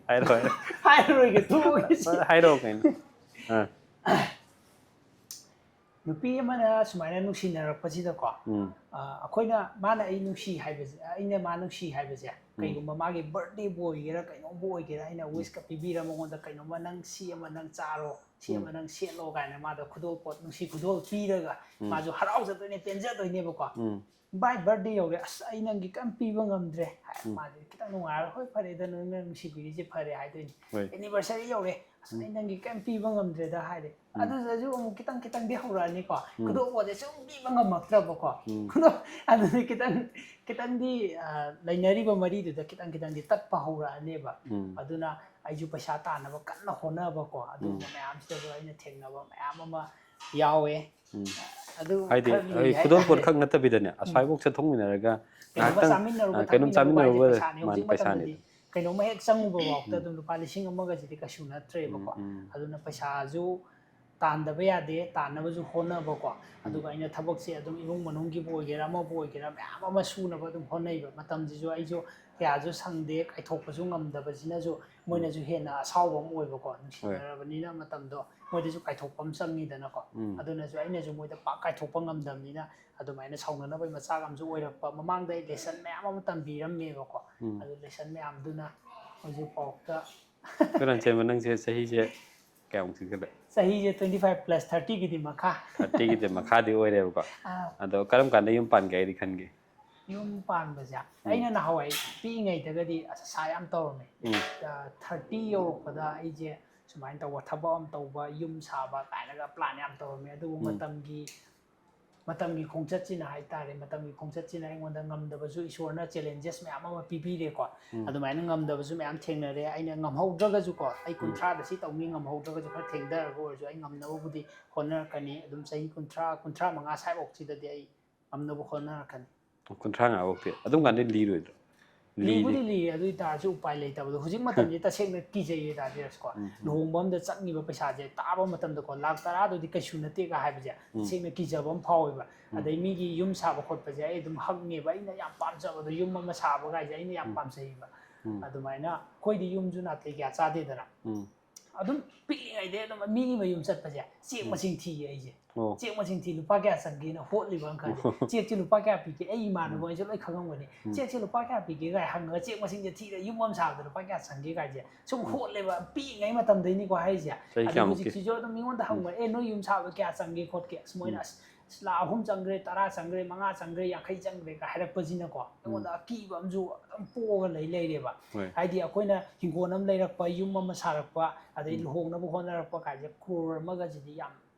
ꯍꯥꯏꯔꯣ, ꯍꯥꯏꯔꯣ꯫ ꯍꯥꯏꯔꯔꯣꯏꯒꯦ, ꯇꯣꯛꯑꯒꯦ ꯁꯤ꯫ ꯍꯣꯏ, ꯍꯥꯏꯔꯛꯑꯣ ꯀꯩꯅꯣ꯫ ꯑꯥ꯫ ꯅꯨꯄꯤ ꯑꯃꯅ ꯁꯨꯃꯥꯏꯅ ꯅꯨꯡꯁꯤꯅꯔꯛꯄꯁꯤꯗꯀꯣ, ꯎꯝ꯫ ꯑ, ꯑꯩꯈꯣꯏꯅ, ꯃꯥꯅ ꯑꯩ ꯅꯨꯡꯁꯤ ꯍꯥꯏꯕꯁꯦ, ꯑꯩꯅ ꯃꯥ ꯅꯨꯡꯁꯤ ꯍꯥꯏꯕꯁꯦ, ꯎꯝ꯫ ꯀꯩꯒꯨꯝꯕ ꯃꯥꯒꯤ birthdayꯕꯨ ꯑꯣꯏꯒꯦꯔꯥ, ꯀꯩꯅꯣꯝꯕꯨ ꯑꯣꯏꯒꯦꯔꯥ, ꯑꯩꯅ ꯎꯝ꯫ wishꯀ ꯄꯤꯕꯤꯔ ꯃꯉꯣꯟꯗ ꯀꯩꯅꯣꯝꯃ, "ꯅꯪ ꯁꯤ ꯑꯃ ꯅꯪ ꯆꯥꯔꯣ, ꯁꯤ ꯑꯃ ꯎꯝ꯫ ꯅꯪ ꯁꯦꯠꯂꯣ" ꯀꯥꯏꯅ ꯃꯥꯗ ꯈꯨꯗꯣꯜꯄꯣꯠ, ꯅꯨꯡꯁꯤ ꯈꯨꯗꯣꯜ ꯄꯤꯔꯒ ꯎꯝ꯫ ꯃꯥꯁꯨ ꯍꯔꯥꯎꯖꯗꯣꯏꯅꯦ, ꯄꯦꯟꯖꯗꯣꯏꯅꯦꯕꯀꯣ꯫ ꯎꯝ꯫ "ꯚꯥꯏ, birthday ꯌꯧꯔꯦ, ꯑꯁ, ꯑꯩ ꯅꯪꯒꯤ ꯀꯩꯝ ꯄꯤꯕ ꯉꯝꯗ꯭ꯔꯦ" ꯍꯥꯏ, ꯎꯝ꯫ ꯃꯥꯗꯤ ꯈꯤꯇꯪ ꯅꯨꯡꯉꯥꯏꯔꯒ, "ꯍꯣꯏ, ꯐꯔꯦꯗ, ꯅꯪꯅ ꯅꯨꯡꯁꯤꯕꯤꯔꯤꯁꯦ ꯐꯔꯦ" ꯍꯥꯏꯗꯣꯏꯅꯤ꯫ ꯍꯣꯏ꯫ "Anniversary ꯌꯧꯔꯦ, ꯑꯁ, ꯎꯝ꯫ ꯑꯩ ꯅꯪꯒꯤ ꯀꯩꯝ ꯄꯤꯕ ꯉꯝꯗ꯭ꯔꯦꯗ" ꯍꯥꯏꯔꯦ꯫ ꯎꯝ꯫ ꯑꯗꯨꯗꯁꯨ ꯑꯃꯨꯛ ꯈꯤꯇꯪ ꯈꯤꯇꯪꯗꯤ ꯍꯧꯔꯛꯑꯅꯤꯀꯣ꯫ ꯎꯝ꯫ ꯈꯨꯗꯣꯜꯄꯣꯠꯁꯦ ꯁꯨꯝ ꯄꯤꯕ ꯉꯝꯃꯛꯇ꯭ꯔꯕꯀꯣ꯫ ꯎꯝ꯫ ꯈꯨꯗꯣꯜ-, ꯑꯗꯨꯗꯤ ꯈꯤꯇꯪ, ꯈꯤꯇꯪꯗꯤ, ꯑ, ꯂꯩꯅꯔꯤꯕ ꯃꯔꯤꯗꯨꯗ ꯈꯤꯇꯪ ꯈꯤꯇꯪꯗꯤ ꯇꯠꯄ ꯍꯧꯔꯛꯑꯅꯦꯕ꯫ ꯎꯝ꯫ ꯑꯗꯨꯅ ꯑꯩꯁꯨ ꯄꯩꯁꯥ ꯇꯥꯟꯅꯕ ꯀꯟꯅ ꯍꯣꯠꯅꯕꯀꯣ꯫ ꯑꯗꯨꯒꯨꯝꯕ ꯎꯝ꯫ ꯃꯌꯥꯝꯁꯤꯗꯁꯨ ꯑꯩꯅ ꯊꯦꯡꯅꯕ ꯃꯌꯥꯝ ꯑꯃ ꯌꯥꯎꯋꯦ꯫ ꯎꯝ꯫ ꯑꯗꯨ ꯍꯥꯏꯗꯤ, ꯈꯔ ꯂꯨꯏ ꯑꯩ ꯈꯨꯗꯣꯜꯄꯣꯠ ꯍꯥꯏꯇꯥꯔꯦ꯫ ꯈꯛ ꯅꯠꯇꯕꯤꯗꯅꯦ, ꯎꯝ꯫ ꯑꯁ꯭ꯋꯥꯏꯐꯥꯎ ꯆꯠꯊꯣꯛꯃꯤꯟꯅꯔꯒ ꯀꯩꯅꯣꯝꯃ ꯉꯥꯏꯍꯥꯛꯇꯪ, ꯆꯥꯃꯤꯟꯅꯔꯨꯕ, ꯑ, ꯀꯩꯅꯣꯝ ꯊꯛꯃꯤꯟꯅꯔꯨꯕ ꯍꯥꯏꯁꯦ ꯆꯥꯃꯤꯟꯅꯔꯨꯕ, ꯄꯩꯁꯥꯅꯦ꯫ ꯃꯥꯅꯦ, ꯍꯧꯖꯤꯛ ꯄꯩꯁꯥꯅꯦ꯫ ꯃꯇꯝꯗꯗꯤ ꯀꯩꯅꯣꯝꯃ ꯍꯦꯛ ꯆꯪꯉꯨꯕ ꯐꯥꯎꯗ ꯎꯝ꯫ ꯑꯗꯨꯝ ꯂꯨꯄꯥ ꯂꯤꯁꯤꯡ ꯑꯃꯒꯁꯤꯗꯤ ꯀꯩꯁꯨ ꯅꯠꯇ꯭ꯔꯦꯕꯀꯣ꯫ ꯎꯝ, ꯎꯝ꯫ ꯑꯗꯨꯅ ꯄꯩꯁꯥꯁꯨ ꯇꯥꯟꯗꯕ ꯌꯥꯗꯦ, ꯇꯥꯟꯅꯕꯁꯨ ꯍꯣꯠꯅꯕꯀꯣ꯫ ꯎꯝ꯫ ꯑꯗꯨꯒ ꯑꯩꯅ ꯊꯕꯛꯁꯦ ꯑꯗꯨꯝ ꯏꯃꯨꯡ ꯃꯅꯨꯡꯒꯤꯕꯨ ꯑꯣꯏꯒꯦꯔꯥ, ꯑꯃꯕꯨ ꯑꯣꯏꯒꯦꯔꯥ, ꯃꯌꯥꯝ ꯑꯃ ꯁꯨꯅꯕ ꯑꯗꯨꯝ ꯍꯣꯠꯅꯩꯕ꯫ ꯃꯇꯝꯁꯤꯁꯨ ꯑꯩꯁꯨ ꯀꯌꯥꯁꯨ ꯁꯪꯗꯦ, ꯀꯥꯏꯊꯣꯛꯄꯁꯨ ꯉꯝꯗꯕꯁꯤꯅꯁꯨ ꯎꯝ꯫ ꯃꯣꯏꯅꯁꯨ ꯍꯦꯟꯅ ꯑꯁꯥꯎꯕ ꯑꯃ ꯑꯣꯏꯕꯀꯣ꯫ ꯍꯣꯏ꯫ ꯅꯨꯡꯁꯤꯅꯔꯕꯅꯤꯅ ꯃꯇꯝꯗꯣ ꯃꯣꯏꯗꯁꯨ ꯀꯥꯏꯊꯣꯛꯄ ꯑꯃ ꯆꯪꯉꯤꯗꯅꯀꯣ꯫ ꯎꯝ꯫ ꯑꯗꯨꯅꯁꯨ ꯑꯩꯅꯁꯨ ꯃꯣꯏꯗ ꯄꯥꯛ ꯀꯥꯏꯊꯣꯛꯄ ꯉꯝꯗꯕꯅꯤꯅ ꯑꯗꯨꯃꯥꯏꯅ ꯁꯥꯎꯅꯅꯕꯒꯤ ꯃꯆꯥꯛ ꯑꯃꯁꯨ ꯑꯣꯏꯔꯛꯄ꯫ ꯃꯃꯥꯡꯗ ꯑꯩ lesson ꯃꯌꯥꯝ ꯑꯃ ꯇꯝꯕꯤꯔꯝꯃꯦꯕꯀꯣ꯫ ꯎꯝ꯫ ꯑꯗꯨ lesson ꯃꯌꯥꯝꯗꯨꯅ ꯍꯧꯖꯤꯛꯐꯥꯎꯗ ꯀꯩꯅꯣ, ꯆꯦꯟꯕ, ꯅꯪꯁꯦ ꯆꯍꯤꯁꯦ ꯀꯌꯥꯃꯨꯛ ꯆꯪꯁꯤꯜꯂꯦ? ꯆꯍꯤꯁꯦ twenty five plus, thirty ꯒꯤꯗꯤ ꯃꯈꯥ꯫ Thirty ꯒꯤꯗꯤ ꯃꯈꯥꯗꯤ ꯑꯣꯏꯔꯦꯕꯀꯣ꯫ ꯑꯥ꯫ ꯑꯗꯣ ꯀꯔꯝ ꯀꯥꯟꯗ ꯌꯨꯝ ꯄꯥꯟꯒꯦ ꯍꯥꯏꯗꯤ ꯈꯟꯒꯦ? ꯌꯨꯝ ꯄꯥꯟꯕꯁꯦ, ꯎꯝ꯫ ꯑꯩꯅ ꯅꯍꯥꯟꯋꯥꯏ ꯄꯤꯛꯏꯉꯩꯗꯒꯗꯤ ꯑꯁ, ꯑꯁꯥ ꯌꯥꯝ ꯇꯧꯔꯝꯃꯦ꯫ ꯎꯝ꯫ ꯑ, thirty ꯌꯧꯔꯛꯄꯗ ꯑꯩꯁꯦ ꯁꯨꯃꯥꯏꯅ ꯇꯧꯕ, ꯊꯕꯛ ꯑꯃ ꯇꯧꯕ, ꯌꯨꯝ ꯁꯥꯕ ꯀꯥꯏꯅꯒ plan ꯌꯥꯝ ꯇꯧꯔꯝꯃꯦ꯫ ꯑꯗꯨꯕꯨ ꯎꯝ꯫ ꯃꯇꯝꯒꯤ, ꯃꯇꯝꯒꯤ ꯈꯣꯡꯆꯠꯁꯤꯅ ꯍꯥꯏꯇꯥꯔꯦ, ꯃꯇꯝꯒꯤ ꯈꯣꯡꯆꯠꯁꯤꯅ ꯑꯩꯉꯣꯟꯗ ꯉꯝꯗꯕꯁꯨ, ꯏꯁꯣꯔꯅ challenges ꯃꯌꯥꯝ ꯑꯃ ꯄꯤꯕꯤꯔꯦꯀꯣ꯫ ꯎꯝ꯫ ꯑꯗꯨꯃꯥꯏꯅ ꯉꯝꯗꯕꯁꯨ ꯃꯌꯥꯝ ꯊꯦꯡꯅꯔꯦ꯫ ꯑꯩꯅ ꯉꯝꯍꯧꯗ꯭ꯔꯒꯁꯨꯀꯣ, ꯑꯩ ꯎꯝ꯫ ꯀꯨꯟꯊ꯭ꯔꯥꯗ ꯁꯤ ꯇꯧꯅꯤ ꯉꯝꯍꯧꯗ꯭ꯔꯒꯁꯨ, ꯈꯔ ꯊꯦꯡꯊꯔꯒ ꯑꯣꯏꯔꯁꯨ ꯑꯩ ꯉꯝꯅꯕꯕꯨꯗꯤ ꯍꯣꯠꯅꯔꯛꯀꯅꯤ꯫ ꯑꯗꯨꯝ ꯆꯍꯤ ꯀꯨꯟꯊ꯭ꯔꯥ, ꯀꯨꯟꯊ꯭ꯔꯥ ꯃꯉꯥ ꯁ꯭ꯋꯥꯏꯐꯥꯎꯁꯤꯗꯗꯤ ꯑꯩ ꯉꯝꯅꯕ ꯍꯣꯠꯅꯔꯛꯀꯅꯤ꯫ ꯀꯨꯟꯊ꯭ꯔꯥ ꯃꯉꯥ ꯐꯥꯎꯗꯤ ꯑꯗꯨꯝ ꯀꯥꯟꯗꯤ ꯂꯤꯔꯣꯏꯗ꯭ꯔꯣ? ꯂꯤꯕꯨꯗꯤ ꯂꯤꯔꯦ, ꯑꯗꯨ ꯑꯣꯏ ꯇꯥꯔꯁꯨ ꯎꯄꯥꯏ ꯂꯩꯇꯕꯗꯣ꯫ ꯍꯧꯖꯤꯛ ꯃꯇꯝꯁꯦ ꯇꯁꯦꯡꯅ ꯀꯤꯖꯩꯌꯦ ꯗꯥ ꯙꯤꯔꯖꯀꯣ꯫ ꯎꯝ, ꯎꯝ꯫ ꯂꯨꯍꯣꯡꯕ ꯑꯃꯗ ꯆꯪꯉꯤꯕ ꯄꯩꯁꯥꯁꯦ ꯇꯥꯕ ꯃꯇꯝꯗꯀꯣ, ꯂꯥꯛ ꯇꯔꯥꯗꯨꯗꯤ ꯀꯩꯁꯨ ꯅꯠꯇꯦꯒ ꯍꯥꯏꯕꯁꯦ ꯎꯝ꯫ ꯇꯁꯦꯡꯅ ꯀꯤꯖꯕ ꯑꯃ ꯐꯥꯎꯋꯦꯕ꯫ ꯎꯝ꯫ ꯑꯗꯩ ꯃꯤꯒꯤ ꯌꯨꯝ ꯁꯥꯕ ꯈꯣꯠꯄꯁꯦ ꯑꯩ ꯑꯗꯨꯝ ꯍꯛꯅꯦꯕ, ꯑꯩꯅ ꯌꯥꯝ ꯄꯥꯝꯖꯕꯗꯣ, ꯌꯨꯝ ꯑꯃ ꯁꯥꯕ ꯀꯥꯏꯁꯦ ꯑꯩꯅ ꯌꯥꯝ ꯎꯝ꯫ ꯄꯥꯝꯖꯩꯌꯦꯕ꯫ ꯎꯝ꯫ ꯑꯗꯨꯃꯥꯏꯅ ꯑꯩꯈꯣꯏꯗꯤ ꯌꯨꯝꯁꯨ ꯅꯥꯇꯩ ꯀꯌꯥ ꯆꯥꯗꯦꯗꯅ꯫ ꯎꯝ꯫ ꯑꯗꯨꯝ ꯄꯤꯛꯂꯤꯉꯩꯗꯩ ꯑꯗꯨꯝ ꯃꯤꯒꯤ ꯃꯌꯨꯝ ꯆꯠꯄꯁꯦ ꯆꯦꯛ ꯃꯁꯤꯡ ꯊꯤꯌꯦ ꯑꯩꯁꯦ꯫ ꯑꯣ꯫ ꯆꯦꯛ ꯃꯁꯤꯡ ꯊꯤ, ꯂꯨꯄꯥ ꯀꯌꯥ ꯆꯪꯒꯦꯅ ꯍꯣꯠꯂꯤꯕ ꯑꯪꯀꯜꯁꯦ꯫ ꯆꯦꯛꯁꯦ ꯂꯨꯄꯥ ꯀꯌꯥ ꯄꯤꯒꯦ? ꯑꯩ ꯏꯃꯥꯟꯅꯕ ꯍꯣꯏꯁꯨ ꯂꯣꯏ ꯈꯪꯉꯝꯒꯅꯤ꯫ ꯆꯦꯛꯁꯦ ꯂꯨꯄꯥ ꯀꯌꯥ ꯄꯤꯒꯦ ꯀꯥꯏ ꯍꯪꯉꯒ ꯆꯦꯛ ꯃꯁꯤꯡꯁꯦ ꯊꯤꯔ ꯌꯨꯝ ꯑꯃ ꯁꯥꯕꯗ ꯂꯨꯄꯥ ꯀꯌꯥ ꯆꯪꯒꯦ ꯀꯥꯏꯁꯦ ꯁꯨꯝ ꯍꯣꯠꯂꯦꯕ, ꯄꯤꯛꯏꯉꯩ ꯃꯇꯝꯗꯩꯅꯤꯀꯣ ꯍꯥꯏꯁꯦ꯫ ꯆꯍꯤ ꯑꯗꯨ ꯀꯌꯥꯃꯨꯛꯀꯤ? ꯍꯧꯖꯤꯛꯁꯤꯁꯨ ꯑꯗꯨꯝ ꯃꯤꯉꯣꯟꯗ ꯍꯪꯕ, "ꯑꯦ, ꯅꯣꯏ ꯌꯨꯝ ꯁꯥꯕ ꯀꯌꯥ ꯆꯪꯒꯦ ꯈꯣꯠꯀꯦ?" ꯑꯁ ꯃꯣꯏꯅ, "ꯑꯁ, ꯑꯁ, ꯂꯥꯈ ꯑꯍꯨꯝ ꯆꯪꯈ꯭ꯔꯦ, ꯇꯔꯥ ꯆꯪꯈ꯭ꯔꯦ, ꯃꯉꯥ ꯆꯪꯈ꯭ꯔꯦ, ꯌꯥꯡꯈꯩ ꯆꯪꯈ꯭ꯔꯦ" ꯀꯥꯏ ꯍꯥꯏꯔꯛꯄꯁꯤꯅꯀꯣ ꯑꯩꯉꯣꯟꯗ ꯑꯀꯤꯕ ꯑꯃꯁꯨ ꯑꯗꯨꯝ ꯄꯣꯛꯑꯒ ꯂꯩ ꯂꯩꯔꯦꯕ꯫ ꯍꯣꯏ꯫ ꯍꯥꯏꯗꯤ ꯑꯩꯈꯣꯏꯅ ꯍꯤꯡꯒꯣꯜ ꯑꯃ ꯂꯩꯔꯛꯄ, ꯌꯨꯝ ꯑꯃ ꯁꯥꯔꯛꯄ, ꯑꯗꯩ ꯂꯨꯍꯣꯡꯅꯕ ꯍꯣꯠꯅꯔꯛꯄ ꯀꯥꯏꯁꯦ ꯀ꯭ꯔꯣꯔ ꯑꯃꯒꯁꯤꯗꯤ ꯌꯥꯝ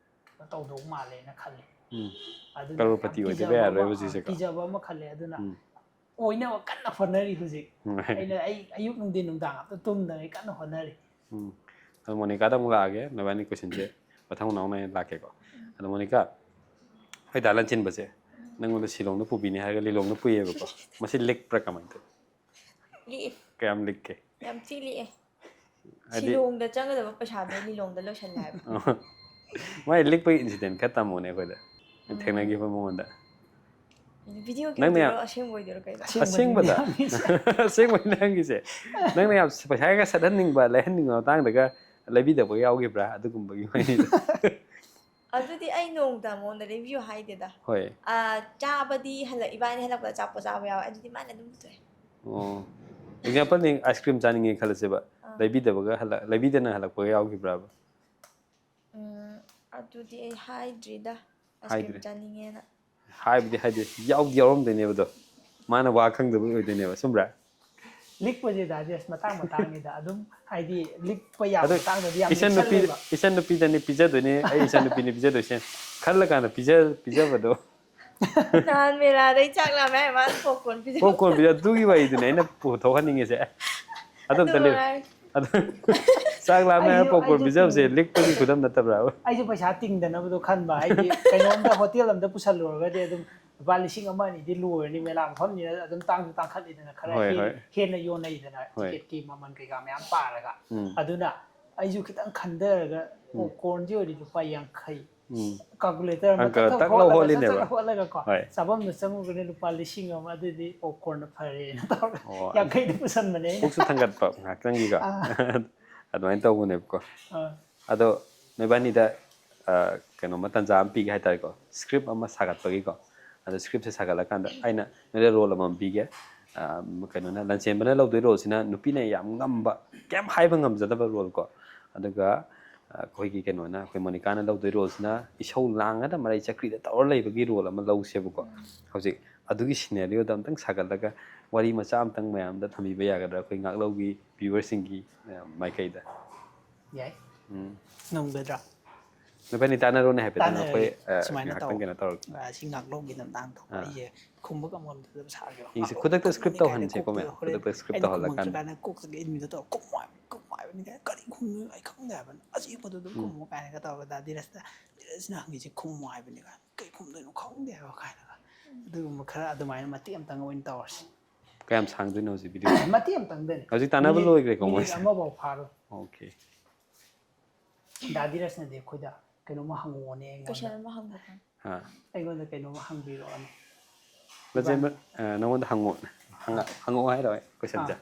ꯀꯩꯅꯣ ꯇꯧꯗꯧ ꯃꯥꯜꯂꯦꯅ ꯈꯜꯂꯦ꯫ ꯎꯝ꯫ ꯑꯗꯨꯅ ꯀꯔꯣꯔꯄꯇꯤ ꯌꯥꯝ ꯑꯣꯏꯗꯕ ꯀꯤꯖꯕ ꯌꯥꯔꯣꯏꯕ ꯑꯃ, ꯍꯧꯖꯤꯛꯁꯦꯀꯣ꯫ ꯀꯤꯖꯕ ꯑꯃ ꯈꯜꯂꯦ꯫ ꯑꯗꯨꯅ ꯎꯝ꯫ ꯑꯣꯏꯅꯕ ꯀꯟꯅ ꯍꯣꯠꯅꯔꯤ ꯍꯧꯖꯤꯛ꯫ ꯎꯝ꯫ ꯑꯩꯅ ꯑꯩ ꯑꯌꯨꯛ ꯅꯨꯡꯊꯤꯟ ꯅꯨꯡꯗꯥꯡ ꯑꯝꯇ ꯇꯨꯝꯗꯉꯩ ꯀꯟꯅ ꯍꯣꯠꯅꯔꯤ꯫ ꯎꯝ꯫ ꯑꯗꯣ ꯃꯣꯅꯤꯀꯥꯗ ꯑꯃꯨꯛ ꯂꯥꯛꯑꯒꯦ, ꯅꯕꯥꯅꯤ ꯀꯣꯏꯁꯟꯁꯦ ꯃꯊꯪ ꯃꯅꯥꯎ ꯅꯥꯏꯅ ꯂꯥꯛꯀꯦꯀꯣ꯫ ꯑꯗꯣ ꯃꯣꯅꯤꯀꯥ, ꯑꯩꯈꯣꯏ ꯗꯥ ꯂꯟꯆꯦꯟꯕꯁꯦ ꯅꯪꯉꯣꯟꯗ ꯁꯤꯂꯣꯡꯗ ꯄꯨꯕꯤꯅꯤ ꯍꯥꯏꯔꯒ ꯂꯤꯂꯣꯡꯗ ꯄꯨꯏꯌꯦꯕꯀꯣ꯫ ꯃꯁꯤ ꯂꯤꯛꯄ꯭ꯔꯥ ꯀꯃꯥꯏꯅ ꯇꯧꯏ? ꯂꯤꯛꯑꯦ꯫ ꯀꯌꯥꯝ ꯂꯤꯛꯀꯦ? ꯌꯥꯝ ꯊꯤ ꯂꯤꯛꯑꯦ꯫ ꯍꯥꯏꯗꯤ ꯁꯤꯂꯣꯡꯗ ꯆꯪꯒꯗꯕ ꯄꯩꯁꯥꯗꯣ ꯂꯤꯂꯣꯡꯗ ꯂꯣꯏꯁꯜꯂꯦ ꯍꯥꯏꯕ꯫ ꯃꯥꯏ ꯂꯤꯛꯄꯒꯤ ꯏꯟꯁꯤꯗꯦꯟ ꯈꯔ ꯇꯝꯃꯣꯅꯦ ꯑꯩꯈꯣꯏꯗ꯫ ꯊꯦꯡꯅꯈꯤꯕ ꯃꯉꯣꯟꯗ꯫ ꯚꯤꯗꯤꯑꯣꯒꯤ ꯅꯪꯅ ꯌꯥꯝ- ꯑꯣꯏꯗꯣꯏꯔꯣ, ꯑꯁꯦꯡꯕ ꯑꯣꯏꯗꯣꯏꯔꯣ ꯀꯩꯅꯣ? ꯑꯁꯦꯡꯕꯗ꯫ ꯑꯁꯦꯡꯕꯅꯤ ꯅꯪꯒꯤꯁꯦ꯫ ꯅꯪꯅ ꯌꯥꯝ ꯄꯩꯁꯥꯒ ꯁꯠꯍꯟꯅꯤꯡꯕ, ꯂꯩꯍꯟꯅꯤꯡꯕ ꯃꯇꯥꯡꯗꯒ ꯂꯩꯕꯤꯗꯕ ꯌꯥꯎꯈꯤꯕ꯭ꯔꯥ? ꯑꯗꯨꯒꯨꯝꯕꯒꯤ ꯋꯥꯔꯤꯗꯣ꯫ ꯑꯗꯨꯗꯤ ꯑꯩ ꯅꯣꯡꯃꯇ ꯃꯉꯣꯟꯗ ꯂꯩꯕꯤꯌꯨ ꯍꯥꯏꯗꯦꯗ꯫ ꯍꯣꯏ꯫ ꯑꯥ, ꯆꯥꯕꯗꯤ ꯍꯜꯂꯛ-, ꯏꯕꯥꯅꯤ ꯍꯜꯂꯛꯄꯗ ꯑꯆꯥꯄꯣꯠ ꯆꯥꯕ ꯌꯥꯎꯋꯦ, ꯑꯗꯨꯗꯤ ꯃꯥꯅ ꯑꯗꯨꯝ ꯄꯨꯊꯣꯛꯑꯦ꯫ ꯑꯣ꯫ ꯑꯦꯛꯖꯥꯝꯄꯜꯅꯤ, ꯑꯥꯏꯁ ꯀ꯭ꯔꯤꯝ ꯆꯥꯅꯤꯡꯉꯦ ꯈꯜꯂꯁꯦꯕ꯫ ꯑꯥ꯫ ꯂꯩꯕꯤꯗꯕꯒ ꯍꯜꯂꯛ-, ꯂꯩꯕꯤꯗꯅ ꯍꯜꯂꯛꯄꯒ ꯌꯥꯎꯈꯤꯕ꯭ꯔꯥꯕ? ꯎꯝ, ꯑꯗꯨꯗꯤ ꯑꯩ ꯍꯥꯏꯗ꯭ꯔꯤꯗ, ꯑꯥꯏꯁ ꯀ꯭ꯔꯤꯝ ꯍꯥꯏꯗ꯭ꯔꯤ꯫ ꯆꯥꯅꯤꯡꯉꯦꯅ꯫ ꯍꯥꯏꯕꯗꯤ ꯍꯥꯏꯗꯤ ꯌꯥꯎꯗꯤ ꯌꯥꯎꯔꯝꯗꯣꯏꯅꯦꯕ ꯑꯗꯣ꯫ ꯃꯥꯅ ꯋꯥ ꯈꯪꯗꯕꯒꯤ ꯑꯣꯏꯗꯣꯏꯅꯦꯕ, ꯆꯨꯝꯕ꯭ꯔꯥ? ꯂꯤꯛꯄꯁꯦ ꯗꯥꯗꯤ ꯑꯁ ꯃꯇꯥꯡ ꯃꯇꯥꯡꯅꯤꯗ ꯑꯗꯨꯝ ꯍꯥꯏꯗꯤ ꯂꯤꯛꯄ ꯌꯥꯕ ꯑꯗꯣ ꯃꯇꯥꯡꯗꯗꯤ ꯌꯥꯝ ꯏꯆꯟ ꯅꯨꯄꯤ, ꯂꯤꯛꯁꯜꯂꯦꯕ꯫ ꯏꯆꯟ ꯅꯨꯄꯤꯗꯅꯤ ꯄꯤꯖꯗꯣꯏꯅꯦ, ꯑꯩ ꯏꯆꯟ ꯅꯨꯄꯤꯅꯤ ꯄꯤꯖꯗꯣꯏꯁꯦ꯫ ꯈꯜꯂ ꯀꯥꯟꯗ ꯄꯤꯖ-, ꯄꯤꯖꯕꯗꯣ꯫ ꯅꯍꯥꯟ ꯃꯦꯂꯥꯗꯩ ꯆꯥꯛ ꯂꯥꯝꯃꯦ ꯍꯥꯏ ꯃꯥꯅ ꯄꯣꯞꯀꯣꯔꯟ ꯄꯤꯖ-, ꯄꯣꯞꯀꯣꯔꯟ ꯄꯤꯖ-, ꯑꯗꯨꯒꯤ ꯋꯥꯔꯤꯗꯨꯅꯦ ꯑꯩꯅ ꯄꯨꯊꯣꯛꯍꯟꯅꯤꯡꯉꯤꯁꯦ꯫ ꯑꯗꯨ ꯑꯝꯇ ꯑꯗꯨ ꯂꯩ-, ꯉꯥꯏ꯫ ꯑꯗꯨ ꯆꯥꯛ ꯂꯥꯝꯃꯦ ꯍꯥꯏꯔ ꯑꯩꯁꯨ, ꯄꯣꯞꯀꯣꯔꯟ ꯑꯩꯁꯨ ꯄꯤꯖꯕꯁꯦ ꯇꯤꯡ-, ꯂꯤꯛꯄꯒꯤ ꯈꯨꯗꯝ ꯅꯠꯇꯕ꯭ꯔꯥꯕ? ꯑꯩꯁꯨ ꯄꯩꯁꯥ ꯇꯤꯡꯗꯅꯕꯗꯣ ꯈꯟꯕ, ꯍꯥꯏꯗꯤ ꯀꯩꯅꯣꯝꯗ ꯍꯣꯇꯦꯜ ꯑꯝꯗ ꯄꯨꯁꯜꯂꯨꯔꯒꯗꯤ ꯑꯗꯨꯝ ꯂꯨꯄꯥ ꯂꯤꯁꯤꯡ ꯑꯃ ꯑꯅꯤꯗꯤ ꯂꯣꯏꯔꯅꯤ, ꯃꯦꯂꯥ ꯃꯐꯝꯅꯤꯅ ꯑꯗꯨꯝ ꯇꯥꯡꯁꯨ ꯇꯥꯡꯈꯠꯂꯤꯗꯅ, ꯈꯔ ꯍꯣꯏ, ꯍꯦꯟꯅ, ꯍꯣꯏ꯫ ꯍꯦꯟꯅ ꯌꯣꯟꯅꯩꯗꯅ, ꯍꯣꯏ꯫ ꯇꯤꯀꯦꯠꯀꯤ ꯃꯃꯜ ꯀꯩꯀꯥ ꯃꯌꯥꯝ ꯄꯥꯔꯒ꯫ ꯎꯝ꯫ ꯑꯗꯨꯅ ꯑꯩꯁꯨ ꯈꯤꯇꯪ ꯈꯟꯊꯔꯒ ꯄꯣꯞꯀꯣꯔꯟꯁꯤ ꯑꯣꯏꯔꯗꯤ ꯂꯨꯄꯥ ꯌꯥꯡꯈꯩ꯫ ꯎꯝ꯫ ꯀꯥꯜꯀꯨꯂꯦꯇꯔ ꯑꯃ ꯑꯪꯀ ꯇꯛ ꯇꯛ ꯇꯛ ꯂꯧ ꯍꯣꯠꯂꯒ, ꯍꯣꯠꯂꯤꯅꯦꯕ꯫ ꯆꯠ ꯆꯠ ꯍꯣꯠꯂꯒꯀꯣ, ꯍꯣꯏ꯫ ꯆꯥꯐꯝꯗ ꯆꯪꯉꯨꯒꯅꯤ ꯂꯨꯄꯥ ꯂꯤꯁꯤꯡ ꯑꯃ, ꯑꯗꯨꯗꯤ ꯄꯣꯞꯀꯣꯔꯟꯅ ꯐꯔꯦꯅ ꯇꯧꯔꯒ ꯑꯣ, ꯌꯥꯡꯈꯩꯗ ꯄꯨꯁꯟꯕꯅꯦ ꯑꯩꯅ꯫ ꯄꯨꯛꯁꯨ ꯊꯥꯡꯒꯠꯄ ꯉꯥꯛꯇꯪꯒꯤꯀꯣ꯫ ꯑꯥ꯫ ꯑꯗꯨꯃꯥꯏꯅ ꯇꯧꯕꯅꯦꯕꯀꯣ꯫ ꯑꯥ꯫ ꯑꯗꯣ ꯅꯣꯏꯕꯥꯅꯤꯗ ꯑ, ꯀꯩꯅꯣꯝꯃ ꯇꯟꯖꯥ ꯑꯃ ꯄꯤꯒꯦ ꯍꯥꯏꯇꯥꯔꯦꯀꯣ, ꯁ꯭ꯀ꯭ꯔꯤꯞ ꯑꯃ ꯁꯥꯒꯠꯄꯒꯤꯀꯣ꯫ ꯑꯗꯣ ꯁ꯭ꯀ꯭ꯔꯤꯞꯁꯦ ꯁꯥꯒꯠꯂꯀꯥꯟꯗ ꯑꯩꯅ ꯅꯣꯏꯗ ꯔꯣꯜ ꯑꯃꯃꯝ ꯄꯤꯒꯦ꯫ ꯑ, ꯀꯩꯅꯣꯅ, ꯂꯟꯆꯦꯟꯕꯅ ꯂꯧꯗꯣꯏ ꯔꯣꯜꯁꯤꯅ ꯅꯨꯄꯤꯅ ꯌꯥꯝ ꯉꯝꯕ, ꯀꯩꯝ ꯍꯥꯏꯕ ꯉꯝꯖꯗꯕ ꯔꯣꯜ ꯀꯣ꯫ ꯑꯗꯨꯒ ꯑ, ꯑꯩꯈꯣꯏꯒꯤ ꯀꯩꯅꯣꯅ, ꯑꯩꯈꯣꯏ ꯃꯣꯅꯤꯀꯥꯅ ꯂꯧꯗꯣꯏ ꯔꯣꯜꯁꯤꯅ ꯏꯁꯧ ꯂꯥꯡꯉꯗ ꯃꯔꯩ ꯆꯀ꯭ꯔꯤꯗ ꯇꯧꯔ ꯂꯩꯕꯒꯤ ꯔꯣꯜ ꯑꯃ ꯂꯧꯁꯦꯕꯀꯣ꯫ ꯍꯧꯖꯤꯛ ꯑꯗꯨꯒꯤ ꯁꯤꯅꯦꯔꯤꯑꯣꯗ ꯑꯝꯇꯪ ꯁꯥꯒꯠꯂꯒ ꯋꯥꯔꯤ ꯃꯆꯥ ꯑꯝꯇꯪ ꯃꯌꯥꯝꯗ ꯊꯝꯕꯤꯕ ꯌꯥꯒꯗ꯭ꯔꯥ, ꯑꯩꯈꯣꯏ ꯉꯥꯛꯂꯧꯒꯤ ꯚ꯭ꯌꯨꯋꯔꯁꯤꯡꯒꯤ ꯑ, ꯃꯥꯏꯀꯩꯗ? ꯌꯥꯏ꯫ ꯎꯝ꯫ ꯉꯝꯒꯗ꯭ꯔꯥ? ꯅꯕꯥꯅꯤ ꯇꯥꯟꯅꯔꯣꯅꯦ ꯍꯥꯏꯐꯦꯠꯇꯪ, ꯑꯩꯈꯣꯏ ꯇꯥꯟꯅꯔꯒꯦ꯫ ꯑ, ꯁꯨꯃꯥꯏꯅ ꯉꯥꯏꯍꯥꯛꯇꯪ ꯇꯧ꯫ ꯀꯩꯅꯣ ꯇꯧꯔꯒꯦ꯫ ꯑ, ꯁꯤ ꯉꯥꯛꯂꯧꯒꯤ ꯃꯇꯥꯡꯗꯣ ꯑꯥ꯫ ꯑꯩꯁꯦ ꯈꯨꯝꯕꯒ ꯉꯝꯗꯕ ꯁꯥꯔꯒꯦ꯫ ꯌꯦꯡꯁꯤ, ꯈꯨꯗꯛꯇ ꯁ꯭ꯀ꯭ꯔꯤꯞ ꯇꯧꯍꯟꯁꯦꯀꯣ ꯃꯌꯥꯝ, ꯍꯣꯔꯦꯟ ꯈꯨꯗꯛꯇ ꯁ꯭ꯀ꯭ꯔꯤꯞ ꯑꯩꯅ ꯇꯧꯍꯜꯂꯀꯥꯟꯗ꯫ ꯈꯨꯝꯃꯛꯇ꯭ꯔꯀꯥꯟꯗ ꯀꯣꯛꯇꯒꯤ ꯏꯟꯕꯤꯗꯣ ꯇꯧꯔ ꯈꯨꯝꯃꯣ ꯍꯥꯏꯕ, ꯈꯨꯝꯃꯣ ꯍꯥꯏꯕꯅꯤꯒ ꯀꯔꯤ ꯈꯨꯝꯗꯣꯏꯅꯣ ꯑꯩ ꯈꯪꯗꯦ ꯍꯥꯏꯕꯅꯤ꯫ ꯑꯁꯤ ꯄꯣꯠꯇꯨ ꯑꯗꯨꯝ ꯎꯝ꯫ ꯈꯨꯝꯃꯣ ꯀꯥꯏꯅꯒ ꯇꯧꯔꯒ ꯗꯥ ꯙꯤꯔꯖꯅ ꯍꯪꯉꯤꯁꯦ ꯈꯨꯝꯃꯣ ꯍꯥꯏꯕꯅꯤꯒ ꯀꯩ ꯈꯨꯝꯗꯣꯏꯅꯣ ꯈꯪꯗꯦ ꯍꯥꯏꯕ ꯀꯥꯏꯅꯒ꯫ ꯑꯗꯨꯒꯨꯝꯕ ꯈꯔ ꯑꯗꯨꯃꯥꯏꯅ ꯃꯇꯦꯛ ꯑꯝꯇꯪ ꯑꯣꯏꯅ ꯇꯧꯔꯁꯤ꯫ ꯀꯌꯥꯝ ꯁꯥꯡꯗꯣꯏꯅꯣ ꯍꯧꯖꯤꯛ ꯚꯤꯗꯤꯑꯣ? ꯃꯇꯦꯛ ꯑꯝꯇꯪꯗꯅꯤ꯫ ꯍꯧꯖꯤꯛ ꯇꯥꯟꯅꯕ ꯃꯤꯅꯤꯠ- ꯂꯣꯏꯈ꯭ꯔꯦꯀꯣ ꯃꯤꯅꯤꯠ ꯃꯣꯏꯁꯦ? ꯑꯃꯐꯥꯎ ꯐꯥꯔꯣꯏ꯫ ꯑꯣꯀꯦ꯫ ꯗꯥ ꯙꯤꯔꯖꯅꯗꯤ ꯑꯩꯈꯣꯏꯗ ꯀꯩꯅꯣꯝꯃ ꯍꯪꯉꯛꯑꯣꯅꯦ ꯑꯩꯉꯣꯟꯗ꯫ ꯀꯣꯏꯁꯟ ꯑꯃ ꯍꯪꯕ ꯈꯪ ꯍꯥ꯫ ꯑꯩꯉꯣꯟꯗ ꯀꯩꯅꯣꯝꯃ ꯍꯪꯕꯤꯔꯛꯑꯣꯅꯦ꯫ ꯂꯟꯆꯦꯟꯕ, ꯑ, ꯅꯉꯣꯟꯗ ꯍꯪꯉꯣ꯫ ꯍꯪꯉ-, ꯍꯪꯉꯛꯑꯣ ꯍꯥꯏꯔꯣ ꯑꯩ ꯀꯣꯏꯁꯟꯁꯦ? ꯑꯥ꯫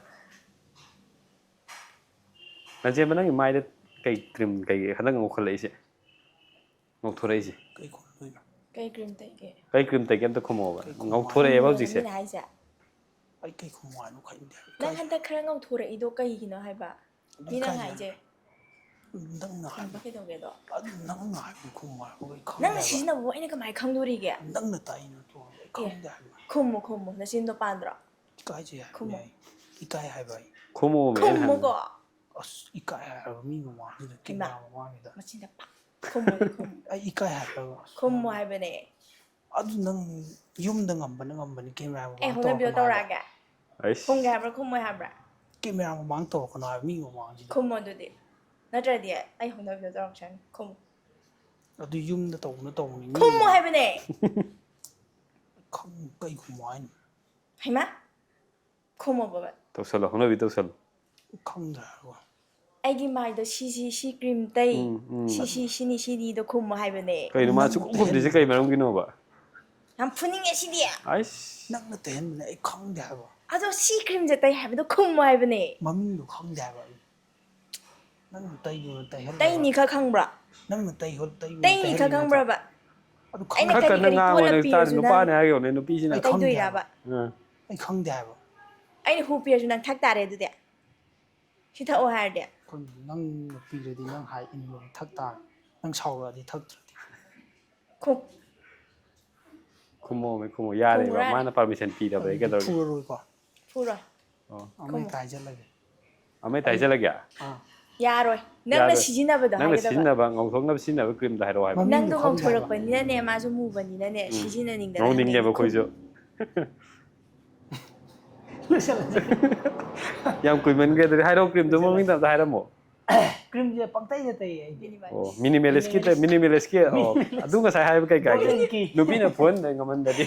ꯂꯟꯆꯦꯟꯕ, ꯅꯪꯒꯤ ꯃꯥꯏꯗ ꯀꯩ ꯀ꯭ꯔꯤꯝ, ꯀꯩ ꯍꯟꯗꯛ ꯉꯧꯈꯠꯂꯛꯏꯁꯦ? ꯉꯧꯊꯣꯔꯛꯏꯁꯦ? ꯀꯩ ꯈꯨꯝꯗꯣꯏꯅꯣ? ꯀꯩ ꯀ꯭ꯔꯤꯝ ꯇꯩꯒꯦ? ꯀꯩ ꯀ꯭ꯔꯤꯝ ꯇꯩꯒꯦ ꯑꯝꯇ ꯈꯨꯝꯃꯛꯑꯣꯕ꯫ ꯀꯩ ꯈꯨꯝꯃꯛꯑꯣ? ꯉꯧꯊꯣꯔꯛꯑꯦꯕ ꯈꯪꯗꯦ, ꯍꯧꯖꯤꯛꯁꯦ꯫ ꯃꯤꯅ ꯍꯥꯏꯁꯦ꯫ ꯑꯩ ꯀꯩ ꯈꯨꯝꯃꯣ ꯍꯥꯏꯅꯣ ꯈꯪꯗꯦ꯫ ꯅꯪ ꯍꯟꯗꯛ ꯈꯔ ꯉꯧꯊꯣꯔꯛꯏꯗꯣ ꯀꯩꯒꯤꯅꯣ ꯍꯥꯏꯕ? ꯑꯗꯨ ꯃꯤꯅ ꯀꯥꯏꯗ? ꯍꯥꯏꯁꯦ꯫ ꯅꯪꯅ ꯈꯪꯕ ꯍꯥꯏꯕ꯫ ꯀꯩꯗꯧꯒꯦꯗꯣ? ꯑꯗꯨ ꯅꯪꯅ ꯍꯥꯏꯕ ꯈꯨꯝꯃꯣ ꯍꯥꯏꯕ ꯑꯩ ꯈꯪꯗꯦ ꯅꯪꯅ ꯍꯥꯏꯕ꯫ ꯁꯤꯖꯤꯟꯅꯕꯕꯨ ꯑꯩꯅ ꯀꯃꯥꯏꯅ ꯈꯪꯗꯣꯔꯤꯒꯦ? ꯅꯪꯅ ꯇꯥꯛꯏ ꯅꯠꯇ꯭ꯔꯣ? ꯑꯩ ꯈꯪꯗꯦ ꯍꯥꯏꯕ꯫ ꯈꯨꯝꯃꯨ ꯈꯨꯝꯃꯨ, ꯅꯆꯤꯟꯗꯣ ꯄꯥꯟꯗ꯭ꯔꯣ? ꯏꯀꯥꯏꯖꯩ ꯍꯥꯏꯕꯅꯦ ꯈꯨꯝꯃꯣ꯫ ꯑꯩ꯫ ꯏꯀꯥꯏ ꯍꯥꯏꯕ ꯑꯩ꯫ ꯈꯨꯝꯃꯛꯑꯣꯕ ꯑꯩꯅ ꯈꯨꯝꯃꯨꯀꯣ꯫ ꯍꯥꯏꯕꯗꯤ꯫ ꯑꯁ ꯏꯀꯥꯏ ꯍꯥꯏꯕ ꯃꯤ ꯃꯃꯥꯡꯁꯤꯗ, ꯍꯩꯃꯥ꯫ ꯀꯦꯃꯦꯔꯥ ꯃꯃꯥꯡꯁꯤꯗ꯫ ꯃꯆꯤꯟꯗ ꯄꯥꯛ ꯈꯨꯝꯃꯣ ꯈꯨꯝꯃꯣ꯫ ꯑꯩ ꯏꯀꯥꯏ ꯍꯥꯏꯕ꯫ ꯈꯨꯝꯃꯣ ꯍꯥꯏꯕꯅꯦ꯫ ꯑꯗꯨ ꯅꯪ ꯌꯨꯝꯗ ꯉꯝꯕꯅ ꯉꯝꯕꯅꯤ, ꯀꯦꯃꯦꯔꯥ ꯑꯦ, ꯃꯃꯥꯡ ꯍꯧꯅꯕꯤꯗꯣ ꯇꯧꯔꯛꯀꯅꯣ ꯍꯥꯏꯕ꯫ ꯇꯧꯔꯛꯑꯒꯦ꯫ ꯑꯩꯁ꯫ ꯈꯨꯝꯒꯦ ꯍꯥꯏꯕ꯭ꯔꯥ ꯈꯨꯝꯃꯣꯏ ꯍꯥꯏꯕ꯭ꯔꯥ? ꯀꯦꯃꯦꯔꯥ ꯃꯃꯥꯡ ꯇꯧꯔꯛꯀꯅꯣ ꯍꯥꯏꯕ ꯃꯤ ꯃꯃꯥꯡꯁꯤꯗ꯫ ꯈꯨꯝꯃꯣ ꯑꯗꯨꯗꯤ꯫ ꯅꯠꯇ꯭ꯔꯗꯤ ꯑꯩ ꯍꯧꯅꯕꯤꯗꯣ ꯇꯧꯔꯛꯁꯅꯤ꯫ ꯈꯨꯝꯃꯣ꯫ ꯑꯗꯨ ꯌꯨꯝꯗ ꯇꯧꯕꯅ ꯇꯧꯕꯅꯤ꯫ ꯃꯤ ꯈꯨꯝꯃꯣ ꯍꯥꯏꯕꯅꯦ꯫ ꯈꯪ-, ꯀꯩ ꯈꯨꯝꯃꯣ ꯍꯥꯏꯅꯣ? ꯍꯩꯃꯥ꯫ ꯈꯨꯝꯃꯣꯕ꯫ ꯇꯧꯁꯜꯂꯣ, ꯍꯧꯅꯕꯤ ꯇꯧꯁꯜꯂꯣ꯫ ꯈꯪꯗ꯭ꯔꯦ ꯍꯥꯏꯕ꯫ ꯑꯩꯒꯤ ꯃꯥꯏꯗꯣ ꯁꯤꯁꯤ ꯁꯤ ꯀ꯭ꯔꯤꯝ ꯇꯩ꯫ ꯎꯝ, ꯎꯝ꯫ ꯁꯤꯁꯤ ꯁꯤꯅꯤ ꯁꯤꯅꯤꯗꯣ ꯈꯨꯝꯃꯣ ꯍꯥꯏꯕꯅꯦ꯫ ꯀꯩꯅꯣ ꯃꯥ ꯅꯪ ꯁꯨꯛꯈꯨꯝ ꯈꯨꯝꯗ꯭ꯔꯤꯁꯦ ꯀꯩ ꯃꯔꯝꯒꯤꯅꯣꯕ? ꯌꯥꯝ ꯐꯨꯅꯤꯡꯉꯦ ꯁꯤꯗꯤ꯫ ꯑꯩꯁ꯫ ꯅꯪꯅ ꯇꯩꯍꯟꯕꯅꯦ ꯑꯩ ꯈꯪꯗꯦ ꯍꯥꯏꯕ꯫ ꯑꯗꯣ ꯁꯤ ꯀ꯭ꯔꯤꯝꯁꯦ ꯇꯩ ꯍꯥꯏꯕꯗꯣ ꯈꯨꯝꯃꯣ ꯍꯥꯏꯕꯅꯦ꯫ ꯃꯃꯤꯡꯗꯣ ꯈꯪꯗꯦ ꯍꯥꯏꯕ ꯑꯩ꯫ ꯅꯪꯅ ꯇꯩꯕ ꯇꯩꯍꯜꯂꯒ ꯇꯩꯅꯤ ꯈꯛ ꯈꯪꯕ꯭ꯔꯥ? ꯅꯪꯅ ꯇꯩꯍꯜ ꯇꯩꯕ ꯇꯩꯅꯤ ꯈꯛ ꯇꯩꯍꯜꯂꯤ ꯅꯠꯇ꯭ꯔꯣ? ꯈꯪꯕ꯭ꯔꯕ? ꯑꯗꯨ ꯑꯩꯅ ꯈꯪꯗꯦ꯫ ꯈꯔ ꯀꯔꯤ ꯀꯟꯅ ꯀꯔꯤ ꯉꯥꯡꯉꯣꯅꯦ ꯀꯣꯜꯂ ꯇꯥꯔꯗꯤ ꯄꯤꯔꯁꯨ ꯅꯨꯄꯥꯅꯦ ꯅꯪ ꯍꯥꯏꯌꯣꯅꯦ ꯅꯨꯄꯤꯁꯤꯅ ꯑꯩ ꯈꯪꯗꯦ ꯇꯩꯗꯣꯏꯔꯕ? ꯑꯥ, ꯑꯩ ꯈꯪꯗꯦ ꯍꯥꯏꯕ꯫ ꯑꯩ ꯈꯪꯗꯦ ꯍꯥꯏꯕ꯫ ꯑꯩꯅ ꯍꯨ ꯄꯤꯔꯁꯨ ꯅꯪ ꯊꯛ ꯇꯥꯔꯦ ꯑꯗꯨꯗꯤ꯫ ꯁꯤ ꯊꯛꯑꯣ ꯍꯥꯏꯔꯗꯤ꯫ ꯑꯩꯈꯣꯏ ꯅꯪꯅ ꯄꯤꯔꯗꯤ ꯅꯪ ꯍꯥꯏ ꯏꯟꯕ ꯊꯛ ꯇꯥꯔꯦ꯫ ꯅꯪ ꯁꯥꯎꯔꯛꯑꯗꯤ ꯊꯛꯇ꯭ꯔꯗꯤ꯫ ꯈꯨꯝ ꯈꯨꯝꯃꯣꯃꯦ ꯈꯨꯝꯃꯣ ꯌꯥꯔꯦꯕ ꯈꯨꯝꯃꯨꯔꯥꯅꯦ꯫ ꯃꯥꯅ ꯄꯥꯔꯃꯤꯁꯟ ꯄꯤꯗꯕ ꯑꯩ ꯀꯩꯗꯧꯔꯒꯦ? ꯐꯨꯔꯔꯣꯏꯀꯣ꯫ ꯐꯨꯔꯣꯏ꯫ ꯑꯣ, ꯑꯃ ꯍꯦꯛꯇ ꯍꯥꯏꯖꯜꯂꯒꯦ꯫ ꯑꯃ ꯍꯦꯛꯇ ꯍꯥꯏꯖꯜꯂꯒꯦ? ꯑꯥ꯫ ꯌꯥꯔꯣꯏ꯫ ꯅꯪꯅ ꯌꯥꯔꯣꯏ꯫ ꯁꯤꯖꯤꯟꯅꯕꯗꯣ ꯅꯪꯅ ꯍꯥꯏꯒꯗꯕ꯫ ꯁꯤꯖꯤꯟꯅꯕ ꯉꯧꯊꯣꯛꯅꯕ ꯁꯤꯖꯤꯟꯅꯕ ꯀ꯭ꯔꯤꯝꯗꯣ ꯍꯥꯏꯔꯛꯑꯣ ꯍꯥꯏꯕ꯫ ꯃꯃꯤꯡꯗꯣ ꯅꯪꯗꯣ ꯈꯪꯗꯦ ꯍꯥꯏꯕ꯫ ꯉꯧꯊꯣꯔꯛꯄꯅꯤꯅꯅꯦ ꯃꯥꯁꯨ ꯃꯨꯕꯅꯤꯅꯅꯦ ꯎꯝ. ꯁꯤꯖꯤꯟꯅꯅꯤꯡꯗꯅ ꯉꯧꯅꯤꯡꯉꯦꯕ ꯍꯥꯏꯕꯅꯤ꯫ ꯑꯩꯈꯣꯏꯁꯨ꯫ ꯂꯣꯏꯁꯜꯂꯁꯤ꯫ ꯌꯥꯝ ꯀꯨꯏꯃꯟꯈ꯭ꯔꯦ ꯑꯗꯨꯗꯤ ꯍꯥꯏꯔꯛꯑꯣ ꯀ꯭ꯔꯤꯝꯗꯣ ꯃꯃꯤꯡꯗꯣ ꯑꯝꯇ ꯍꯥꯏꯔꯝꯃꯣ꯫ ꯀ꯭ꯔꯤꯝꯁꯦ ꯄꯪꯇꯩꯗ ꯇꯩꯌꯦ ꯑꯩꯗꯤ꯫ ꯑꯣ ꯃꯤꯅꯤꯃꯦꯂꯤꯁꯀꯤ ꯃꯤꯅꯤꯃꯦꯂꯤꯁꯀꯤ ꯑꯣ ꯑꯗꯨ ꯉꯁꯥꯏ ꯍꯥꯏꯕ ꯀꯩ ꯀꯥꯏꯒꯦ? ꯃꯤꯅꯤꯃꯦꯂꯤꯁꯀꯤ꯫ ꯅꯨꯄꯤꯅ ꯐꯣꯟ ꯉꯝꯍꯟꯗꯗꯤ꯫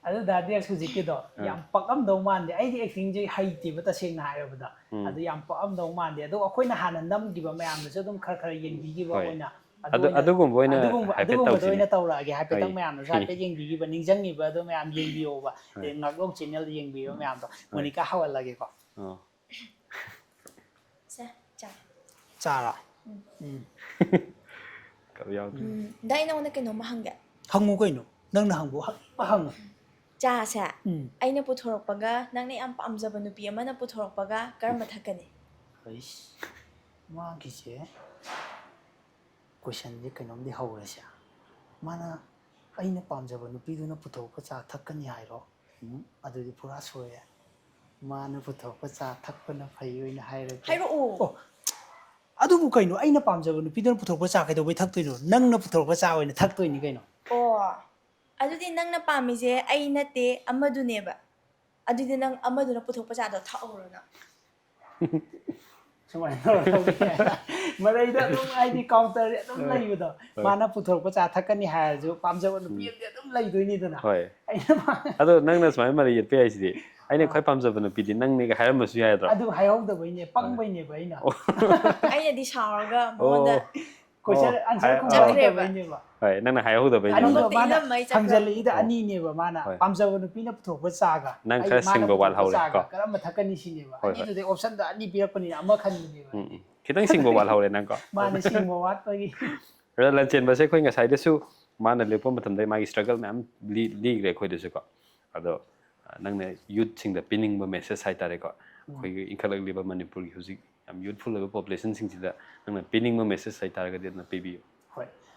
ꯑꯗꯨ ꯗꯥ ꯗꯤꯌꯛꯁ ꯍꯧꯖꯤꯛꯀꯤꯗꯣ ꯑꯥ꯫ ꯌꯥꯝ ꯄꯛꯑꯝꯗꯧ ꯃꯥꯟꯗꯦ꯫ ꯑꯩꯗꯤ ꯑꯦꯛꯇꯤꯡꯁꯦ ꯍꯩꯇꯦꯕ ꯇꯁꯦꯡꯅ ꯍꯥꯏꯔꯕꯗ꯫ ꯎꯝ꯫ ꯑꯗꯨ ꯌꯥꯝ ꯄꯛꯑꯝꯗꯧ ꯃꯥꯟꯗꯦ꯫ ꯑꯗꯣ ꯑꯩꯈꯣꯏꯅ ꯍꯥꯟꯅ ꯅꯝꯈꯤꯕ ꯃꯌꯥꯝꯗꯨꯁꯨ ꯑꯗꯨꯝ ꯈꯔ ꯈꯔ ꯌꯦꯡꯕꯤꯈꯤꯕ ꯍꯣꯏ꯫ ꯑꯣꯏꯅ ꯑꯗꯨ- ꯑꯗꯨꯒꯨꯝꯕ ꯑꯣꯏꯅ ꯑꯗꯨꯒꯨꯝꯕ ꯍꯥꯏꯐꯦꯠ ꯑꯗꯨꯒꯨꯝꯕꯗ ꯇꯧꯁꯤꯅꯦ꯫ ꯑꯣꯏꯅ ꯇꯧꯔꯛꯑꯒꯦ ꯍꯥꯏꯐꯦꯠꯇꯪ ꯍꯣꯏ꯫ ꯃꯌꯥꯝꯅꯁꯨ ꯍꯥꯏꯐꯦꯠ ꯌꯦꯡꯕꯤꯈꯤꯕ ꯅꯤꯡꯁꯤꯡꯉꯤꯕ ꯑꯗꯨ ꯃꯌꯥꯝ ꯌꯦꯡꯕꯤꯌꯣꯕ꯫ ꯍꯣꯏ꯫ ꯉꯥꯛꯂꯣꯝ ꯆꯦꯅꯦꯜꯗ ꯌꯦꯡꯕꯤꯕ ꯃꯌꯥꯝꯗꯣ꯫ ꯃꯣꯅꯤꯀꯥ ꯍꯧꯍꯜꯂꯒꯦꯀꯣ꯫ ꯑꯣ꯫ ꯁꯦ ꯆꯥ꯫ ꯆꯥꯔ꯫ ꯎꯝ꯫ ꯎꯝ꯫ ꯀꯞ ꯌꯥꯎꯗ꯭ꯔꯦ꯫ ꯎꯝ, ꯗꯥ ꯑꯩ ꯅꯉꯣꯟꯗ ꯀꯩꯅꯣꯝꯃ ꯍꯪꯒꯦ꯫ ꯍꯪꯉꯨ ꯀꯩꯅꯣ꯫ ꯅꯪꯅ ꯍꯪꯕ ꯍꯪꯕ ꯍꯪꯉꯨ꯫ ꯆꯥꯁꯦ ꯎꯝ꯫ ꯑꯩꯅ ꯄꯨꯊꯣꯔꯛꯄꯒ ꯅꯪꯅ ꯌꯥꯝ ꯄꯥꯝꯖꯕ ꯅꯨꯄꯤ ꯑꯃꯅ ꯄꯨꯊꯣꯔꯛꯄꯒ ꯀꯔꯝꯕ ꯊꯛꯀꯅꯤ? ꯑꯩꯁ, ꯃꯥꯒꯤꯁꯦ ꯀꯣꯏꯁꯟꯁꯦ ꯀꯩꯅꯣꯝꯗꯤ ꯍꯧꯔꯦꯁꯦ꯫ ꯃꯥꯅ ꯑꯩꯅ ꯄꯥꯝꯖꯕ ꯅꯨꯄꯤꯗꯨꯅ ꯄꯨꯊꯣꯔꯛꯄ ꯆꯥ ꯊꯛꯀꯅꯤ ꯍꯥꯏꯔꯣ? ꯎꯝ, ꯑꯗꯨꯗꯤ ꯄꯨꯔꯥ ꯁꯣꯏꯔꯦ꯫ ꯃꯥꯅ ꯄꯨꯊꯣꯔꯛꯄ ꯆꯥ ꯊꯛꯄꯅ ꯐꯩ ꯑꯣꯏꯅ ꯍꯥꯏꯔꯒꯦ꯫ ꯍꯥꯏꯔꯛꯑꯣ꯫ ꯑꯣ, ꯑꯗꯨꯕꯨ ꯀꯩꯅꯣ? ꯑꯩꯅ ꯄꯥꯝꯖꯕ ꯅꯨꯄꯤꯗꯨꯅ ꯄꯨꯊꯣꯔꯛꯄ ꯆꯥ ꯀꯩꯗꯧꯕꯩ ꯊꯛꯇꯣꯏꯅꯣ? ꯅꯪꯅ ꯄꯨꯊꯣꯔꯛꯄ ꯆꯥ ꯑꯣꯏꯅ ꯊꯛꯇꯣꯏꯅꯤ ꯀꯩꯅꯣ꯫ ꯑꯣ, ꯑꯗꯨꯗꯤ ꯅꯪꯅ ꯄꯥꯝꯃꯤꯁꯦ ꯑꯩ ꯅꯠꯇꯦ ꯑꯃꯗꯨꯅꯦꯕ꯫ ꯑꯗꯨꯗꯤ ꯅꯪ ꯑꯃꯗꯨꯅ ꯄꯨꯊꯣꯛꯄ ꯆꯥꯗꯣ ꯊꯛꯍꯧꯔꯣ ꯅꯪ꯫ ꯁꯨꯃꯥꯏꯅ ꯇꯧꯔꯒ ꯃꯔꯩꯗ ꯑꯗꯨꯝ ꯍꯥꯏꯗꯤ ꯀꯥꯎꯟꯇꯔꯁꯦ ꯑꯗꯨꯝ ꯂꯩꯕꯗꯣ꯫ ꯍꯣꯏ꯫ ꯃꯥꯅ ꯄꯨꯊꯣꯔꯛꯄ ꯆꯥ ꯊꯛꯀꯅꯤ ꯍꯥꯏꯔꯁꯨ ꯄꯥꯝꯖꯕ ꯅꯨꯄꯤ ꯑꯃꯗꯤ ꯑꯗꯨꯝ ꯂꯩꯗꯣꯏꯅꯤꯗꯅ꯫ ꯍꯣꯏ꯫ ꯑꯩꯅ ꯄꯥꯝ- ꯑꯗꯣ ꯅꯪꯅ ꯁꯨꯃꯥꯏꯅ ꯃꯔꯩ ꯌꯦꯠꯄ ꯌꯥꯏꯁꯤꯗꯤ ꯑꯩꯅ ꯈ꯭ꯋꯥꯏ ꯄꯥꯝꯖꯕ ꯅꯨꯄꯤꯗꯤ ꯅꯪꯅꯦꯒ ꯍꯥꯏꯔꯝꯕꯁꯨ ꯌꯥꯏꯗ꯭ꯔꯣ? ꯑꯗꯨ ꯍꯥꯏꯍꯧꯗꯕꯩꯅꯦ, ꯄꯪꯕꯩꯅꯦꯕ ꯑꯩꯅ꯫ ꯑꯩꯅꯗꯤ ꯁꯥꯎꯔꯒ ꯃꯉꯣꯟꯗ ꯑꯣ꯫ ꯀꯣꯏꯁꯟ ꯑꯣ, ꯑꯟꯁꯔ ꯍꯥꯏ- ꯈꯨꯝꯕ ꯆꯠꯈ꯭ꯔꯦꯕ꯫ ꯍꯩꯇꯕꯩꯅꯦꯕ꯫ ꯍꯣꯏ, ꯅꯪꯅ ꯍꯥꯏꯍꯧꯗꯕꯩꯅꯦ꯫ ꯑꯅꯤꯗꯣ ꯊꯕꯛꯇ ꯃꯥꯅ ꯏꯅꯝꯃꯩ ꯆꯠꯈ꯭ꯔꯦ꯫ ꯊꯝꯖꯜꯂꯛꯏꯗ ꯑꯣ꯫ ꯑꯅꯤꯅꯦꯕ ꯃꯥꯅ ꯍꯣꯏ꯫ ꯄꯥꯝꯖꯕ ꯅꯨꯄꯤꯅ ꯄꯨꯊꯣꯛꯄ ꯆꯥꯒ ꯅꯪ ꯑꯩ ꯈꯔ ꯃꯥꯅ ꯁꯤꯡꯕ ꯄꯨꯊꯣꯛꯄ ꯋꯥꯠꯍꯧꯔꯦ ꯆꯥꯒ ꯀꯣ꯫ ꯀꯔꯝꯕ ꯊꯛꯀꯅꯤ ꯁꯤꯅꯦꯕ꯫ ꯍꯣꯏ, ꯍꯣꯏ꯫ ꯑꯅꯤꯗꯨꯗꯩ ꯑꯣꯞꯁꯟꯗ ꯑꯅꯤ ꯄꯤꯔꯛꯄꯅꯤꯅ ꯑꯃ ꯈꯟꯕꯅꯦꯕ꯫ ꯎꯝ, ꯎꯝ꯫ ꯈꯤꯇꯪ ꯁꯤꯡꯕ ꯋꯥꯠꯍꯧꯔꯦ ꯅꯪꯀꯣ꯫ ꯃꯥꯅ ꯁꯤꯡꯕ ꯋꯥꯠꯄꯒꯤ꯫ ꯕ꯭ꯔꯗꯔ ꯂꯟꯆꯦꯟꯕꯁꯦ ꯑꯩꯈꯣꯏ ꯉꯁꯥꯏꯗꯁꯨ ꯃꯥꯅ ꯂꯦꯞꯄ ꯃꯇꯝꯗ ꯃꯥꯒꯤ ꯁ꯭ꯇ꯭ꯔꯒꯜ ꯃꯌꯥꯝ ꯂꯤ- ꯂꯤꯈ꯭ꯔꯦ ꯑꯩꯈꯣꯏꯗꯁꯨꯀꯣ꯫ ꯑꯗꯣ ꯑ, ꯅꯪꯅ ꯌꯨꯠꯁꯤꯡꯗ ꯄꯤꯅꯤꯡꯕ ꯃꯦꯁꯦꯖ ꯍꯥꯏꯇꯥꯔꯦꯀꯣ, ꯑꯩꯈꯣꯏꯒꯤ ꯏꯟꯈꯠꯂꯛꯂꯤꯕ ꯃꯅꯤꯄꯨꯔꯒꯤ ꯍꯧꯖꯤꯛ ꯌꯥꯝ ꯌꯨꯠꯐꯨꯜ ꯑꯣꯏꯕ ꯄꯣꯄꯨꯂꯦꯁꯟꯁꯤꯡꯁꯤꯗ ꯅꯪꯅ ꯄꯤꯅꯤꯡꯕ ꯃꯦꯁꯦꯖ ꯍꯥꯏꯇꯥꯔꯒꯗꯤ ꯑꯗꯨꯅ ꯄꯤꯕꯤꯌꯨ꯫ ꯍꯣꯏ꯫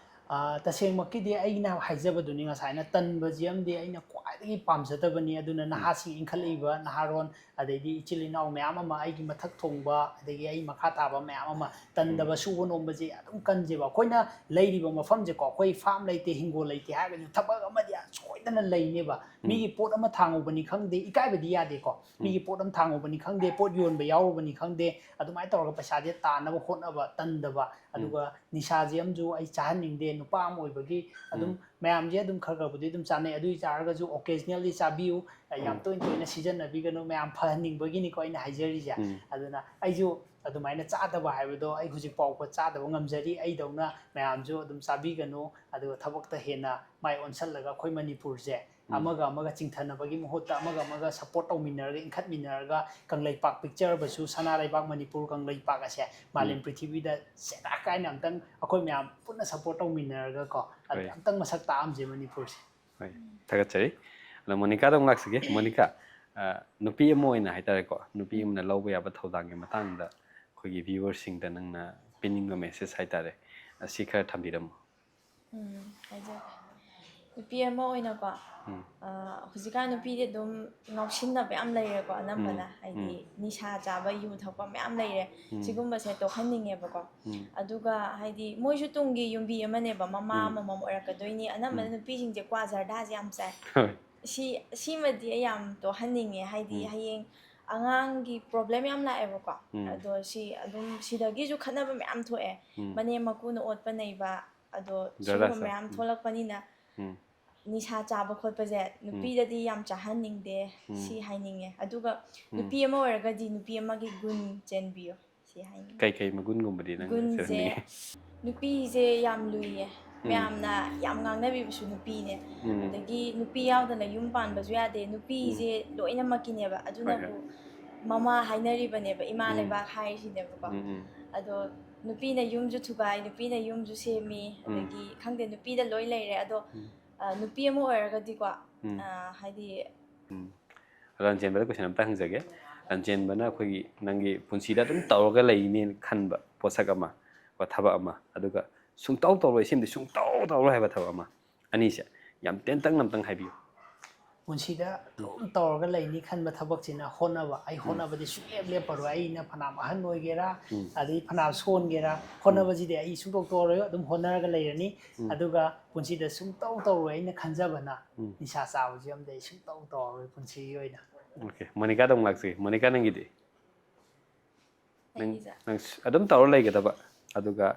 ꯑ, ꯇꯁꯦꯡꯃꯛꯀꯤꯗꯤ ꯑꯩꯅ ꯍꯥꯏꯖꯕꯗꯨꯅꯤ ꯉꯁꯥꯏꯅ, ꯇꯟꯕꯁꯤ ꯑꯃꯗꯤ ꯑꯩꯅ ꯈ꯭ꯋꯥꯏꯗꯒꯤ ꯄꯥꯝꯖꯗꯕꯅꯤ꯫ ꯑꯗꯨꯅ ꯅꯍꯥꯁꯤꯡ ꯏꯟꯈꯠꯂꯛꯏꯕ ꯅꯍꯥꯔꯣꯟ, ꯑꯗꯩꯗꯤ ꯏꯆꯤꯜ ꯏꯅꯥꯎ ꯃꯌꯥꯝ ꯑꯃ, ꯑꯩꯒꯤ ꯃꯊꯛ ꯊꯣꯡꯕ, ꯑꯗꯒꯤ ꯑꯩ ꯃꯈꯥ ꯊꯥꯕ ꯃꯌꯥꯝ ꯑꯃ ꯇꯟꯗꯕ ꯁꯨꯕ ꯅꯣꯝꯕꯁꯦ ꯑꯗꯨꯝ ꯀꯟꯁꯦꯕ꯫ ꯑꯩꯈꯣꯏꯅ ꯂꯩꯔꯤꯕ ꯃꯐꯝꯁꯦꯀꯣ, ꯑꯩꯈꯣꯏ ꯐꯥꯝ ꯂꯩꯇꯦ, ꯍꯤꯡꯒꯣꯜ ꯂꯩꯇꯦ ꯍꯥꯏꯔꯒꯁꯨ ꯊꯕꯛ ꯑꯃꯗꯤ ꯁꯣꯏꯗꯅ ꯂꯩꯅꯦꯕ꯫ ꯃꯤꯒꯤ ꯄꯣꯠ ꯑꯃ ꯊꯥꯡꯉꯨꯕꯅꯤ ꯈꯪꯗꯦ, ꯏꯀꯥꯏꯕꯗꯤ ꯌꯥꯗꯦꯀꯣ꯫ ꯃꯤꯒꯤ ꯄꯣꯠ ꯑꯃ ꯊꯥꯡꯉꯨꯕꯅꯤ ꯈꯪꯗꯦ, ꯄꯣꯠ ꯌꯣꯟꯕ ꯌꯥꯎꯔꯨꯕꯅꯤ ꯈꯪꯗꯦ, ꯑꯗꯨꯃꯥꯏꯅ ꯇꯧꯔꯒ ꯄꯩꯁꯥꯁꯦ ꯇꯥꯟꯅꯕ ꯍꯣꯠꯅꯕ ꯇꯟꯗꯕ꯫ ꯑꯗꯨꯒ ꯅꯤꯁꯥꯁꯦ ꯑꯃꯁꯨ ꯑꯩ ꯆꯥꯍꯟꯅꯤꯡꯗꯦ, ꯅꯨꯄꯥ ꯑꯃ ꯑꯣꯏꯕꯒꯤ ꯑꯗꯨꯝ ꯃꯌꯥꯝꯁꯦ ꯑꯗꯨꯝ ꯈꯔ ꯈꯔꯕꯨꯗꯤ ꯑꯗꯨꯝ ꯆꯥꯅꯩ꯫ ꯑꯗꯨ ꯑꯣꯏ ꯇꯥꯔꯒꯁꯨ occasionally ꯆꯥꯕꯤꯌꯨ, ꯌꯥꯝ ꯇꯣꯏꯅ ꯇꯣꯏꯅ ꯁꯤꯖꯤꯟꯅꯕꯤꯒꯅꯨ, ꯃꯌꯥꯝ ꯐꯍꯟꯅꯤꯡꯕꯒꯤꯅꯤꯀꯣ ꯑꯩꯅ ꯍꯥꯏꯖꯔꯤꯁꯦ꯫ ꯑꯗꯨꯅ ꯑꯩꯁꯨ ꯑꯗꯨꯃꯥꯏꯅ ꯆꯥꯗꯕ ꯍꯥꯏꯕꯗꯣ ꯑꯩ ꯍꯧꯖꯤꯛ ꯐꯥꯎꯕ ꯆꯥꯗꯕ ꯉꯝꯖꯔꯤ꯫ ꯑꯩꯗꯧꯅ ꯃꯌꯥꯝꯁꯨ ꯑꯗꯨꯝ ꯆꯥꯕꯤꯒꯅꯨ, ꯑꯗꯨꯒ ꯊꯕꯛꯇ ꯍꯦꯟꯅ ꯃꯥꯏ ꯑꯣꯟꯁꯤꯜꯂꯒ ꯑꯩꯈꯣꯏ ꯃꯅꯤꯄꯨꯔꯁꯦ ꯑꯃꯒ ꯑꯃꯒ ꯆꯤꯡꯊꯅꯕꯒꯤ ꯃꯍꯨꯠꯇ ꯑꯃꯒ ꯑꯃꯒ ꯁꯞꯄꯣꯔꯠ ꯇꯧꯃꯤꯟꯅꯔꯒ, ꯏꯟꯈꯠꯃꯤꯟꯅꯔꯒ, ꯀꯪꯂꯩꯄꯥꯛ ꯄꯤꯛꯆꯔꯕꯁꯨ ꯁꯅꯥ ꯂꯩꯕꯥꯛ ꯃꯅꯤꯄꯨꯔ ꯀꯪꯂꯩꯄꯥꯛ ꯑꯁꯦ ꯃꯥꯂꯦꯝ ꯄ꯭ꯔꯤꯊꯤꯕꯤꯗ ꯁꯦꯒꯥꯛ ꯀꯥꯏꯅ ꯑꯝꯇꯪ ꯑꯩꯈꯣꯏ ꯃꯌꯥꯝ ꯄꯨꯟꯅ ꯁꯞꯄꯣꯔꯠ ꯇꯧꯃꯤꯟꯅꯔꯒꯀꯣ, ꯑꯗ ꯍꯣꯏ꯫ ꯑꯝꯇꯪ ꯃꯁꯛ ꯇꯥꯛꯑꯝꯁꯦ ꯃꯅꯤꯄꯨꯔꯁꯦ꯫ ꯍꯣꯏ, ꯊꯥꯒꯠꯆꯔꯤ꯫ ꯑꯗꯣ ꯃꯣꯅꯤꯀꯥꯗ ꯑꯃꯨꯛ ꯂꯥꯛꯆꯒꯦ꯫ ꯃꯣꯅꯤꯀꯥ, ꯑ, ꯅꯨꯄꯤ ꯑꯃ ꯑꯣꯏꯅ ꯍꯥꯏꯇꯥꯔꯦꯀꯣ, ꯅꯨꯄꯤ ꯑꯃꯅ ꯂꯧꯕ ꯌꯥꯕ ꯊꯧꯗꯥꯡꯒꯤ ꯃꯇꯥꯡꯗ ꯑꯩꯈꯣꯏꯒꯤ ꯚ꯭ꯌꯨꯋꯔꯁꯤꯡꯗ ꯅꯪꯅ ꯄꯤꯅꯤꯡꯕ ꯃꯦꯁꯦꯖ ꯍꯥꯏꯇꯥꯔꯦ, ꯑꯁꯤ ꯈꯔ ꯊꯝꯕꯤꯔꯝꯃꯨ꯫ ꯎꯝ, ꯍꯥꯏꯖꯒꯦ꯫ ꯅꯨꯄꯤ ꯑꯃ ꯑꯣꯏꯅꯀꯣ, ꯑ, ꯍꯧꯖꯤꯛꯀꯥꯟ ꯅꯨꯄꯤꯗꯤ ꯑꯗꯨꯝ ꯉꯥꯎꯁꯤꯟꯅꯕ ꯌꯥꯝ ꯂꯩꯔꯦꯀꯣ, ꯑꯅꯝꯕꯅ ꯍꯥꯏꯗꯤ ꯅꯤꯁꯥ ꯆꯥꯕ, ꯌꯨ ꯊꯛꯄ ꯃꯌꯥꯝ ꯂꯩꯔꯦ꯫ ꯁꯤꯒꯨꯝꯕꯁꯦ ꯇꯣꯛꯍꯟꯅꯤꯡꯉꯦꯕꯀꯣ꯫ ꯑꯗꯨꯒ ꯍꯥꯏꯗꯤ ꯃꯣꯏꯁꯨ ꯇꯨꯡꯒꯤ ꯌꯨꯝꯕꯤ ꯑꯃꯅꯦꯕ, ꯃꯃꯥ ꯑꯃꯃꯝ ꯑꯣꯏꯔꯛꯀꯗꯣꯏꯅꯤ꯫ ꯑꯅꯝꯕꯅ ꯅꯨꯄꯤꯁꯤꯡꯁꯦ ꯀ꯭ꯋꯥ ꯖꯔꯗꯥꯁꯦ ꯌꯥꯝ ꯆꯥꯏ꯫ ꯍꯣꯏ꯫ ꯁꯤ, ꯁꯤꯃꯗꯤ ꯑꯩ ꯌꯥꯝ ꯇꯣꯛꯍꯟꯅꯤꯡꯉꯦ꯫ ꯍꯥꯏꯗꯤ ꯍꯌꯦꯡ ꯑꯉꯥꯡꯒꯤ ꯄ꯭ꯔꯣꯕ꯭ꯂꯦꯝ ꯌꯥꯝ ꯂꯥꯛꯑꯦꯕꯀꯣ꯫ ꯑꯗꯣ ꯁꯤ ꯑꯗꯨꯝ ꯁꯤꯗꯒꯤꯁꯨ ꯈꯠꯅꯕ ꯃꯌꯥꯝ ꯊꯣꯛꯑꯦ꯫ ꯃꯅꯦꯝ ꯃꯀꯨꯅ ꯑꯣꯠꯄ ꯅꯩꯕ, ꯑꯗꯣ ꯁꯤꯒꯨꯝꯕ ꯖꯔꯗꯥꯁꯦ꯫ ꯃꯌꯥꯝ ꯊꯣꯛꯂꯛꯄꯅꯤꯅ ꯎꯝ꯫ ꯅꯤꯁꯥ ꯆꯥꯕ ꯈꯣꯠꯄꯁꯦ ꯅꯨꯄꯤꯗꯗꯤ ꯌꯥꯝ ꯆꯥꯍꯟꯅꯤꯡꯗꯦ, ꯁꯤ ꯍꯥꯏꯅꯤꯡꯉꯦ꯫ ꯑꯗꯨꯒ ꯅꯨꯄꯤ ꯑꯃ ꯑꯣꯏꯔꯒꯗꯤ ꯅꯨꯄꯤ ꯑꯃꯒꯤ ꯒꯨꯟ ꯆꯦꯟꯕꯤꯌꯣ, ꯁꯤ ꯍꯥꯏꯅꯤꯡꯉꯦ꯫ ꯀꯩꯀꯩ ꯃꯒꯨꯟꯒꯨꯝꯕꯗꯤ ꯅꯪꯅ ꯒꯨꯟꯁꯦ ꯁꯤꯖꯤꯟꯅꯅꯤꯡꯉꯤ? ꯅꯨꯄꯤꯁꯦ ꯌꯥꯝ ꯂꯨꯏꯌꯦ꯫ ꯎꯝ꯫ ꯃꯌꯥꯝꯅ ꯌꯥꯝ ꯉꯥꯡꯅꯕꯤꯕꯁꯨ ꯅꯨꯄꯤꯅꯦ꯫ ꯎꯝ꯫ ꯑꯗꯒꯤ ꯅꯨꯄꯤ ꯌꯥꯎꯗꯅ ꯌꯨꯝ ꯄꯥꯟꯕꯁꯨ ꯌꯥꯗꯦ꯫ ꯅꯨꯄꯤꯁꯦ ꯂꯣꯏꯅꯃꯛꯀꯤꯅꯦꯕ꯫ ꯍꯣꯏ, ꯍꯣꯏ꯫ ꯑꯗꯨꯅꯕꯨ ꯃꯃꯥ ꯍꯥꯏꯅꯔꯤꯕꯅꯦꯕ, ꯏꯃꯥ ꯎꯝ꯫ ꯂꯩꯕꯥꯛ ꯍꯥꯏꯔꯤꯁꯤꯅꯦꯕꯀꯣ꯫ ꯎꯝ, ꯎꯝ꯫ ꯑꯗꯣ ꯅꯨꯄꯤꯅ ꯌꯨꯝꯁꯨ ꯊꯨꯒꯥꯏ, ꯅꯨꯄꯤꯅ ꯌꯨꯝꯁꯨ ꯁꯦꯝꯃꯤ, ꯎꯝ꯫ ꯑꯗꯒꯤ ꯈꯪꯗꯦ, ꯅꯨꯄꯤꯗ ꯂꯣꯏ ꯂꯩꯔꯦ꯫ ꯑꯗꯣ, ꯎꯝ꯫ ꯑ, ꯅꯨꯄꯤ ꯑꯃ ꯑꯣꯏꯔꯒꯗꯤꯀꯣ, ꯎꯝ꯫ ꯑ, ꯍꯥꯏꯗꯤ ꯎꯝ꯫ ꯂꯟꯆꯦꯟꯕꯗ question ꯑꯝꯇ ꯍꯪꯖꯒꯦ꯫ ꯂꯟꯆꯦꯟꯕꯅ ꯑꯩꯈꯣꯏꯒꯤ ꯅꯪꯒꯤ ꯄꯨꯟꯁꯤꯗ ꯑꯗꯨꯝ ꯇꯧꯔꯒ ꯂꯩꯅꯦꯅ ꯈꯟꯕ ꯄꯣꯠꯁꯛ ꯑꯃ, ꯀꯣ, ꯊꯕꯛ ꯑꯃ, ꯑꯗꯨꯒ ꯁꯨꯡꯇꯧ ꯇꯧꯔꯣꯏ, ꯁꯤꯃꯗꯤ ꯁꯨꯡꯇꯧ ꯇꯧꯔꯣꯏ ꯍꯥꯏꯕ ꯊꯕꯛ ꯑꯃ꯫ ꯑꯅꯤꯁꯦ ꯌꯥꯝ ꯇꯦꯟꯇꯛꯅ ꯑꯝꯇꯪ ꯍꯥꯏꯕꯤꯌꯨ꯫ ꯄꯨꯟꯁꯤꯗ ꯑꯗꯨꯝ ꯇꯧꯔꯒ ꯂꯩꯅꯤ ꯈꯟꯕ ꯊꯕꯛꯁꯤꯅ ꯍꯣꯠꯅꯕ꯫ ꯑꯩ ꯎꯝ꯫ ꯍꯣꯠꯅꯕꯗꯤ ꯁꯨꯡꯂꯦꯞ ꯂꯦꯞꯄꯔꯣꯏ꯫ ꯑꯩꯅ ꯐꯅꯌꯥꯝ ꯑꯍꯟ ꯑꯣꯏꯒꯦꯔꯥ, ꯎꯝ꯫ ꯑꯗꯩ ꯐꯅꯌꯥꯝ ꯁꯣꯟꯒꯦꯔꯥ, ꯎꯝ꯫ ꯍꯣꯠꯅꯕꯁꯤꯗꯤ ꯑꯩ ꯁꯨꯡꯇꯣꯛ ꯇꯣꯛꯑꯔꯣꯏ, ꯑꯗꯨꯝ ꯍꯣꯠꯅꯔꯒ ꯂꯩꯔꯅꯤ꯫ ꯎꯝ꯫ ꯑꯗꯨꯒ ꯄꯨꯟꯁꯤꯗ ꯁꯨꯡꯇꯧ ꯇꯧꯔꯣꯏ ꯑꯩꯅ ꯈꯟꯖꯕꯅ ꯎꯝ꯫ ꯅꯤꯁꯥ ꯆꯥꯕꯁꯤ ꯑꯃꯗꯤ ꯑꯩ ꯁꯨꯡꯇꯧ ꯇꯧꯔꯔꯣꯏ ꯄꯨꯟꯁꯤꯒꯤ ꯑꯣꯏꯅ꯫ OK, ꯃꯣꯅꯤꯀꯥꯗ ꯑꯃꯨꯛ ꯂꯥꯛꯆꯒꯦ꯫ ꯃꯣꯅꯤꯀꯥ, ꯅꯪꯒꯤꯗꯤ? ꯅꯪ, ꯑꯩꯒꯤꯁꯦ? ꯅꯪ ꯁ-, ꯑꯗꯨꯝ ꯇꯧꯔ ꯂꯩꯒꯗꯕ, ꯑꯗꯨꯒ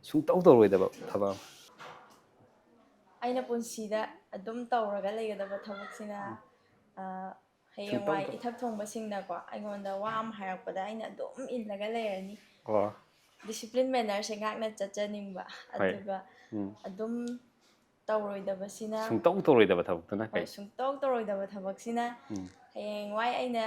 ꯁꯨꯡꯇꯧ ꯇꯧꯔꯣꯏꯗꯕ ꯊꯕꯛ ꯑꯃ꯫ ꯑꯩꯅ ꯄꯨꯟꯁꯤꯗ ꯑꯗꯨꯝ ꯇꯧꯔꯒ ꯂꯩꯒꯗꯕ ꯊꯕꯛꯁꯤꯅ, ꯎꯝ꯫ ꯑ, ꯁꯨꯡꯇꯧ ꯍꯌꯦꯡꯋꯥꯏ ꯇꯧ- ꯏꯊꯛ ꯊꯣꯡꯕꯁꯤꯡꯅꯀꯣ ꯑꯩꯉꯣꯟꯗ ꯋꯥ ꯑꯃ ꯍꯥꯏꯔꯛꯄꯗ ꯑꯩꯅ ꯑꯗꯨꯝ ꯏꯜꯂꯒ ꯂꯩꯔꯅꯤ꯫ ꯑꯣ꯫ Discipline, manner ꯁꯦ ꯉꯥꯛꯅ ꯆꯠꯆꯅꯤꯡꯕ꯫ ꯍꯣꯏ꯫ ꯑꯗꯨꯒ ꯎꯝ꯫ ꯑꯗꯨꯝ ꯇꯧꯔꯣꯏꯗꯕꯁꯤꯅ ꯁꯨꯡꯇꯧ ꯇꯧꯔꯣꯏꯗꯕ ꯊꯕꯛꯇꯨꯅ ꯍꯣꯏ, ꯀꯩ? ꯁꯨꯡꯇꯧ ꯇꯧꯔꯣꯏꯗꯕ ꯊꯕꯛꯁꯤꯅ ꯎꯝ꯫ ꯍꯌꯦꯡꯋꯥꯏ ꯑꯩꯅ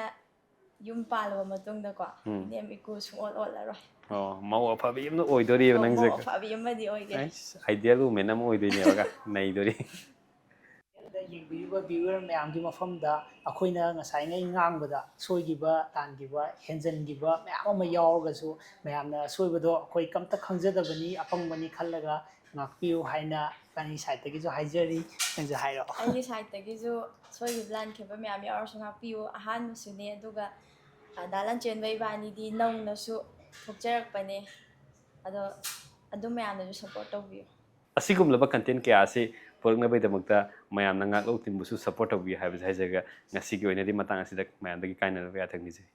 ꯌꯨꯝ ꯄꯥꯜꯂꯕ ꯃꯇꯨꯡꯗꯀꯣ, ꯎꯝ꯫ ꯏꯅꯦꯝ ꯏꯀꯨ ꯁꯨꯡꯑꯣꯜ ꯑꯣꯜꯂꯔꯣꯏ꯫ ꯑꯣ, ꯃꯧ ꯑꯐꯕꯤ ꯑꯃ ꯑꯣꯏꯗꯣꯔꯤꯕ ꯑꯣ, ꯅꯪꯁꯦ꯫ ꯃꯧ ꯑꯐꯕꯤ ꯑꯃꯗꯤ ꯑꯣꯏꯒꯦ꯫ ꯑꯩꯁ, ideal woman ꯑꯃ ꯑꯣꯏꯗꯣꯏꯅꯦꯕꯒ, ꯅꯩꯗꯣꯔꯤ꯫ ꯌꯦꯡꯕꯤꯔꯤꯕ viewer ꯃꯌꯥꯝꯒꯤ ꯃꯐꯝꯗ ꯑꯩꯈꯣꯏꯅ ꯉꯁꯥꯏꯉꯩ ꯉꯥꯡꯕꯗ ꯁꯣꯏꯈꯤꯕ, ꯂꯥꯟꯈꯤꯕ, ꯍꯦꯟꯖꯟꯈꯤꯕ ꯃꯌꯥꯝ ꯑꯃ ꯌꯥꯎꯔꯒꯁꯨ, ꯃꯌꯥꯝꯅ ꯑꯁꯣꯏꯕꯗꯣ ꯑꯩꯈꯣꯏ ꯀꯝꯇ ꯈꯪꯖꯗꯕꯅꯤ, ꯑꯄꯪꯕꯅꯤ ꯈꯜꯂꯒ ꯉꯥꯛꯄꯤꯌꯨ ꯍꯥꯏꯅ ꯏꯕꯥꯅꯤ side ꯇꯒꯤꯁꯨ ꯍꯥꯏꯖꯔꯤ꯫ ꯅꯪꯁꯨ ꯍꯥꯏꯔꯛꯑꯣ꯫ ꯑꯩꯒꯤ side ꯇꯒꯤꯁꯨ ꯁꯣꯏꯈꯤꯕ ꯂꯥꯟꯈꯤꯕ ꯃꯌꯥꯝ ꯌꯥꯎꯔꯁꯨ ꯉꯥꯛꯄꯤꯌꯨ꯫ ꯑꯍꯥꯟꯕꯁꯨꯅꯦ, ꯑꯗꯨꯒ, ꯑ, ꯗꯥ ꯂꯟꯆꯦꯟꯕ ꯏꯕꯥꯅꯤꯗꯤ ꯅꯧꯅꯁꯨ ꯊꯣꯛꯆꯔꯛꯄꯅꯦ꯫ ꯑꯗꯣ ꯑꯗꯨꯝ ꯃꯌꯥꯝꯅꯁꯨ support ꯇꯧꯕꯤꯌꯨ꯫ ꯑꯁꯤꯒꯨꯝꯂꯕ content ꯀꯌꯥ ꯑꯁꯤ ꯄꯨꯔꯛꯅꯕꯒꯤꯗꯃꯛꯇ ꯃꯌꯥꯝꯅ ꯉꯥꯛꯂꯧ team ꯕꯨꯁꯨ support ꯇꯧꯕꯤꯌꯨ ꯍꯥꯏꯕꯁꯦ ꯍꯥꯏꯖꯔꯒ, ꯉꯁꯤꯒꯤ ꯑꯣꯏꯅꯗꯤ ꯃꯇꯥꯡ ꯑꯁꯤꯗ ꯃꯌꯥꯝꯗꯒꯤ ꯀꯥꯏꯅꯔꯕ ꯌꯥꯊꯪ ꯅꯤꯖꯔꯤ꯫